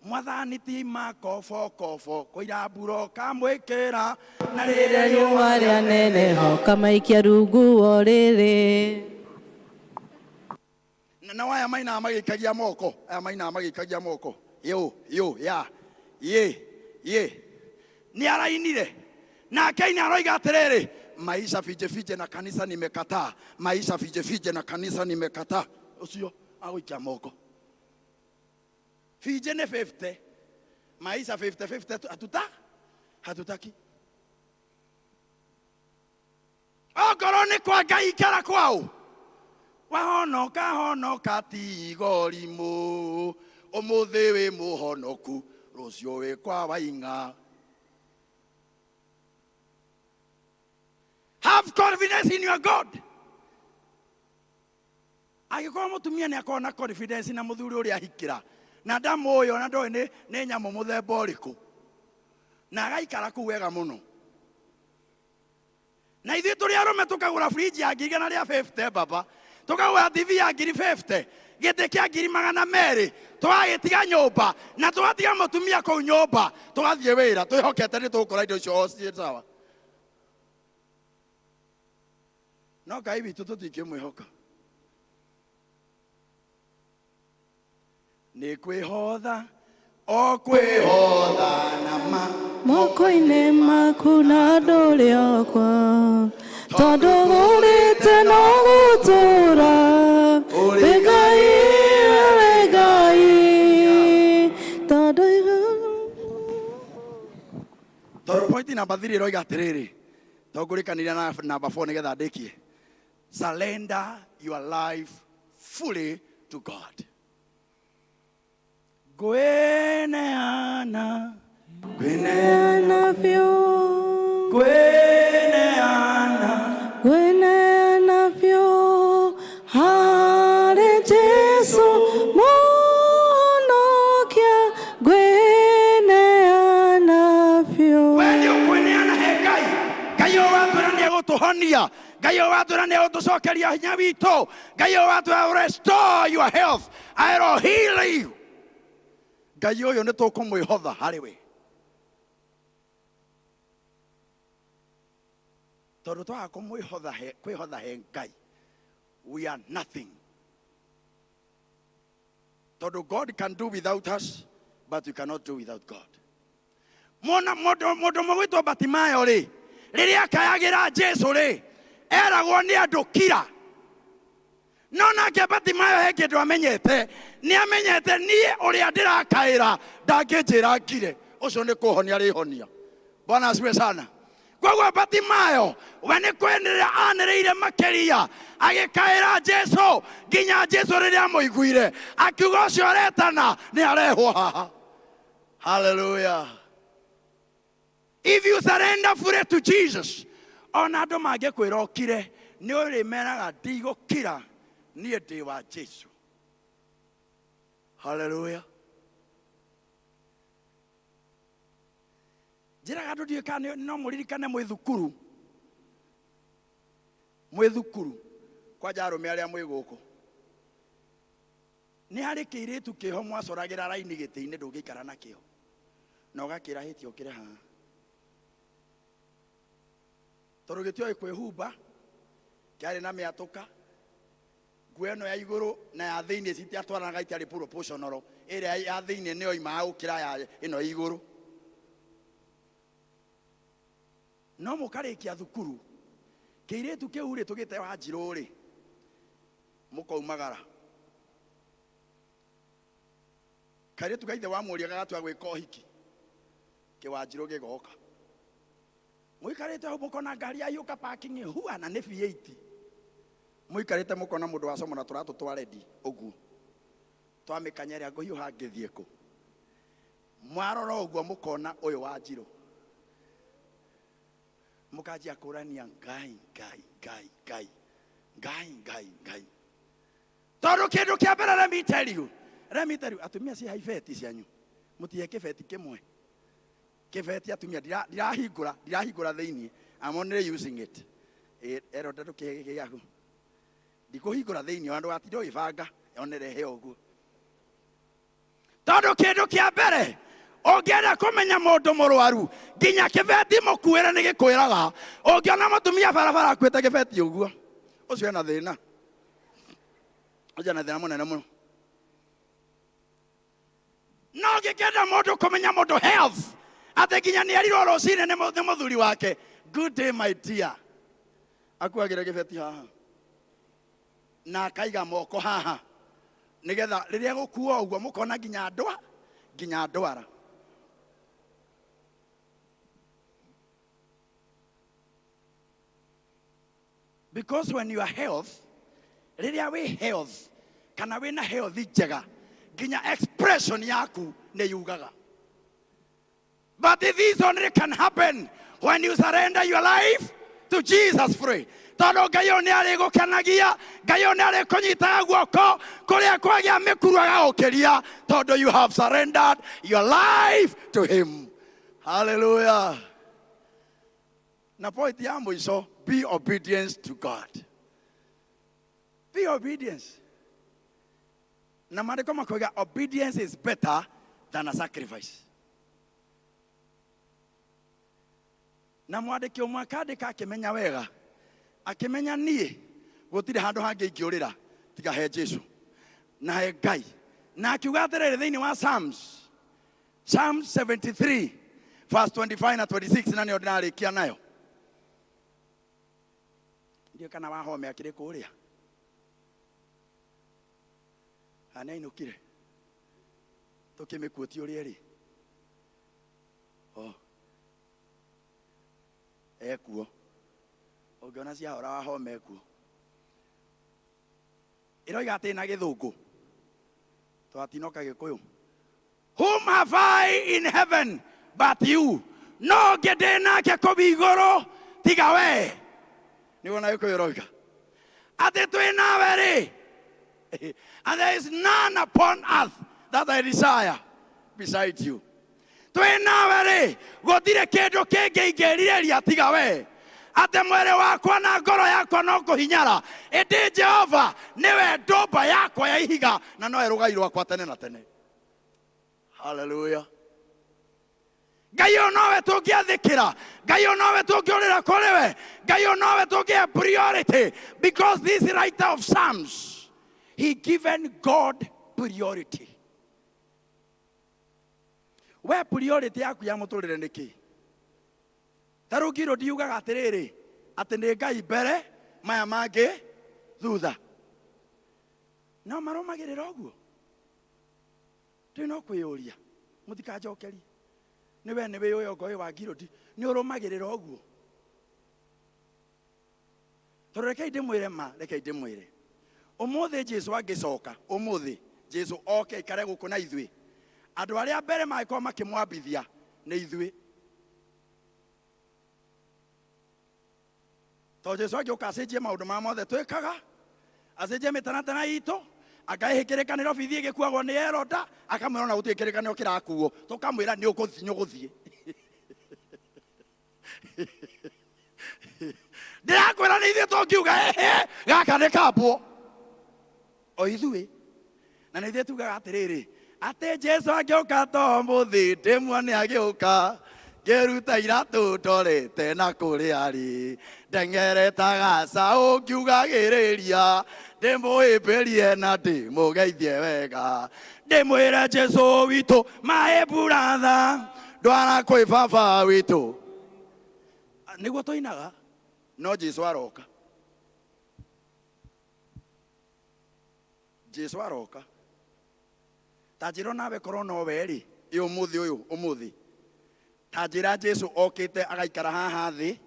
Mwathani ti makobokobo kũira mbura ũkamwĩkĩra na rĩrĩa riũa rĩa neneha ũkamaikia rungu wa ũrĩrĩ. Na nao aya mainaga magĩikagia moko, aya mainaga magĩikagia moko, yo yo ya ye ye, nĩ arainire nake aina aroiga atĩrĩrĩ, maisha finje finje na kanisa nimekataa, maisha finje finje na kanisa nimekataa. Ũcio agũikia moko finje nĩ 50, maisha 50 50, hatuta hatutaki. Ongorwo nĩ kwa Ngai, ikara kwao, wahonoka honoka, tigorimũ, ũmũthĩ wĩ mũhonoku, rũciũ wĩ kwa waing'a. Have confidence in your God. Angĩkorwo mũtumia nĩ akorwo na confidence na mũthuri ũrĩa ahikĩra na ndamũĩ ona ndoĩ nĩ nyamũ mũthemba ũrĩkũ, na agaikara kũu wega mũno, na ithuĩ tũrĩ arũme tũkagũra fridge ya 150,000, baba, tũkagũra TV ya 50,000, gĩtĩ kĩa 200,000, tũgagĩtiga nyũmba na tũgatiga mũtumia kũu nyũmba, tũgathiĩ wĩra twĩhokete nĩ tũgũkora indo icio o ciĩ sawa. No Ngai witũ tũtingĩmwĩhoka. Nĩ kwĩhotha o kwĩhotha na ma moko-inĩ maku na ndũrĩ okwa, tondũ gũrĩte no gũtũra wĩ Ngai, wĩ Ngai, tondũ Tondũ point number 3 ĩroiga atĩrĩrĩ, tongũrĩkanĩria na number 4 nĩgetha ndĩkie, surrender your life fully to God. Ngwĩneana, ngwĩneana biũ, ngwĩneana, ngwĩneana biũ harĩ Jesu mũhonokia, ngwĩneana biũ. We nĩ ũkwĩneana he Ngai. ũgũtũhonia, Ngai ũyũ watwĩra nĩ egũtũcokeria hinya witũ, Ngai ũyũ watwĩra I will restore your health, I will heal you. Ngai ũyũ nĩ tũkũmwĩhotha harĩ we. Tondũ twaga kũmwĩhotha he, kwĩhotha he Ngai, we are nothing. Tondũ God can do without us, but we cannot do without God. Mona mũndũ mũndũ mũgwĩtwo Batimayo rĩ, rĩrĩa akayagĩra Jesu rĩ, eragwo nĩ andũ kira. No nake Batimayo he kĩndũ amenyete, nĩ amenyete niĩ ũrĩa ndĩrakaĩra ndangĩnjĩra ngire, ũcio nĩ kũhonia arĩhonia. Bwana asifiwe sana. Koguo Batimayo we nĩ kwenĩrĩra anĩrĩire makĩria agĩkaĩra Jesu nginya Jesu rĩrĩa amũiguire akiuga ũcio aretana nĩ arehwo haha. Hallelujah. If you surrender fully to Jesus, ona andũ mangĩkwĩra ũkire, nĩ ũrĩmeraga ndigũkira, niĩ ndĩ wa Jesu. Hallelujah. Njĩraga andũ ndiũĩ kana no mũririkane mwĩ thukuru, mwĩ thukuru kwanja arũme arĩa mwĩ gũkũ, nĩ harĩ kĩirĩtu kĩho mwacoragĩra raini gĩtĩ-inĩ ndũngĩikara nakĩo, na ũgakĩra hĩti ũkĩre haha, tondũ gĩtioĩ kwĩhumba, kĩarĩ na mĩatũka, nguo ĩno ya igũrũ na ya thĩinĩ citiatwaranaga, itiarĩ proportional, ĩrĩa ya thĩinĩ nĩyo imaga gũkĩra ya ĩno ya igũrũ. No mũkarĩkia thukuru, kĩirĩtu kĩu rĩ tũgĩte Wanjirũ rĩ, mũkaumagara. Kairĩtu ga ithe wa mũriũ gagatua gwĩka ũhiki, kĩwanjirũ gĩgoka. Mũikarĩte hau mũkona ngari yaiyũka parking hua na nĩ V8. Mũikarĩte mũkona mũndũ wacomora tũratũ twa rendi ũguo, twa mĩkanya ĩrĩa ngũhiũha ngĩthiĩ kũ. Mwarora ũguo mũkona ũyũ Wanjirũ, mũkanjia kũrania Ngai, Ngai, Ngai, Ngai, Ngai, Ngai, Ngai. Tondũ kĩndũ kĩa mbere, let me tell you, let me tell you, atumia ciĩ ibeti cianyu, mũtihe kĩbeti kĩmwe. Kĩbeti atumia, ndirahingũra, ndirahingũra thĩinĩ, I'm only using it. Ero ndũkĩhe gĩkĩ gĩaku. Ndikũhingũra thĩinĩ, ona ndũgatinde ũgĩbanga, onerehe ũguo. Tondũ kĩndũ kĩa mbere ũngĩenda kũmenya mũndũ mũrwaru, nginya kĩbeti mũkuĩre nĩ gĩkwĩraga. Ũngĩona mũtumia barabara akuĩte kĩbeti ũguo, ũcio ena thĩna, ũcio ena thĩna mũnene mũno. No ũngĩkenda mũndũ kũmenya mũndũ health, atĩ nginya nĩ erirwo rũcinĩ nĩ mũthuri wake, good day my dear, akuagĩra kĩbeti haha na akaiga moko haha, nĩgetha rĩrĩa gũkua ũguo mũkona nginya ndwa, nginya ndwara. Because when you are health, rĩrĩa wĩ health kana wĩna health njega, nginya expression yaku nĩ yugaga. But this only can happen when you surrender your life to Jesus free. Tondũ Ngai ũyũ nĩ arĩgũkenagia, Ngai ũyũ nĩ arĩkũnyitaga guoko kũrĩa kwagĩa mĩkuru agagũkĩria, tondũ you have surrendered your life to him. Hallelujah. Na point ya mũico, be obedience to God. Be obedience. Na maandĩko makoiga obedience is better than a sacrifice. Na mwandĩki ũmwe akandĩka akĩmenya wega, akĩmenya niĩ gũtirĩ handũ hangĩ ingĩũrĩra tiga he Jesu na he Ngai. Na akiuga atĩrĩrĩ thĩinĩ wa Psalms, Psalms 73 verse 25 na 26, na nĩyo ndĩrarĩkia nayo. Ndiũĩ kana wahome akĩrĩ kũrĩa, kana nĩainũkire, tũkĩmĩkuotie ũrĩa ĩrĩ. Oh, ekuo, ũngĩona ciahora wahome ekuo. Ĩroiga atĩ na gĩthũngũ twatinoka gĩkũyũ, whom have I in heaven but you, no ngĩ ndĩ nake kũu igũrũ tiga we. Nĩwona gĩkũyũ ĩroiga atĩ twĩ nawe rĩ, and there is none upon earth that I desire beside you. Twĩ nawe rĩ, gũtirĩ kĩndũ kĩngĩ ingĩrirĩria tiga we. Atĩ mwĩrĩ wakwa na ngoro yakwa no kũhinyara, ĩndĩ Jehova nĩwe ndũmba yakwa ya ihiga na nowe rũgai rwakwa tene na tene. Haleluya. Ngai ũyũ nowe tũngĩathĩkĩra, Ngai ũyũ nowe tũngĩũrĩra kũrĩ we, Ngai ũyũ nowe tũngĩhe priority, because this writer of Psalms, he given God priority. We priority yaku ya mũtũrĩre nĩ kĩ? Ta rĩu ngirũ ndiugaga atĩrĩrĩ, atĩ nĩ Ngai mbere, maya mangĩ thutha. No marũmagĩrĩra ũguo? Ndĩ no kwĩyũria, mũtikanjokerie. Nĩ we nĩ wĩyũĩ ongoĩ wa ngirũndi, nĩ ũrũmagĩrĩra ũguo? Tondũ rekei ndĩmwĩre ma, rekei ndĩmwĩre. Ũmũthĩ Jesu angĩcoka, ũmũthĩ Jesu oke aikare gũkũ na ithuĩ, andũ arĩa mbere mangĩkorwo makĩmwambithia nĩ ithuĩ. Tondũ Jesu angĩũka acenjie maũndũ ma mothe twĩkaga, acenjie mĩtaratara itũ, akahe kĩrĩkanĩro bithi ĩgĩkuagwo nĩ eroda, akamwĩra ona gũtirĩ kĩrĩkanĩro kĩrakuo, tũkamwĩra nĩ ũgũthiĩ, nĩ ũgũthiĩ. Ndĩrakwĩra nĩ ithuĩ tũngiuga ehe, gaka nĩ kambwo. O ithuĩ. Na nĩ ithuĩ tugaga atĩrĩrĩ, atĩ Jesu angĩũka to mũthĩ, ndĩmuone agĩũka, ngĩruta iratũ ndorete na kũrĩa arĩ, ndeng'erete gacaũ ngiugagĩrĩria, ndĩmũhĩmbĩrie na ndĩmũgeithie wega, ndĩmwĩre Jesu witũ my brother, ndwara kwĩ baba witũ. Nĩguo tũinaga, no Jesu aroka. Jesu aroka. Ta njĩra nawe korwo no we rĩ, ĩ ũmũthĩ ũyũ, ũmũthĩ. Ta njĩra Jesu okĩte agaikara haha thĩ,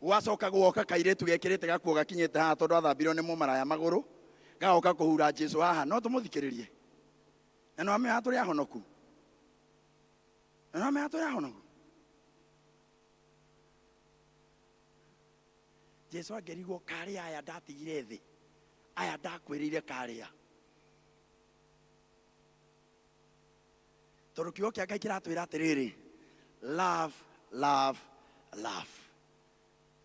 gwacoka guoka kairĩtu gekĩrĩte gakuo gakinyĩte haha tondũ athambirio nĩ mũmaraya magũrũ, gagoka kũhura Jesu haha, no tũmũthikĩrĩrie. Na nĩ wamenya tũrĩ ahonoku. Na nĩ wamenya tũrĩ ahonoku. Jesu angĩrigwo karĩ aya ndatigire thĩ, aya ndakwĩrĩire karĩa. Tondũ kiugo kĩa Ngai kĩratwĩra atĩrĩrĩ, love, love, love.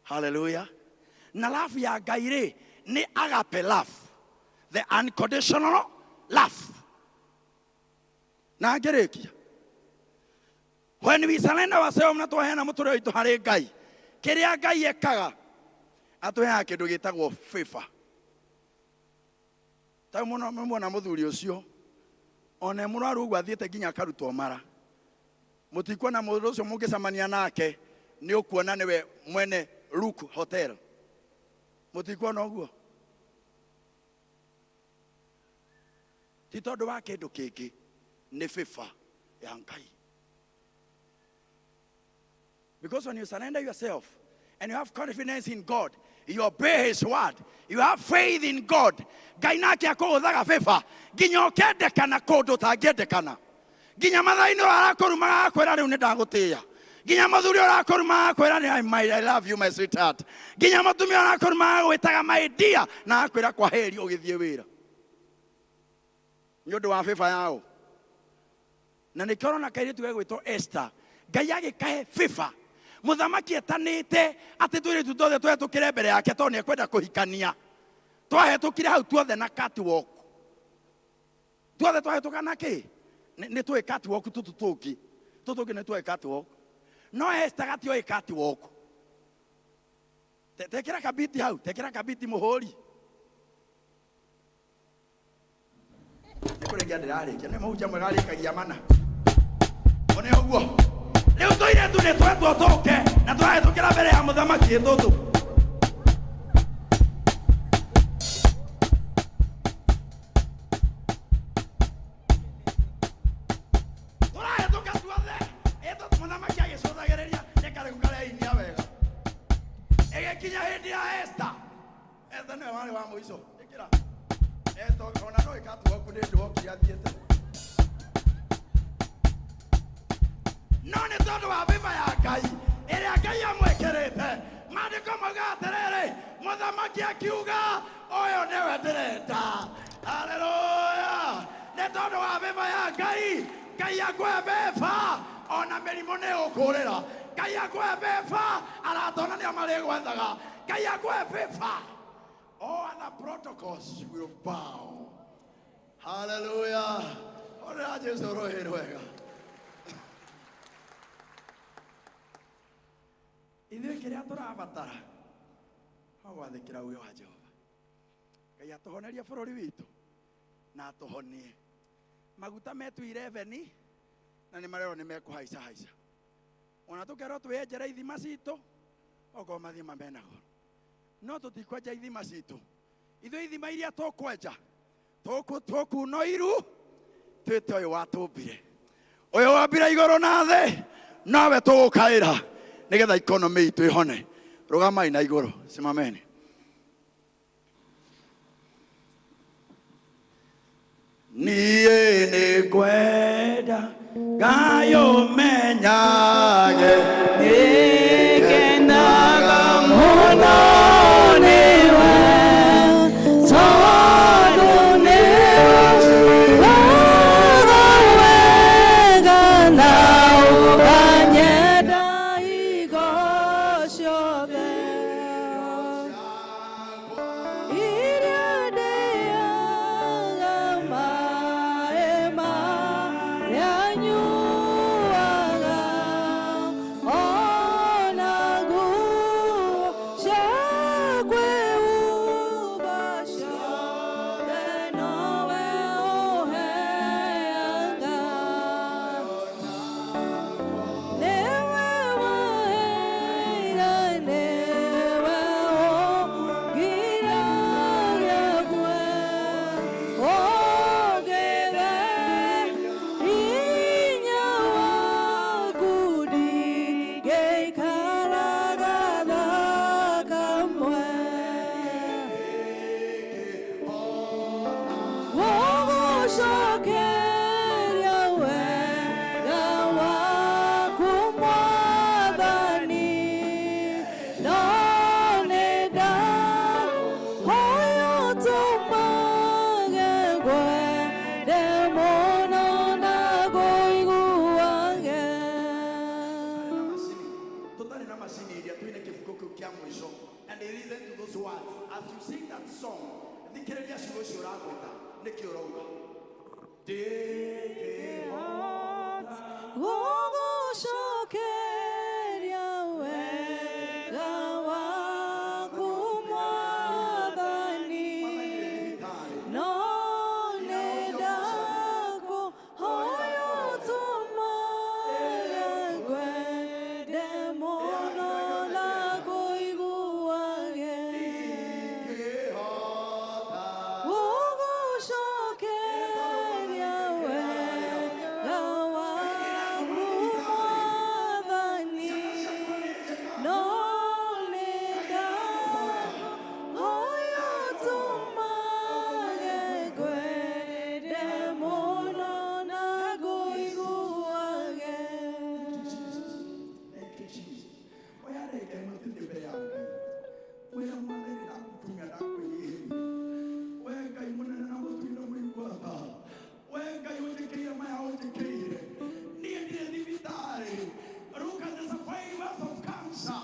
Hallelujah. Na love ya Ngai rĩ, nĩ agape love, the unconditional love. Na ngĩrĩkia, when we surrender ourselves na twaheana mũtũrĩre witũ harĩ Ngai, kĩrĩa Ngai ekaga, atũheaga kĩndũ gĩtagwo favor. Ta mũno muona mũthuri ũcio, ona e mũrwaru ũguo athiĩte nginya akarutwo mara. Mũtikuona mũndũ ũcio mũngĩcemania nake, nĩ ũkuona nĩwe mwene Luke Hotel. Mũtikuona ũguo? Ti tondũ wa kĩndũ kĩngĩ, nĩ favor ya Ngai. Because when you surrender yourself and you have confidence in God, you obey His word, you have faith in God, Ngai nake akũhũthaga favor nginya ũkendekana kũndũ ũtangĩendekana. Nginya mathaa-inĩ ũrakũrumaga agakwĩra rĩu nĩ ndagũtĩĩa. Nginya mũthuri ũrakũrumaga agakwĩra nĩ I love you my sweetheart. Nginya mũtumia ũrakũrumaga agwĩtaga my dear na agakwĩra kwa heri ũgĩthiĩ wĩra. Nĩ ũndũ wa favor yao. Na nĩkĩo ũrona kairĩtu gegwĩtwo Esther, Ngai agĩkahe favor. Mũthamaki etanĩte atĩ tũirĩtu tuothe tũhetũkĩre mbere yake tondũ nĩ ekwenda kũhikania. Twahetũkire hau tuothe na catwalk. Tuothe twahetũka na kĩ? Nĩ tũĩ catwalk tũtũ tũngĩ. Tũtũ tũngĩ nĩ tũĩ catwalk. No Esther gatioĩ catwalk. Tekĩra kabiti hau, tekĩra kabiti mũhũri. Nĩ kũrĩkia ndĩrarĩkia, nĩ mũhunjia mwega arĩkagia mana. One ũguo. Rĩu tũirĩtu nĩ twetwo tũke na tũrahĩtũkĩra mbere ya mũthamaki ĩtũtũ. Tũrahĩtũka tuothe, ĩtũtũ mũthamaki agĩcũthagĩrĩria nĩ karĩkũ kareinia wega. Ĩgĩkinya hĩndĩ ya Esther. Esther nĩwe warĩ wa mũico. Ĩkĩra. Esther ona no ĩkatuo nĩ ndwokire athiĩte. No nĩ tondũ wa favor ya Ngai ĩrĩa Ngai amwĩkĩrĩte, maandĩko mauga atĩrĩrĩ, mũthamaki akiuga ũyũ nĩwe ndĩrenda. Haleluya! Nĩ tondũ wa favor ya Ngai, Ngai akũhe favor ona mĩrimũ nĩ ũkũrĩra. Ngai akũhe favor, arata ona nĩo marĩgwethaga. Ngai akũhe favor. All other protocols will bow. Hallelujah. Onera Jesu rũhĩ rwega. Ithuĩ kĩrĩa tũrabatara no gwathĩkĩra uge wa Jehova. Ngai atũhonerie bũrũri witũ na atũhonie. Maguta metu 11 na nĩ marerwo nĩ mekũhaica haica. Ona tũkerwo twĩenjere ithima citũ okorwo mathima mena goro. No tũtikwenja ithima citũ. Ithuĩ ithima iria tũkwenja tũkuna iru twĩte ũyũ watũmbire. Ũyũ wambire igũrũ na thĩ nowe tũgũkaĩra nĩgetha economy itũ ĩhone. Rũgamai na igũrũ, simameni. Niĩ nĩngwenda Ngai ũmenyage Nĩngenaga mũno nĩwe, tondũ nĩũnjiguaga wega na ũkanyenda hingo ciothe. Iria ndĩaga maĩ marĩa nyuaga, ona nguo cia kwĩhumba ciothe nowe ũheaga. Nĩwe waheire, nĩwe ũngiragia ngwe, ũngĩthe hinya waku ndingĩikaraga thakamwe. Gũgũcokeria wega waku Mwathani, no nĩ ndahoya ũtũmage ngwende mũno na ngũiguage. Tũtarĩ na macini iria twĩne kĩbuku kĩu kĩa mũico and listen to those words as you sing that song. Thikĩrĩria ciugo icio ũragweta nĩkĩ ũrauga. Ndingĩhota Gũgũcokeria wega waku Mwathani, no nĩ ndakũhoya ũtũmage ngwende mũno na ngũiguage. Gũgũcokeria wega waku Mwathani, no nĩ ndahoya ũtũmage ngwende mũno na ngũiguage. Thank you, Jesus. Oya rĩngĩ mũtithie mbere ya Ngai. Mwĩra Mwathani ndagũkumia ndakwĩnyihĩria. We Ngai mũnene na mũtugi na mũigua tha. We Ngai ũnjĩkĩire maya ũnjĩkĩire. Niĩ ndirĩ thibitarĩ. Look at the survivors of cancer.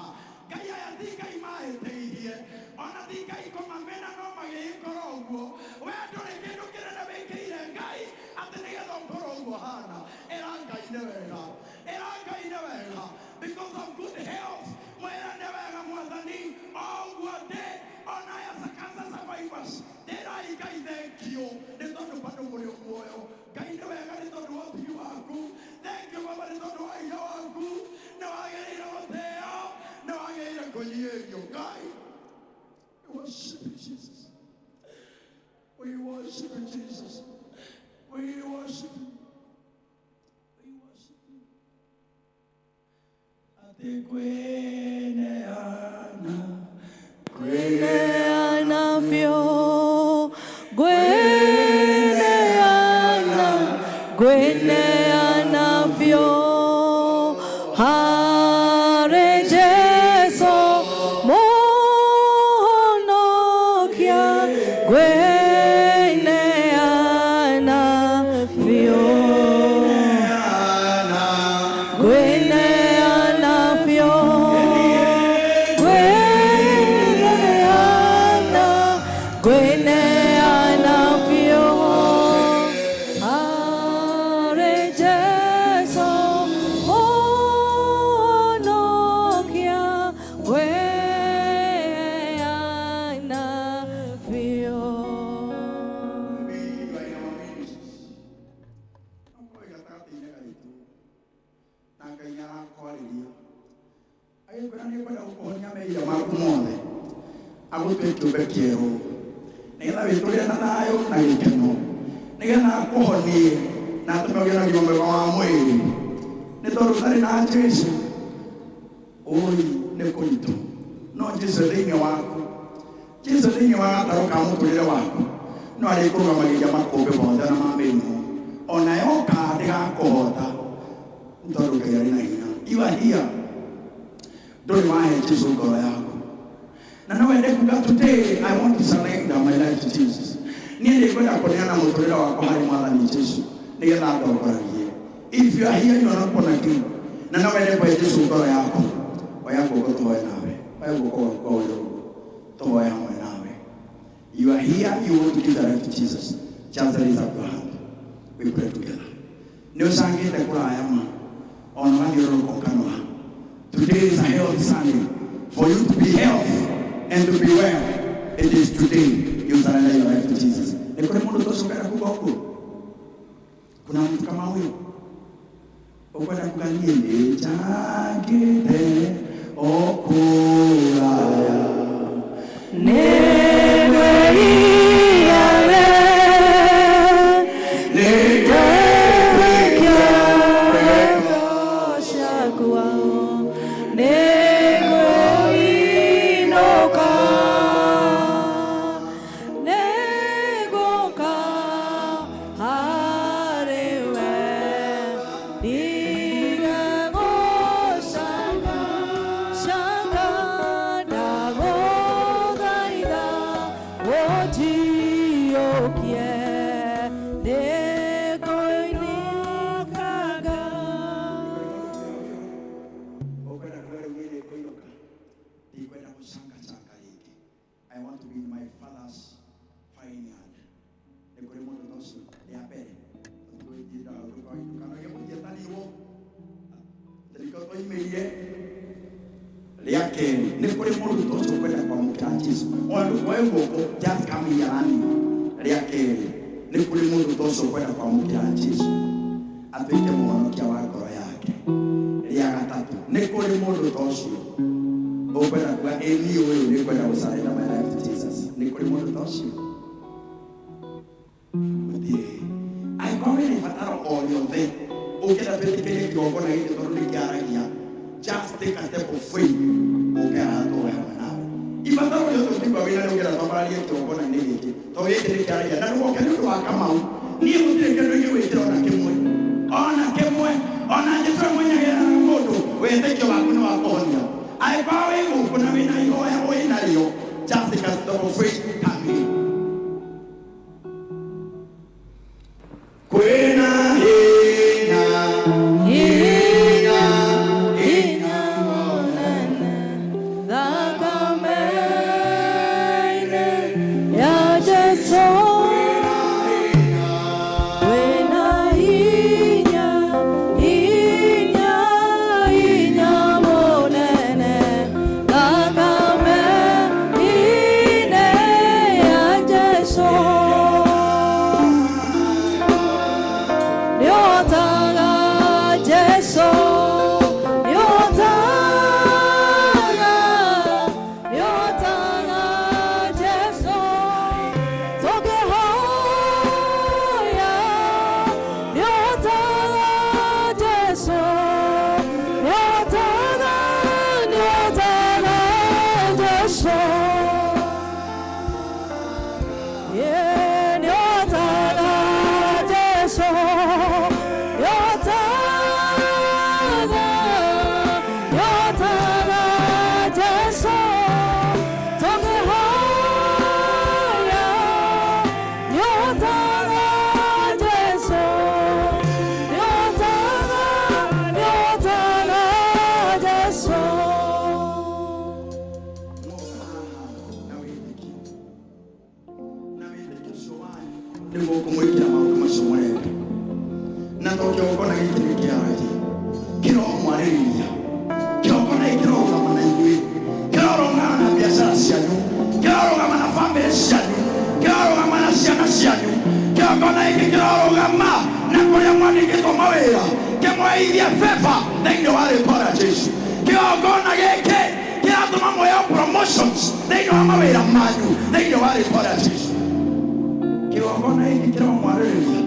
Ngai aya ti Ngai mahĩtĩirie. Ona ti Ngai kũmamena no magĩgĩkorwo ũguo. We ndũrĩ kĩndũ kĩnene wĩkĩire Ngai atĩ nĩgetha ũkorwo ũguo hana. Ĩra Ngai nĩ wega. Ĩra Ngai nĩ wega. Because of good health. Mwĩra nĩ wega Mwathani. O ũguo ndĩ ona aya cancer survivors. Ĩrai Ngai thank you nĩ tondũ bado mũrĩ muoyo. Ngai nĩ wega nĩ tondũ wa ũtugi waku. Thank you Baba nĩ tondũ wa hinya waku. Nĩ wagĩrĩire gũtĩo. Nĩ wagĩrĩire kũnyihĩrio Ngai. We worship you, Jesus. We worship you, Jesus. We worship you. We worship you. Atĩ kwĩneana, Ngwĩneana biũ, ngwĩneana, ngwĩneana biũ harĩ Jesũ Mũhonokia, ngwĩneana biũ, ngwĩneana biũ. Agũtue kĩũmbe kĩerũ, nĩgetha wĩtũrĩre na thayũ na gĩkeno, nĩgetha akũhonie na atũme ũgĩe na ũgima mwega wa mwĩrĩ, nĩ tondũ ũtarĩ na Jesu ũi nĩ kũritũ, no Jesu thĩinĩ waku, Jesu thĩinĩ wa gatarũ ka mũtũrĩre waku no arĩkũrũgamagĩria makũmbĩ mothe na ma mĩrimũ, ona yoka ndĩgakũhota, nĩ tondũ Ngai arĩ na hinya. You are here, ndũrĩ wahe Jesu ngoro yaku, na no wende kuga, "Today I want to surrender my life to Jesus. Niĩ nĩngwenda kũneana mũtũrĩre wakwa harĩ Mwathani Jesu nĩgetha ndongoragie." If you are here, you are not born again, na no wende kũhe Jesu ngoro yaku, oya guoko tũhoe nawe, oya guoko gwaku o ũrĩa ũguo, tũhoe hamwe nawe. You are here, you want to give your life to Jesus, just raise up your hand, we pray together. Nĩ ũcangĩte kũraya ma ona ũgathiũrũrũka ũkanoga. Today is a health Sunday. For you to be healthy and to be well, it is today you surrender your life to Jesus. Nĩ kũrĩ mũndũ tũcokera kuga ũguo? Kuna mtu kama huyo ũkwenda kuga, "Niĩ nĩ njangĩte o kũraya"? Nĩngwĩiya nĩngwĩkia ciakwa, nĩngũinũka, nĩngũka harĩ we, ndigegũcanga canga, ndagũthaitha ũnjiyũkie, nĩngũinũkaga. Ũkwenda kuga, "Rĩu niĩ nĩngũinũka, ndikwenda gũcangacanga rĩngĩ. I want to be in my father's vineyard." Nĩ kũrĩ mũndũ ta ũcio? Rĩa mbere ndũkanoige nĩkĩo twoimĩrire. Rĩa kerĩ, nĩ kũrĩ mũndũ ta ũcio ũkwenda kwamũkĩra Jesu? Ona ndũkoe guoko, just come here running. Rĩa kerĩ, nĩ kũrĩ mũndũ ta ũcio ũkwenda kwamũkĩra Jesu atuĩke mũhonokia wa ngoro yake? Rĩa gatatũ, nĩ kũrĩ mũndũ ta ũcio ũkwenda kuga, "Ĩ niĩ ũyũ nĩ kwenda gũsurrender my life to Jesus"? Nĩ kũrĩ mũndũ ta ũcio? Gũtirĩ. Angĩkorwo wĩna ibataro o rĩothe ũngĩenda twĩtĩkĩrie kĩgongona gĩkĩ tondũ nĩ kĩaragia, just take a step of faith, ũke haha tũhoe hamwe nawe. Ibataro rĩothe ũngĩigua wĩna rĩo ũngĩenda twambararie kĩgongona-inĩ gĩkĩ tondũ gĩkĩ nĩ kĩaragia, na ndũgoke nĩ ũndũ wa Kamau. Niĩ gũtirĩ kĩndũ ingĩgwĩkĩra ona kĩmwe, ona kĩmwe, ona Jesu mwenyewe mũndũ wĩtĩkio waku nĩ wa kũhonia. Angĩkorwo wĩ gũkũ na wĩna ihoya wĩnarĩo, just take a step of faith, come here. Kwĩna hinya, hinya, hinya mũnene thakame-inĩ ya Jesu. Kwĩna hinya, hinya, hinya mũnene thakame-inĩ ya Jesu. Nĩũhotaga Jesu, nĩũhotaga, nĩũhotaga Jesu, tũngĩhoya. Nĩũhotaga Jesu, nĩũhotaga, nĩũhotaga Jesu. Yeah, nĩũhotaga Jesu, nĩũhotaga, nĩũhotaga Jesu, tũngĩhoya. Nĩũhotaga Jesu, nĩũhotaga, nĩũhotaga Jesu. Mwoka haha na wĩtĩkio, na wĩtĩkio ũcio wanyu nĩguo ũkũmwĩkĩra maũndũ macio mũrenda, na to kĩgongona gĩkĩ nĩ kĩaragia, kĩromwarĩrĩria. Kĩgongona gĩkĩ kĩrorũgama na inyuĩ, kĩrorũgama na biacara cianyu, kĩrorũgama na bamĩrĩ cianyu, kĩrorũgama na ciana cianyu. Kĩgongona gĩkĩ kĩrorũgama na kũrĩa mwandĩkĩtwo mawĩra, kĩmweithie favor thĩinĩ wa rĩtwa rĩa Jesu. Kĩgongona gĩkĩ kĩrarũgama. Nĩmatũma muoyo promotions thĩinĩ wa mawĩra manyu thĩinĩ wa rĩtwa rĩa Jesu. Kĩgongona gĩkĩ kĩromwarĩrĩria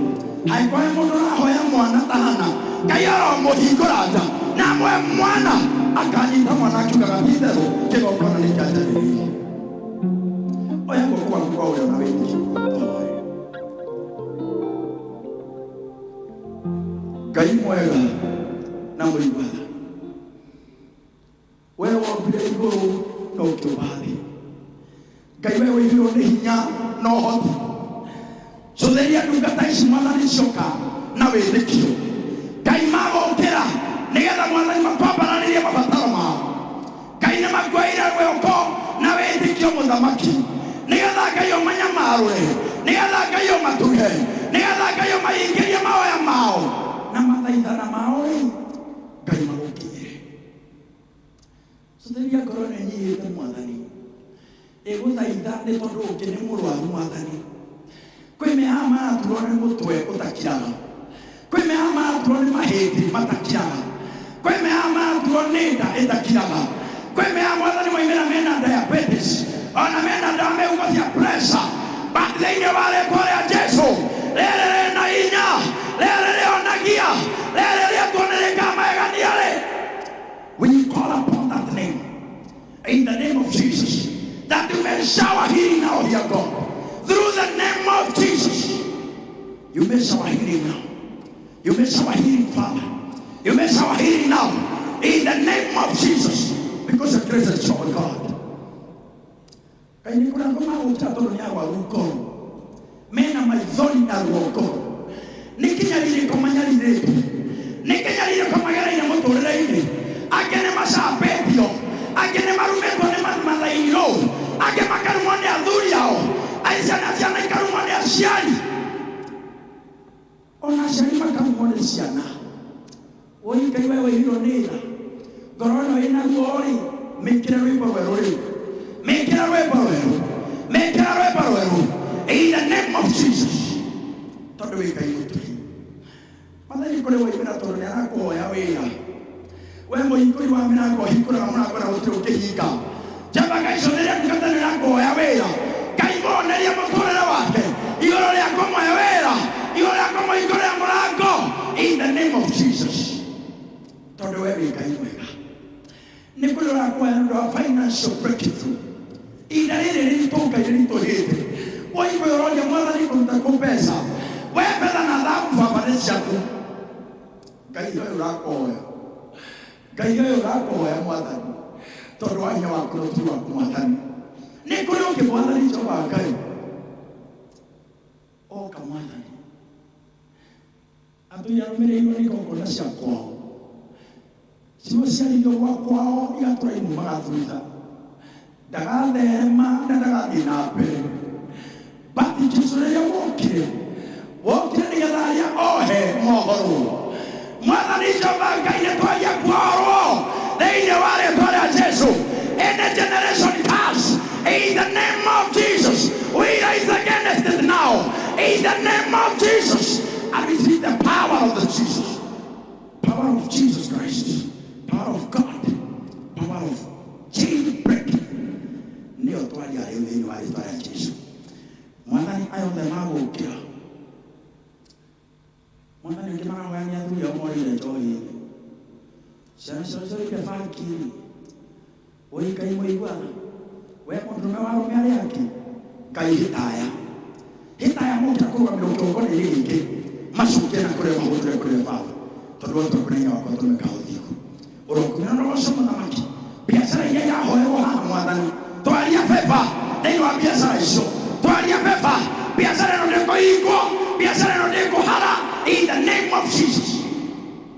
angĩkorwo he mũndũ ũrahoya mwana ta Hana, Ngai aromũhingũra nda na amũhe mwana, akanyita mwana akiugaga ti itherũ kĩgongona nĩ kĩanjarĩrĩirie. Oya guoko gwaku kwa ũrĩo na wĩtĩkio tũhoe. Ngai mwega na mũigua tha, we wombire igũrũ na ũkĩũmba thĩ. Ngai we wĩihũirwo nĩ hinya na ũhoti, cũthĩria ndungata ici Mwathani cioka na wĩtĩkio. Ngai magũkĩra nĩgetha Mwathani makwambararĩrie mabataro mao. Ngai nĩ makuoeire guoko na wĩtĩkio mũthamaki, nĩgetha Ngai ũmanyamarũre, nĩgetha Ngai ũmatuge, nĩgetha Ngai ũmahingĩrie mahoya mao na mathaithana mao rĩ, Ngai magũkinyĩre. Cũthĩria ngoro ĩno ĩnyihĩte Mwathani, ĩgũthaitha nĩ tondũ ũngĩ nĩ mũrwaru Mwathani. Kwĩ mehaha maraturwo nĩ mũtwe ũtakiraga, kwĩ mehaha maraturwo nĩ mahĩndĩ matakiraga, kwĩ mehaha maraturwo nĩ nda ĩtakiraga, kwĩ mehaha Mwathani moimĩra mena diabetes ona mena ndawa mĩhuko cia pressure, but thĩinĩ wa rĩtwa rĩa Jesu rĩrĩ rĩna hinya, rĩrĩ rĩhonagia, rĩrĩ rĩetwo nĩ rĩkaga magegania rĩ, we call upon that name in the name of Jesus, that you may shower healing now, dear God. Through the name of Jesus, you may shower healing now. You may shower healing, Father. You may shower healing now in the name of Jesus, because the grace is of God. Ngai nĩ kũrĩa andũ magũkĩra tondũ nĩ arwaru ngoro, mena maithori na ruo ngoro, nĩ kĩnyarirĩko manyarirĩtwo, nĩ kĩnyarirĩko magereire mũtũrĩre-inĩ. Angĩ nĩ macambĩtio, angĩ nĩ marumĩtwo nĩ mathairũ, angĩ makarumwo nĩ athuri ao, ai ciana ciana ikarumwo nĩ aciari, ona aciari makarumwo nĩ ciana. Woi Ngai we wĩihũirwo nĩ tha, ngoro ĩno ĩna ruo rĩ, mĩkĩre rwĩmbo rwerũ rĩu, mĩkĩre rwĩmbo rwerũ, mĩkĩre rwĩmbo rwerũ in the name of Jesus, tondũ wĩ Ngai mũtugi. Mwathani kũrĩ woimĩra tondũ nĩ arakũhoya wĩra, we mũhingũri wa mĩrango ũhingũraga mũrango na gũtirĩ ũngĩhinga. Jehova Ngai cũthĩrĩria ndungata ĩno ĩrakũhoya wĩra, Ngai muonerie mũtũrĩre wake igũrũ rĩa kũmũhe wĩra, igũrũ rĩa kũmũhingũrĩra mũrango in the name of Jesus, tondũ we wĩ Ngai mwega. Nĩ kũrĩ ũrakũhoya nĩ ũndũ wa financial breakthrough, ihinda rĩrĩ rĩritũ Ngai rĩritũhĩte, woigua ũroria Mwathani kũruta kũ mbeca, we betha na thahabu baba nĩ ciaku. Ngai ũyũ ũrakũhoya, Ngai ũyũ ũrakũhoya Mwathani, tondũ wa hinya waku na ũtugi waku Mwathani. Nĩ kũrĩ ũngĩ Mwathani Jehova Ngai oka Mwathani atũire arũmĩrĩirwo nĩ igongona cia kwao, ciugo ciaririo gwa kwao igatũra imumaga thutha, ndagatherema na ndagathiĩ na mbere. But Jesu rĩrĩa wokire, wokire nĩgetha arĩa ohe mohorwo. Mwathani Jehova Ngai nĩ twaria kuohorwo thĩinĩ wa rĩtwa rĩa Jesu. Any generation curse in the name of Jesus, we rise against it now in the name of Jesus, and we see the power of the Jesus, power of Jesus Christ, power of God, power of chain breaking nĩyo twaria rĩu thĩinĩ wa rĩtwa rĩa Jesu. Mwathani aya othe magũkĩra Mwathani ũngĩ marahoya nĩ athuri ao morĩire njohi-inĩ, ciana ciao ciorĩire bangi-inĩ. Woi Ngai mũiguaga, we mũndũrũme wa arũme arĩa angĩ, Ngai hĩtaya hĩtaya mokĩra kũrũgamĩrwo kĩgongona-inĩ gĩkĩ, macoke na kũrĩa mahũtũre kũrĩ we Baba, tondũ watua kũnenia wakwa tũmĩka ũthingu. Ũrokumio na ũrogoco mũthamaki. Biacara iria irahoerwo haha Mwathani, twaria beba thĩinĩ wa biacara icio, twaria beba, biacara ĩno ndĩkũhingwo, biacara ĩno ndĩkũhara in the name of Jesus,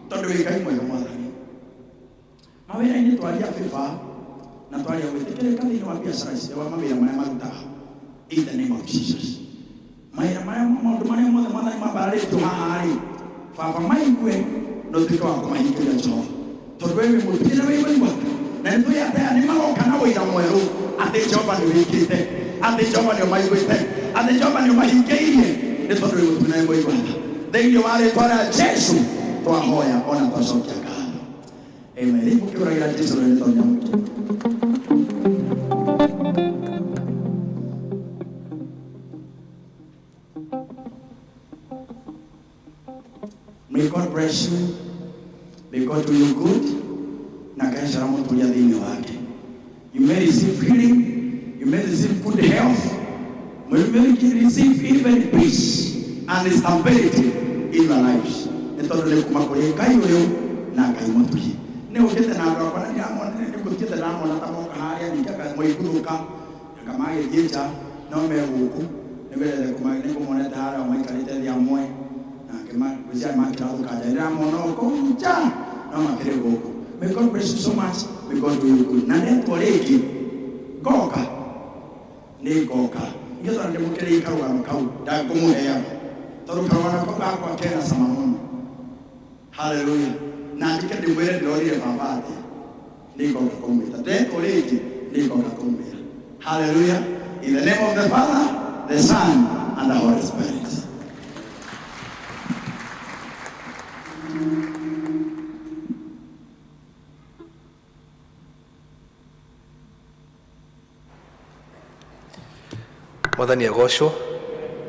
tondũ wĩ Ngai mwega Mwathani. Mawĩra-inĩ twaria beba na twaria gwĩtĩkĩrĩka thĩinĩ wa biacara ici, wa mawĩra marĩa marutaga in the name of Jesus. Mawĩra marĩa maũndũ marĩa mothe Mwathani mambararĩtio haha rĩ, Baba maigue na ũtuĩke wa kũmahingĩria Jehova, tondũ we wĩ mũtugi na wĩ mũigua, na nĩ tũĩ atĩ aya nĩ magoka na ũira mwerũ atĩ Jehova nĩ wĩkĩte, atĩ Jehova nĩ ũmaiguĩte, atĩ Jehova nĩ ũmahingĩirie, nĩ tondũ wĩ mũtugi na wĩ mũigua tha. Thĩinĩ wa rĩtwa rĩa Jesu twahoya ona twacokia ngatho. Amen. Rĩu mũkĩhũragĩra Jesu rũhĩ nĩ tondũ nĩ amũkĩte. May God bless you. May God do you good. Na Ngai aramũtũria thĩinĩ wake. You may receive healing. You may receive good health. You may receive even peace and stability in your lives. Nĩ tondũ nĩ kuma kũrĩ Ngai ũyũ na Ngai mũtugi. Nĩ ũkĩte na andũ akwa na ndiramona nĩ ngũthiĩte ndamona ta moka harĩa ningĩ moiguthũka anga magĩthiĩ nja no me gũkũ nĩgwendete nĩ ngũmonete harĩa o maikarĩte thĩ amwe na ngĩciria makĩrathũka nja ndĩramona o kũu nja no makĩrĩ gũkũ. May God bless you so much. May God do you good. Na ndetwo rĩngĩ ngoka nĩ ngoka nĩgetha ndĩmũkĩrĩie karũgano kau ndangũmũheaga tondũ karũgano kau gakwa kena cama mũno. Haleluya. Na njĩke ndĩmwĩre ndĩrorire baba atĩa nĩ ngoka kũmwĩta ndetwo rĩngĩ nĩ ngoka kũmwĩra. Haleluya. In the name of the Father, the Son, and the Holy Spirit. Mwathani agocwo.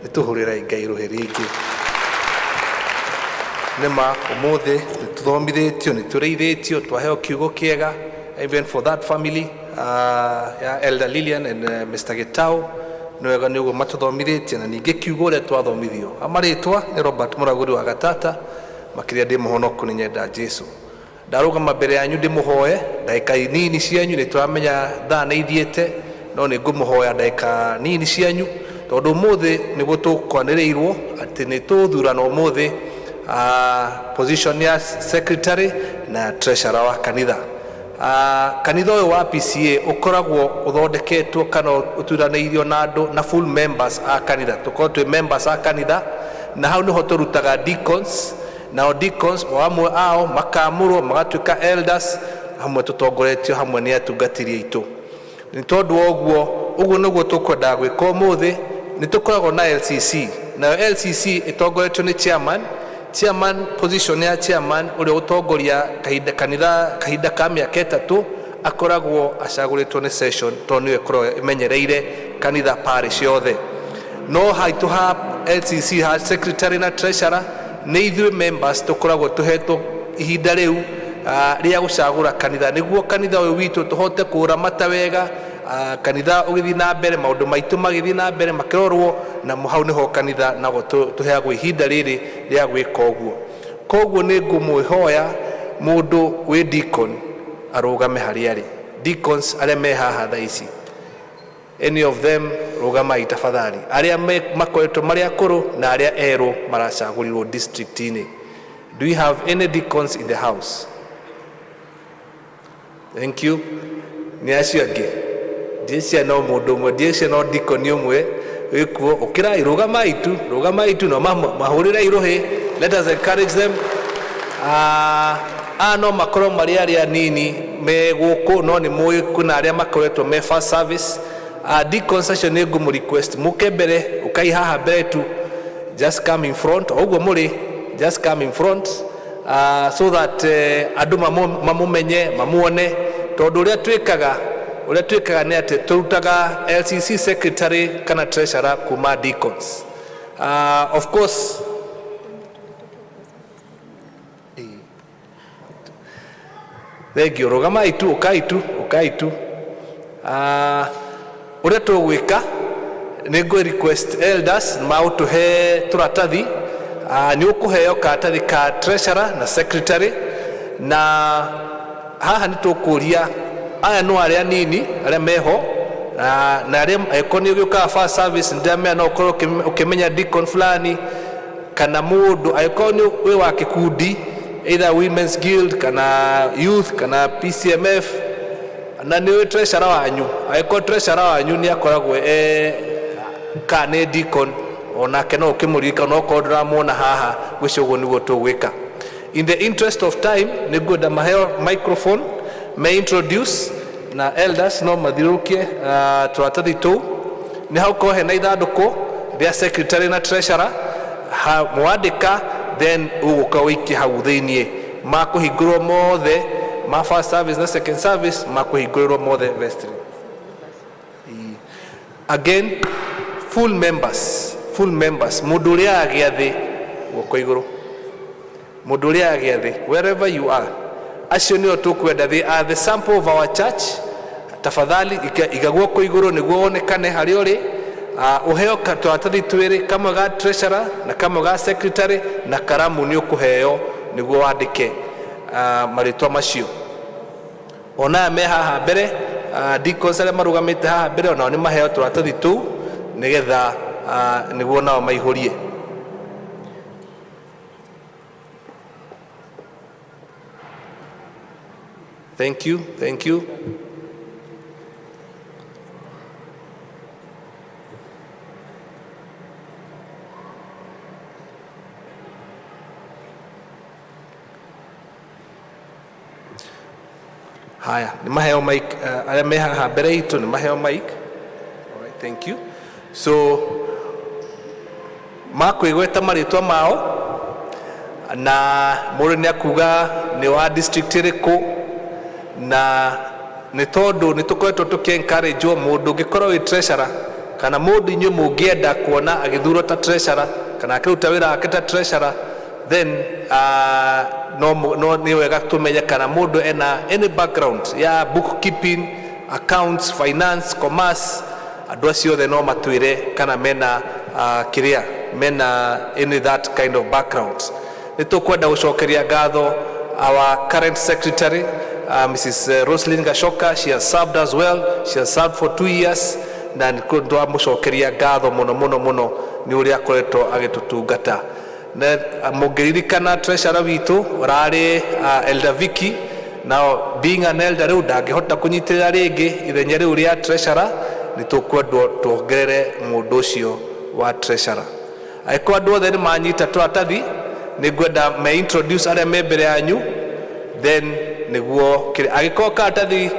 Nĩ tũhũrĩrai Ngai rũhĩ rĩngĩ. Nĩ ma ũmũthĩ nĩ tũthomithĩtio, nĩ tũrĩithĩtio, twaheo kiugo kĩega, even for that family ya Elder Lilian and Mr. Gitau. Nĩ wega nĩ ũguo matũthomithĩtie na ningĩ kiugo ũrĩa twathomithio. Amarĩtwa nĩ Robert Mũragũri wa Gatata, makĩria ndĩ mũhonoku nĩ nyenda Jesu. Ndarũgama mbere yanyu ndĩmũhoe ndagĩka nini cianyu, nĩ tũramenya thaa nĩ ithiĩte, no nĩ ngũmũhoya ndagĩka nini cianyu tondũ ũmũthĩ nĩguo tũkwanĩrĩirwo atĩ nĩ tũthurana ũmũthĩ position ya secretary na treasurer wa kanitha. Kanitha ũyũ wa PCA ũkoragwo ũthondeketwo kana ũturanĩirio na andũ na full members a kanitha. Tũkorwo twĩ members a kanitha na hau nĩho tũrutaga deacons, nao deacons o amwe ao makamũrwo magatuĩka elders, hamwe tũtongoretio hamwe nĩ atungatĩri aitũ. Nĩ tondũ wa ũguo, ũguo nĩguo tũkwendaga gwĩka ũmũthĩ. Nĩ tũkoragwo na LCC, nayo LCC ĩtongoretio nĩ chairman. Chairman, position ya chairman ũrĩa ũtongoria kahinda kanitha kahinda ka mĩaka 3 akoragwo acagũrĩtwo nĩ session tondũ nĩyo ĩkoragwo ĩmenyereire kanitha parish yothe. No haitũ ha LCC ha secretary na treasurer nĩ ithuĩ members tũkoragwo tũhetwo ihinda rĩu rĩa gũcagũra kanitha nĩguo kanitha ũyũ witũ tũhote kũũramata wega, kanitha ũgĩthiĩ na mbere, maũndũ maitũ magĩthiĩ na mbere makĩrorwo, na hau nĩho kanitha nago tũheagwo ihinda rĩrĩ rĩa gwĩka ũguo. Koguo nĩ ngũmwĩhoya mũndũ wĩ deacon arũgame harĩa arĩ. Deacons arĩa me haha thaa ici, any of them, rũgamai tafadhali. Arĩa makoretwo marĩ akũrũ na arĩa erũ maracagũrirwo district-inĩ. Do we have any deacons in the house? Thank you. Nĩ acio angĩ ndiĩcia no mũndũ ũmwe, ndiĩcia no deacon ũmwe wĩkuo. Ũkĩrai, rũgamai tu, rũgamai tu, no mahũrĩrei rũhĩ. Let us encourage them. Aya no makorwo marĩ arĩa nini me gũkũ, no nĩ mũĩ kwĩna arĩa makoretwo me first service. Deacons acio nĩ ngũmũ request mũke mbere, ũkai haha mbere tu, just come in front, o ũguo mũrĩ, just come in front, so that andũ mamũmenye, mamuone, tondũ ũrĩa twĩkaga nĩ atĩ tũrutaga LCC secretary kana treasurer kuma deacons. Of course, thengio, rũgamai tu, ũkai tu, ũkai tu. Ũrĩa tũgwĩka nĩ ngũ request elders maũtũhe tũratathi. Nĩ ũkũheo karatathi ka treasurer na secretary, na haha nĩ tũkũria aya no arĩa nini arĩa meho na arĩa angĩkorwo nĩ ũgĩũkaga first service, nĩndĩramenya no ũkorwo ũkĩmenya deacon fulani kana mũndũ angĩkorwo nĩ wĩ wa kĩkundi, either women's guild kana youth kana PCMF, na nĩ ũĩ treasurer wanyu, angĩkorwo treasurer wanyu nĩ akoragwo e ka nĩ deacon onake no ũkĩmũririkana okorwo ndũramuona haha. Gwĩcio ũguo nĩguo tũgwĩka. In the interest of time, nĩ ngwenda maheo microphone me introduce, na elders no mathiũrũrũkie tũratathi tũu. Nĩ haukorwo hena ithandũkũ rĩa secretary na treasurer ha mwandĩka, then ũgũka ũikie hau thĩiniĩ. Makũhingũrwo mothe ma first service na second service, makũhingũrĩrwo mothe vestry. Again, full members, full members, mũndũ ũrĩa agĩa thĩ guoko igũrũ. Mũndũ ũrĩa gĩathĩ, wherever you are, acio nĩo tũkwenda. They are the sample of our church. Tafadhali iga guoko igũrũ nĩguo wonekane harĩa ũrĩ. Ũheo tũratathi twĩrĩ, kamwe ga treasurer na kamwe ga secretary, na karamu nĩ ũkũheo nĩguo wandĩke marĩtwa macio. Ona aya me haha mbere, deacons arĩa marũgamĩte haha mbere, onao nĩ maheo tũratathi tũu nĩgetha nĩguo nao maihũrie. Thank you, thank you. Haya, nĩ maheo mic. Arĩa me haha mbere itũ nĩ maheo mic. Alright, thank you. So makwĩgweta marĩtwa mao, na mũndũ nĩ akuga nĩ wa district ĩrĩkũ, na nĩ tondũ nĩ tũkoretwo tũkĩ encourage mũndũ ũngĩkorwo wĩ treasurer, kana mũndũ inyuĩ mũngĩenda kuona agĩthurwo ta treasurer kana akĩruta wĩra wake ta treasurer, then no nĩ wega tũmenye kana mũndũ ena any background ya bookkeeping, accounts, finance, commerce. Andũ acio othe no matwĩre kana mena kĩrĩa mena any that kind of background. Nĩ tũkwenda gũcokeria ngatho our current secretary, Mrs. Roslyn Gashoka. She has served us well. She has served for 2 years, na nĩ twamũcokeria ngatho mũno mũno mũno nĩ ũrĩa akoretwo agĩtũtungata. Na mũngĩririkana, treasurer witũ ũrarĩ Elder Vicky. Now, being an elder, rĩu ndangĩhota kũnyitĩrĩra rĩngĩ ithenya rĩu rĩa treasurer. Nĩ tũkwendwo tuongerere mũndũ ũcio wa treasurer. Angĩkorwo andũ othe nĩ manyita tũratathi, nĩ ngwenda me introduce arĩa me mbere yanyu, then nĩguo kĩrĩa angĩkorwo karatathi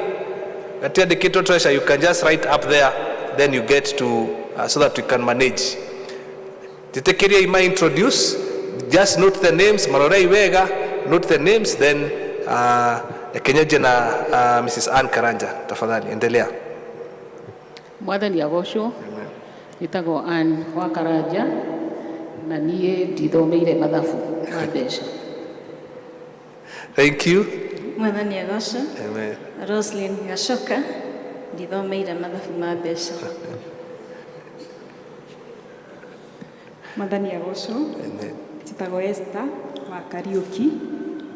gatiandĩkĩtwo treasurer, you can just write up there, then you get to so that we can manage. Njĩtĩkĩriai ma introduce. Just note the names, marorei wega, note the names, then reke nyanjie na Mrs. Ann Karanja. Tafadhali endelea. Mwathani agocwo. Njĩtagwo Ann wa Karanja, na niĩ ndithomeire mathabu ma mbeca. Thank you. Mwathani agocwo. Amen. Roslyn Gacoka, ndithomeire mathabu ma mbeca. Mwathani agocwo. Amen. Njĩtagwo Esther wa Kariũki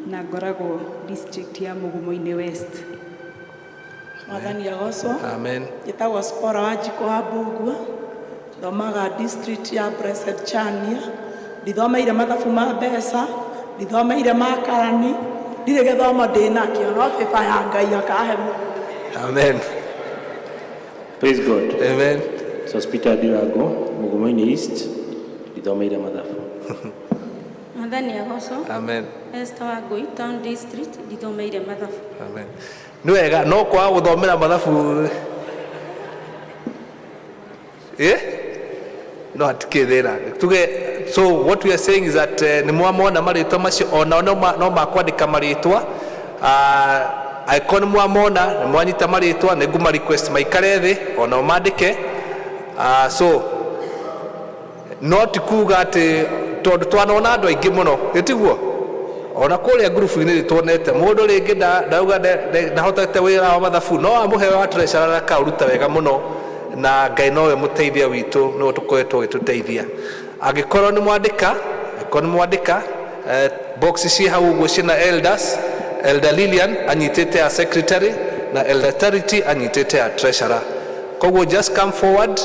na ngoragwo district ya Mugumo-inĩ West. Mwathani agocwo. Amen. Njĩtagwo Spora wa Njikũ wa Mbugua, thomaga district ya Blessed Chania. Ndithomeire mathabu ma mbeca, ndithomeire ma karani, ndirĩ gĩthomo ndĩ nakĩo, no bĩba ya Ngai akahe mũndũ. Amen. Praise God. Amen. Sospeter Dirago, Mugumoini East, ndithomeire mathabu. Mwathani agocwo. Amen. Esther wa Ngui, Town District, ndithomeire mathabu. Amen. Nĩ wega no kwaga gũthomera mathabu no hatikĩ thĩna tuge. So what we are saying is that nĩ mwamona marĩtwa macio, onao no makwandĩka marĩtwa. Angĩkorwo nĩ mwamona, nĩ mwanyita marĩtwa, nĩ ngũma request maikare thĩ onao mandĩke. So no ti kuga atĩ tondũ twanona andũ aingĩ mũno, gĩtiguo ona kũrĩa ngurubu-inĩ nĩ tuonete mũndũ rĩngĩ ndauga ndahotete wĩra wa mathabu, no amũhe wa treasurer na akaũruta wega mũno, na Ngai nowe mũteithia witũ, nĩwe tũkoretwo gĩtũteithia. Angĩkorwo nĩ mwandĩka, angĩkorwo nĩ mwandĩka, box ciĩ hau ũguo ciĩna elders. Elder Lilian anyitĩte ya secretary na Elder Charity anyitĩte ya treasurer. Koguo just come forward,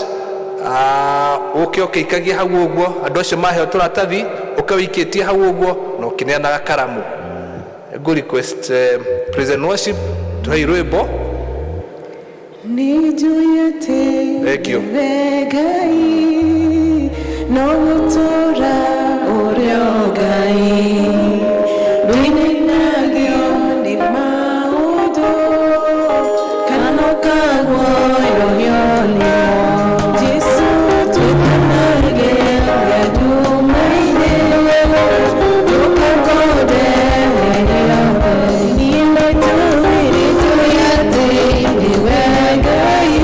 ũke ũkĩikagia hau ũguo. Andũ acio maheo tũratathi, ũke wĩikĩtie hau ũguo na ũkĩneanaga karamu. Ngũ request praise and worship tũhei rwĩmbo. Nĩ njũĩ atĩ Thank you. nĩwe Ngai, no gũtũũra ũrĩ o Ngai. Ndwinainagio nĩ maũndũ kana ũkaguoyohio nĩmo. Jesũ, twĩkanage ũrĩa nduma-inĩ, ndũkakonde niĩ nĩ njũĩ atĩ nĩwe Ngai,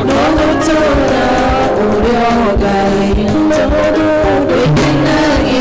no gũtũũra ũrĩ o Ngai, tondũ ndwĩkenagia.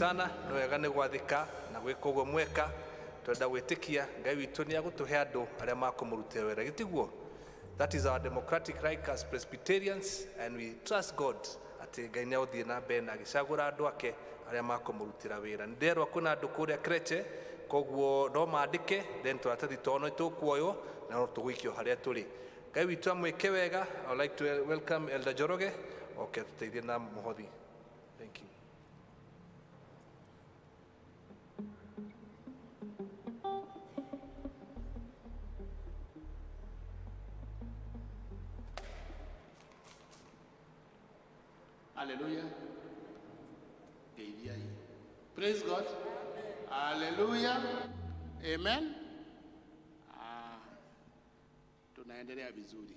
sana. Nĩ wega nĩ gwathĩka na gwĩka ũguo mweka. Twenda gwĩtĩkia Ngai witũ nĩ agũtũhe andũ arĩa makũmũrutĩra wĩra, gĩtiguo? That is our democratic right as Presbyterians, and we trust God atĩ Ngai nĩ agũthiĩ na mbere na agĩcagũra andũ ake arĩa makũmũrutĩra wĩra. Nĩ nderwo kwĩna andũ kũrĩa Creche, koguo no mandĩke, then tũratathi twao nĩ tũkuoywo na no tũgũikio harĩa tũrĩ. Ngai witũ amwĩke wega. I would like to welcome Elder Njoroge oke atũteithie na mũhothi. Thank you. Hallelujah. Ngeithiai. Praise God. Hallelujah. Amen. Ah, tunaendelea vizuri.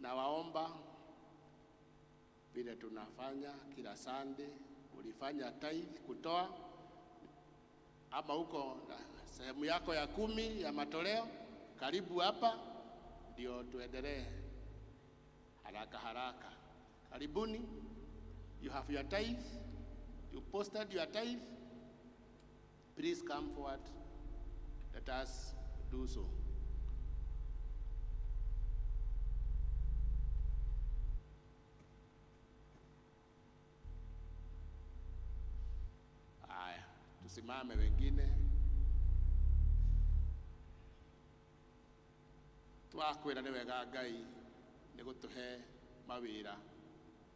Nawaomba vile tunafanya kila Sunday, ulifanya tithe kutoa ama huko na sehemu yako ya 10 ya matoleo, karibu hapa ndio tuendelee haraka haraka. Karibuni. You have your tithe. You posted your tithe. Please come forward. Let us do so. Aya, tusimame wengine. Twakwĩra nĩ wega Ngai nĩ gũtũhe mawĩra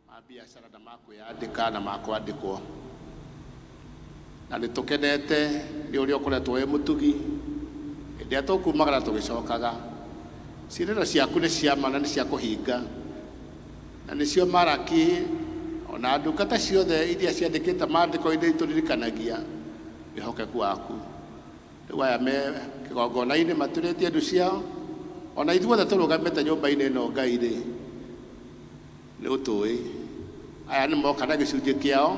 ma biacara na ma kwĩyandĩka na ma kwandĩkwo, na nĩ tũkenete nĩ ũrĩa ũkoretwo wĩ mũtugi. Hĩndĩ ĩrĩa tũkumagara tũgĩcokaga, ciĩranĩro ciaku nĩ cia ma na nĩ cia kũhinga, na nĩcio Maraki ona ndungata ciothe iria ciandĩkĩte maandĩko-inĩ itũririkanagia wĩhokeku waku. Rĩu aya me kĩgongona-inĩ maturĩtie ndu ciao, ona ithuothe tũrũgamĩte nyũmba-inĩ ĩno Ngai rĩ, nĩ ũtũĩ. Aya nĩ moka na gĩcunjĩ kĩao,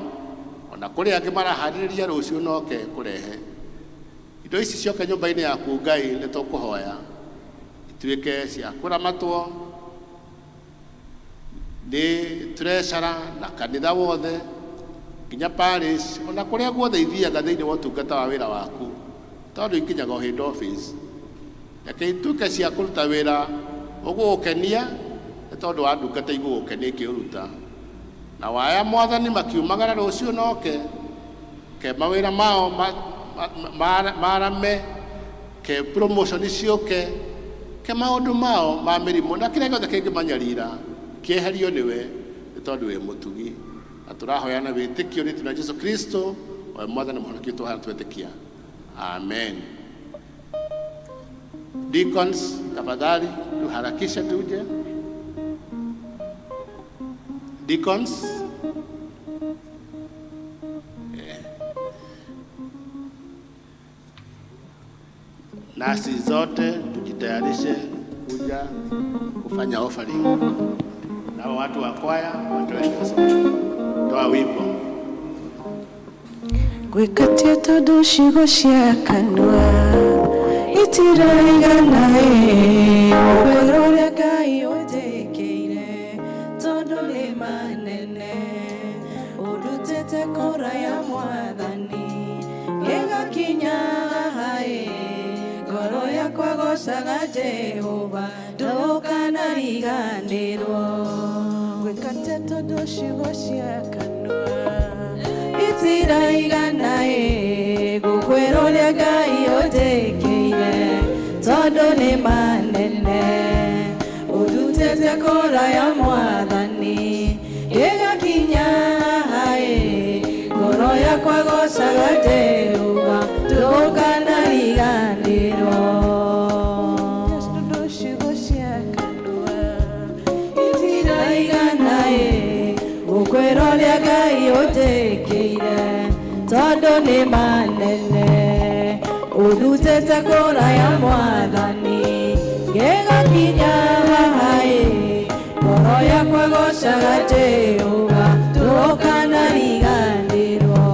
ona kũrĩ angĩ maraharĩrĩria rũciũ noke kũrehe indo ici cioke nyũmba-inĩ yaku Ngai. Nĩ tũkũhoya ituĩke cia kũramatwo nĩ treasurer na kanitha wothe nginya parish, ona kũrĩa guothe ithiaga thĩinĩ wa ũtungata wa wĩra waku, tondũ ikinyaga o head office. Reke ituĩke cia kũruta wĩra ũgũgũkenia, nĩ tondũ wa ndungata igũgũkenia ikĩũruta. Na waya Mwathani makiumagara rũciũ noke ke mawĩra mao marame, ke promotion ciũke, ke maũndũ mao ma mĩrimũ na kĩrĩa gĩothe kĩngĩmanyarira kĩeherio nĩwe, nĩ tondũ wĩ mũtugi. Na tũrahoya na wĩtĩkio rĩtwa rĩa Jesu Kristo, o we Mwathani mũhonokia witũ, haya twetĩkia, amen. Deacons, tafadhali tuharakishe tuje. Deacons. Eh. Nasi zote tujitayarishe kuja kufanya offering. Na watu wa kwaya watoe toa wimbo. Gwĩkatia tondũ ciugo cia kanua itiraigana ĩ, ũkwĩra ũrĩa Ngai ũnjĩkĩire tondũ nĩ manene, ũndutĩte kũraya Mwathani gĩgakinya haha ĩ, ngoro yakwa gocaga Jehova ndũkanariganĩrwo. Gwĩkatia tondũ ciugo cia kanua itiraigana ĩ, gũkwĩra ũrĩa Ngai ũnjĩkĩire tondũ nĩ manene, ũndutĩte kũraya Mwathani gĩgakinya haha ĩ, ngoro yakwa gocaga Jehova ndũkanariganĩrwo. Tondũ ciugo cia kanua itiraigana ĩ, gũkwĩra ũrĩa Ngai ũnjĩkĩire tondũ nĩ manene, ũndutĩte kũraya Mwathani gĩgakinya haha ĩ, ngoro yakwa gocaga Jehova ndũkanariganĩrwo.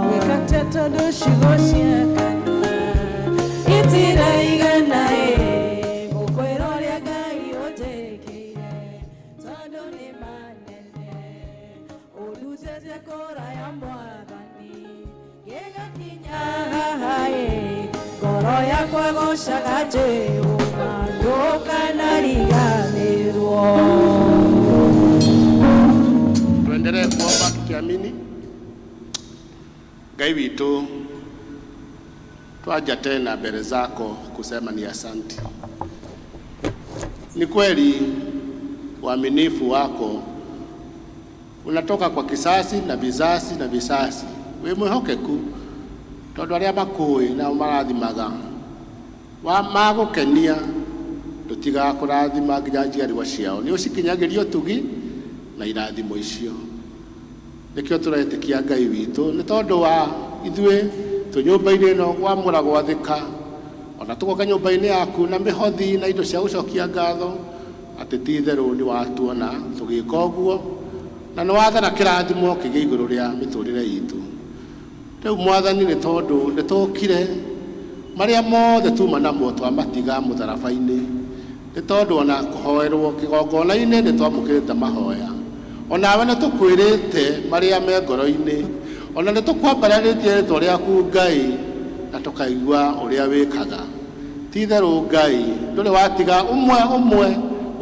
Gwĩkatia tondũ ciugo cia kanua itiraigana ĩ, gũkwĩra ũrĩa Ngai ũnjĩkĩire tondũ nĩ manene, ũndutĩte kũraya Mwathani. Ngagocaga Jehova ndũkanariganĩrwo. Tuendelee kuomba tukiamini. Ngai witũ, twaja tena mbele zako kusema ni asanti. Ni kweli uaminifu wako unatoka kwa kisasi na vizazi na visasi. Wi mwihokeku tondu aria makũĩ nao marathimaga wa magũkenia ndũtigaga kũrathima nginya njiarwa ciao. Nĩ ũcikinyagĩria ũtugi na irathimo icio. Nĩkĩo tũretĩkia Ngai witũ nĩ tondũ wa ithuĩ twĩ nyũmba-inĩ ĩno kwamũra gwathĩka ona tũgoka nyũmba-inĩ yaku na mĩhothi na indo cia gũcokia ngatho atĩ ti itherũ nĩ watuona tũgĩka ũguo na nĩ wathana kĩrathimo kĩgĩe igũrũ rĩa mĩtũrĩre itũ. Rĩu Mwathani nĩ tondũ nĩ tũkire marĩa mothe tuma namo twamatiga mũtharaba-inĩ nĩ tondũ ona kũhoerwo kĩgongona-inĩ nĩ twamũkĩrĩte mahoya onawe nĩ tũkwĩrĩte marĩa me ngoro-inĩ ona nĩ tũkwambararĩtie rĩtwa rĩaku Ngai na tũkaigua ũrĩa wĩkaga. Ti itherũ Ngai ndũrĩ watiga ũmwe ũmwe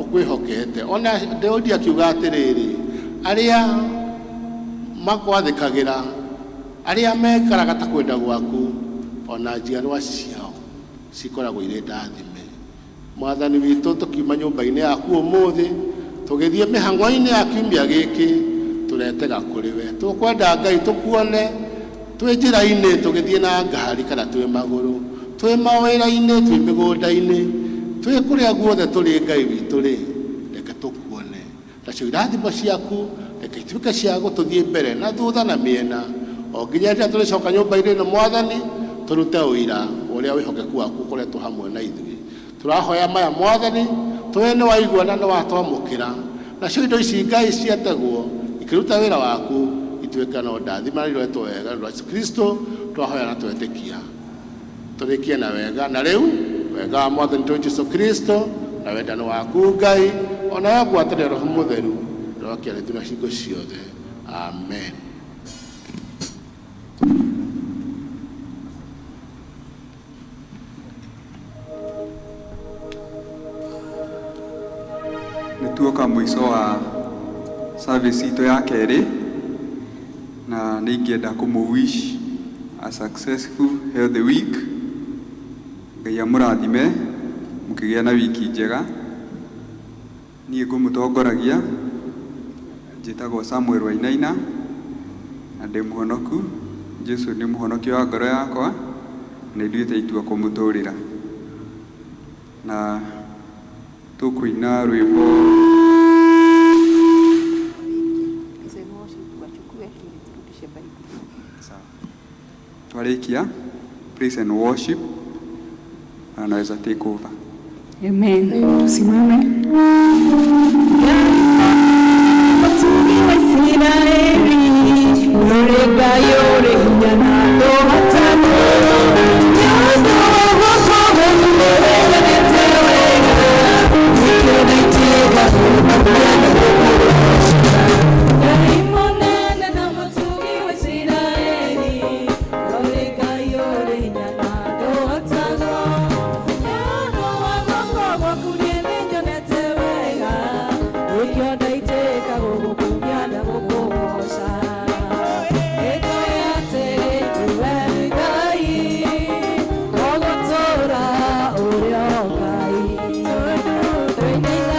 ũkwĩhokete. Ona Daudi akiuga atĩrĩrĩ, arĩa makwathĩkagĩra arĩa mekaraga ta kwenda gwaku ona njiarwa ciao cikoragwo irĩ ndathime. Mwathani witũ, tũkiuma nyũmba-inĩ yaku ũmũthĩ tũgĩthiĩ mĩhang'o-inĩ ya kiumia gĩkĩ tũretega kũrĩ we. Tũkwenda Ngai tũkuone twĩ njĩra-inĩ tũgĩthiĩ na ngari kana twĩ magũrũ, twĩ mawĩra-inĩ, twĩ mĩgũnda-inĩ, twĩ kũrĩa guothe tũrĩ Ngai witũ rĩ, reke tũkuone. Nacio irathimo ciaku reke ituĩke cia gũtũthiĩ mbere na thutha na mĩena o nginya rĩrĩa tũrĩcoka nyũmba-inĩ ĩno Mwathani tũrute ũira ũrĩa wĩhokeku waku ũkoretwo hamwe na ithuĩ. Tũrahoya maya Mwathani tũĩ nĩ waigua na nĩ watwamũkĩra nacio indo ici Ngai ciategwo ikĩruta wĩra waku ituĩke no ndathima na iroretwo wega nĩ ũndũ wa Jesũ Kristo twahoya na twetĩkia. Tũrĩkie na wega na rĩu wega wa Mwathani witũ Jesũ Kristo na wendano waku Ngai onayo ngwatanĩro Roho Mũtheru ĩrokia ithuĩ na hingo ciothe. Amen. Nĩ tuoka mũico wa service itũ ya kerĩ na nĩ ingĩenda kũmũ wish a successful healthy week. Ngai amũrathime mũkĩgĩa na wiki njega. Niĩ ngũmũtongoragia njĩtagwo Samuel Wainaina na ndĩ mũhonoku. Jesũ nĩ mũhonokia wa ngoro yakwa na nĩ nduĩte itua kũmũtũrĩra. Na tũkũina rwĩmbo. Sawa. Twarĩkia praise and worship na naweza take over. Amen. Tusimame. Mũtugi wa Isiraeli, ũrĩ Ngai ũrĩ hinya na ndũhotagwo. Nĩ ũndũ wa guoko gwaku nĩwĩganĩte wega, nĩkĩo ndaitĩka gũkũmenya na gũkũgoca. Ngai mũnene na mũtugi wa Isiraeli, ũrĩ Ngai ũrĩ hinya na ndũhotagwo. Nĩ ũndũ wa guoko gwaku niĩ nĩnyonete wega, nĩkĩo ndaitĩka gũgũkumia na gũkũgoca. Nĩnjũĩ atĩ nĩwe Ngai, ũgũtũũra ũrĩ o Ngai. Tondũ ndũinainaga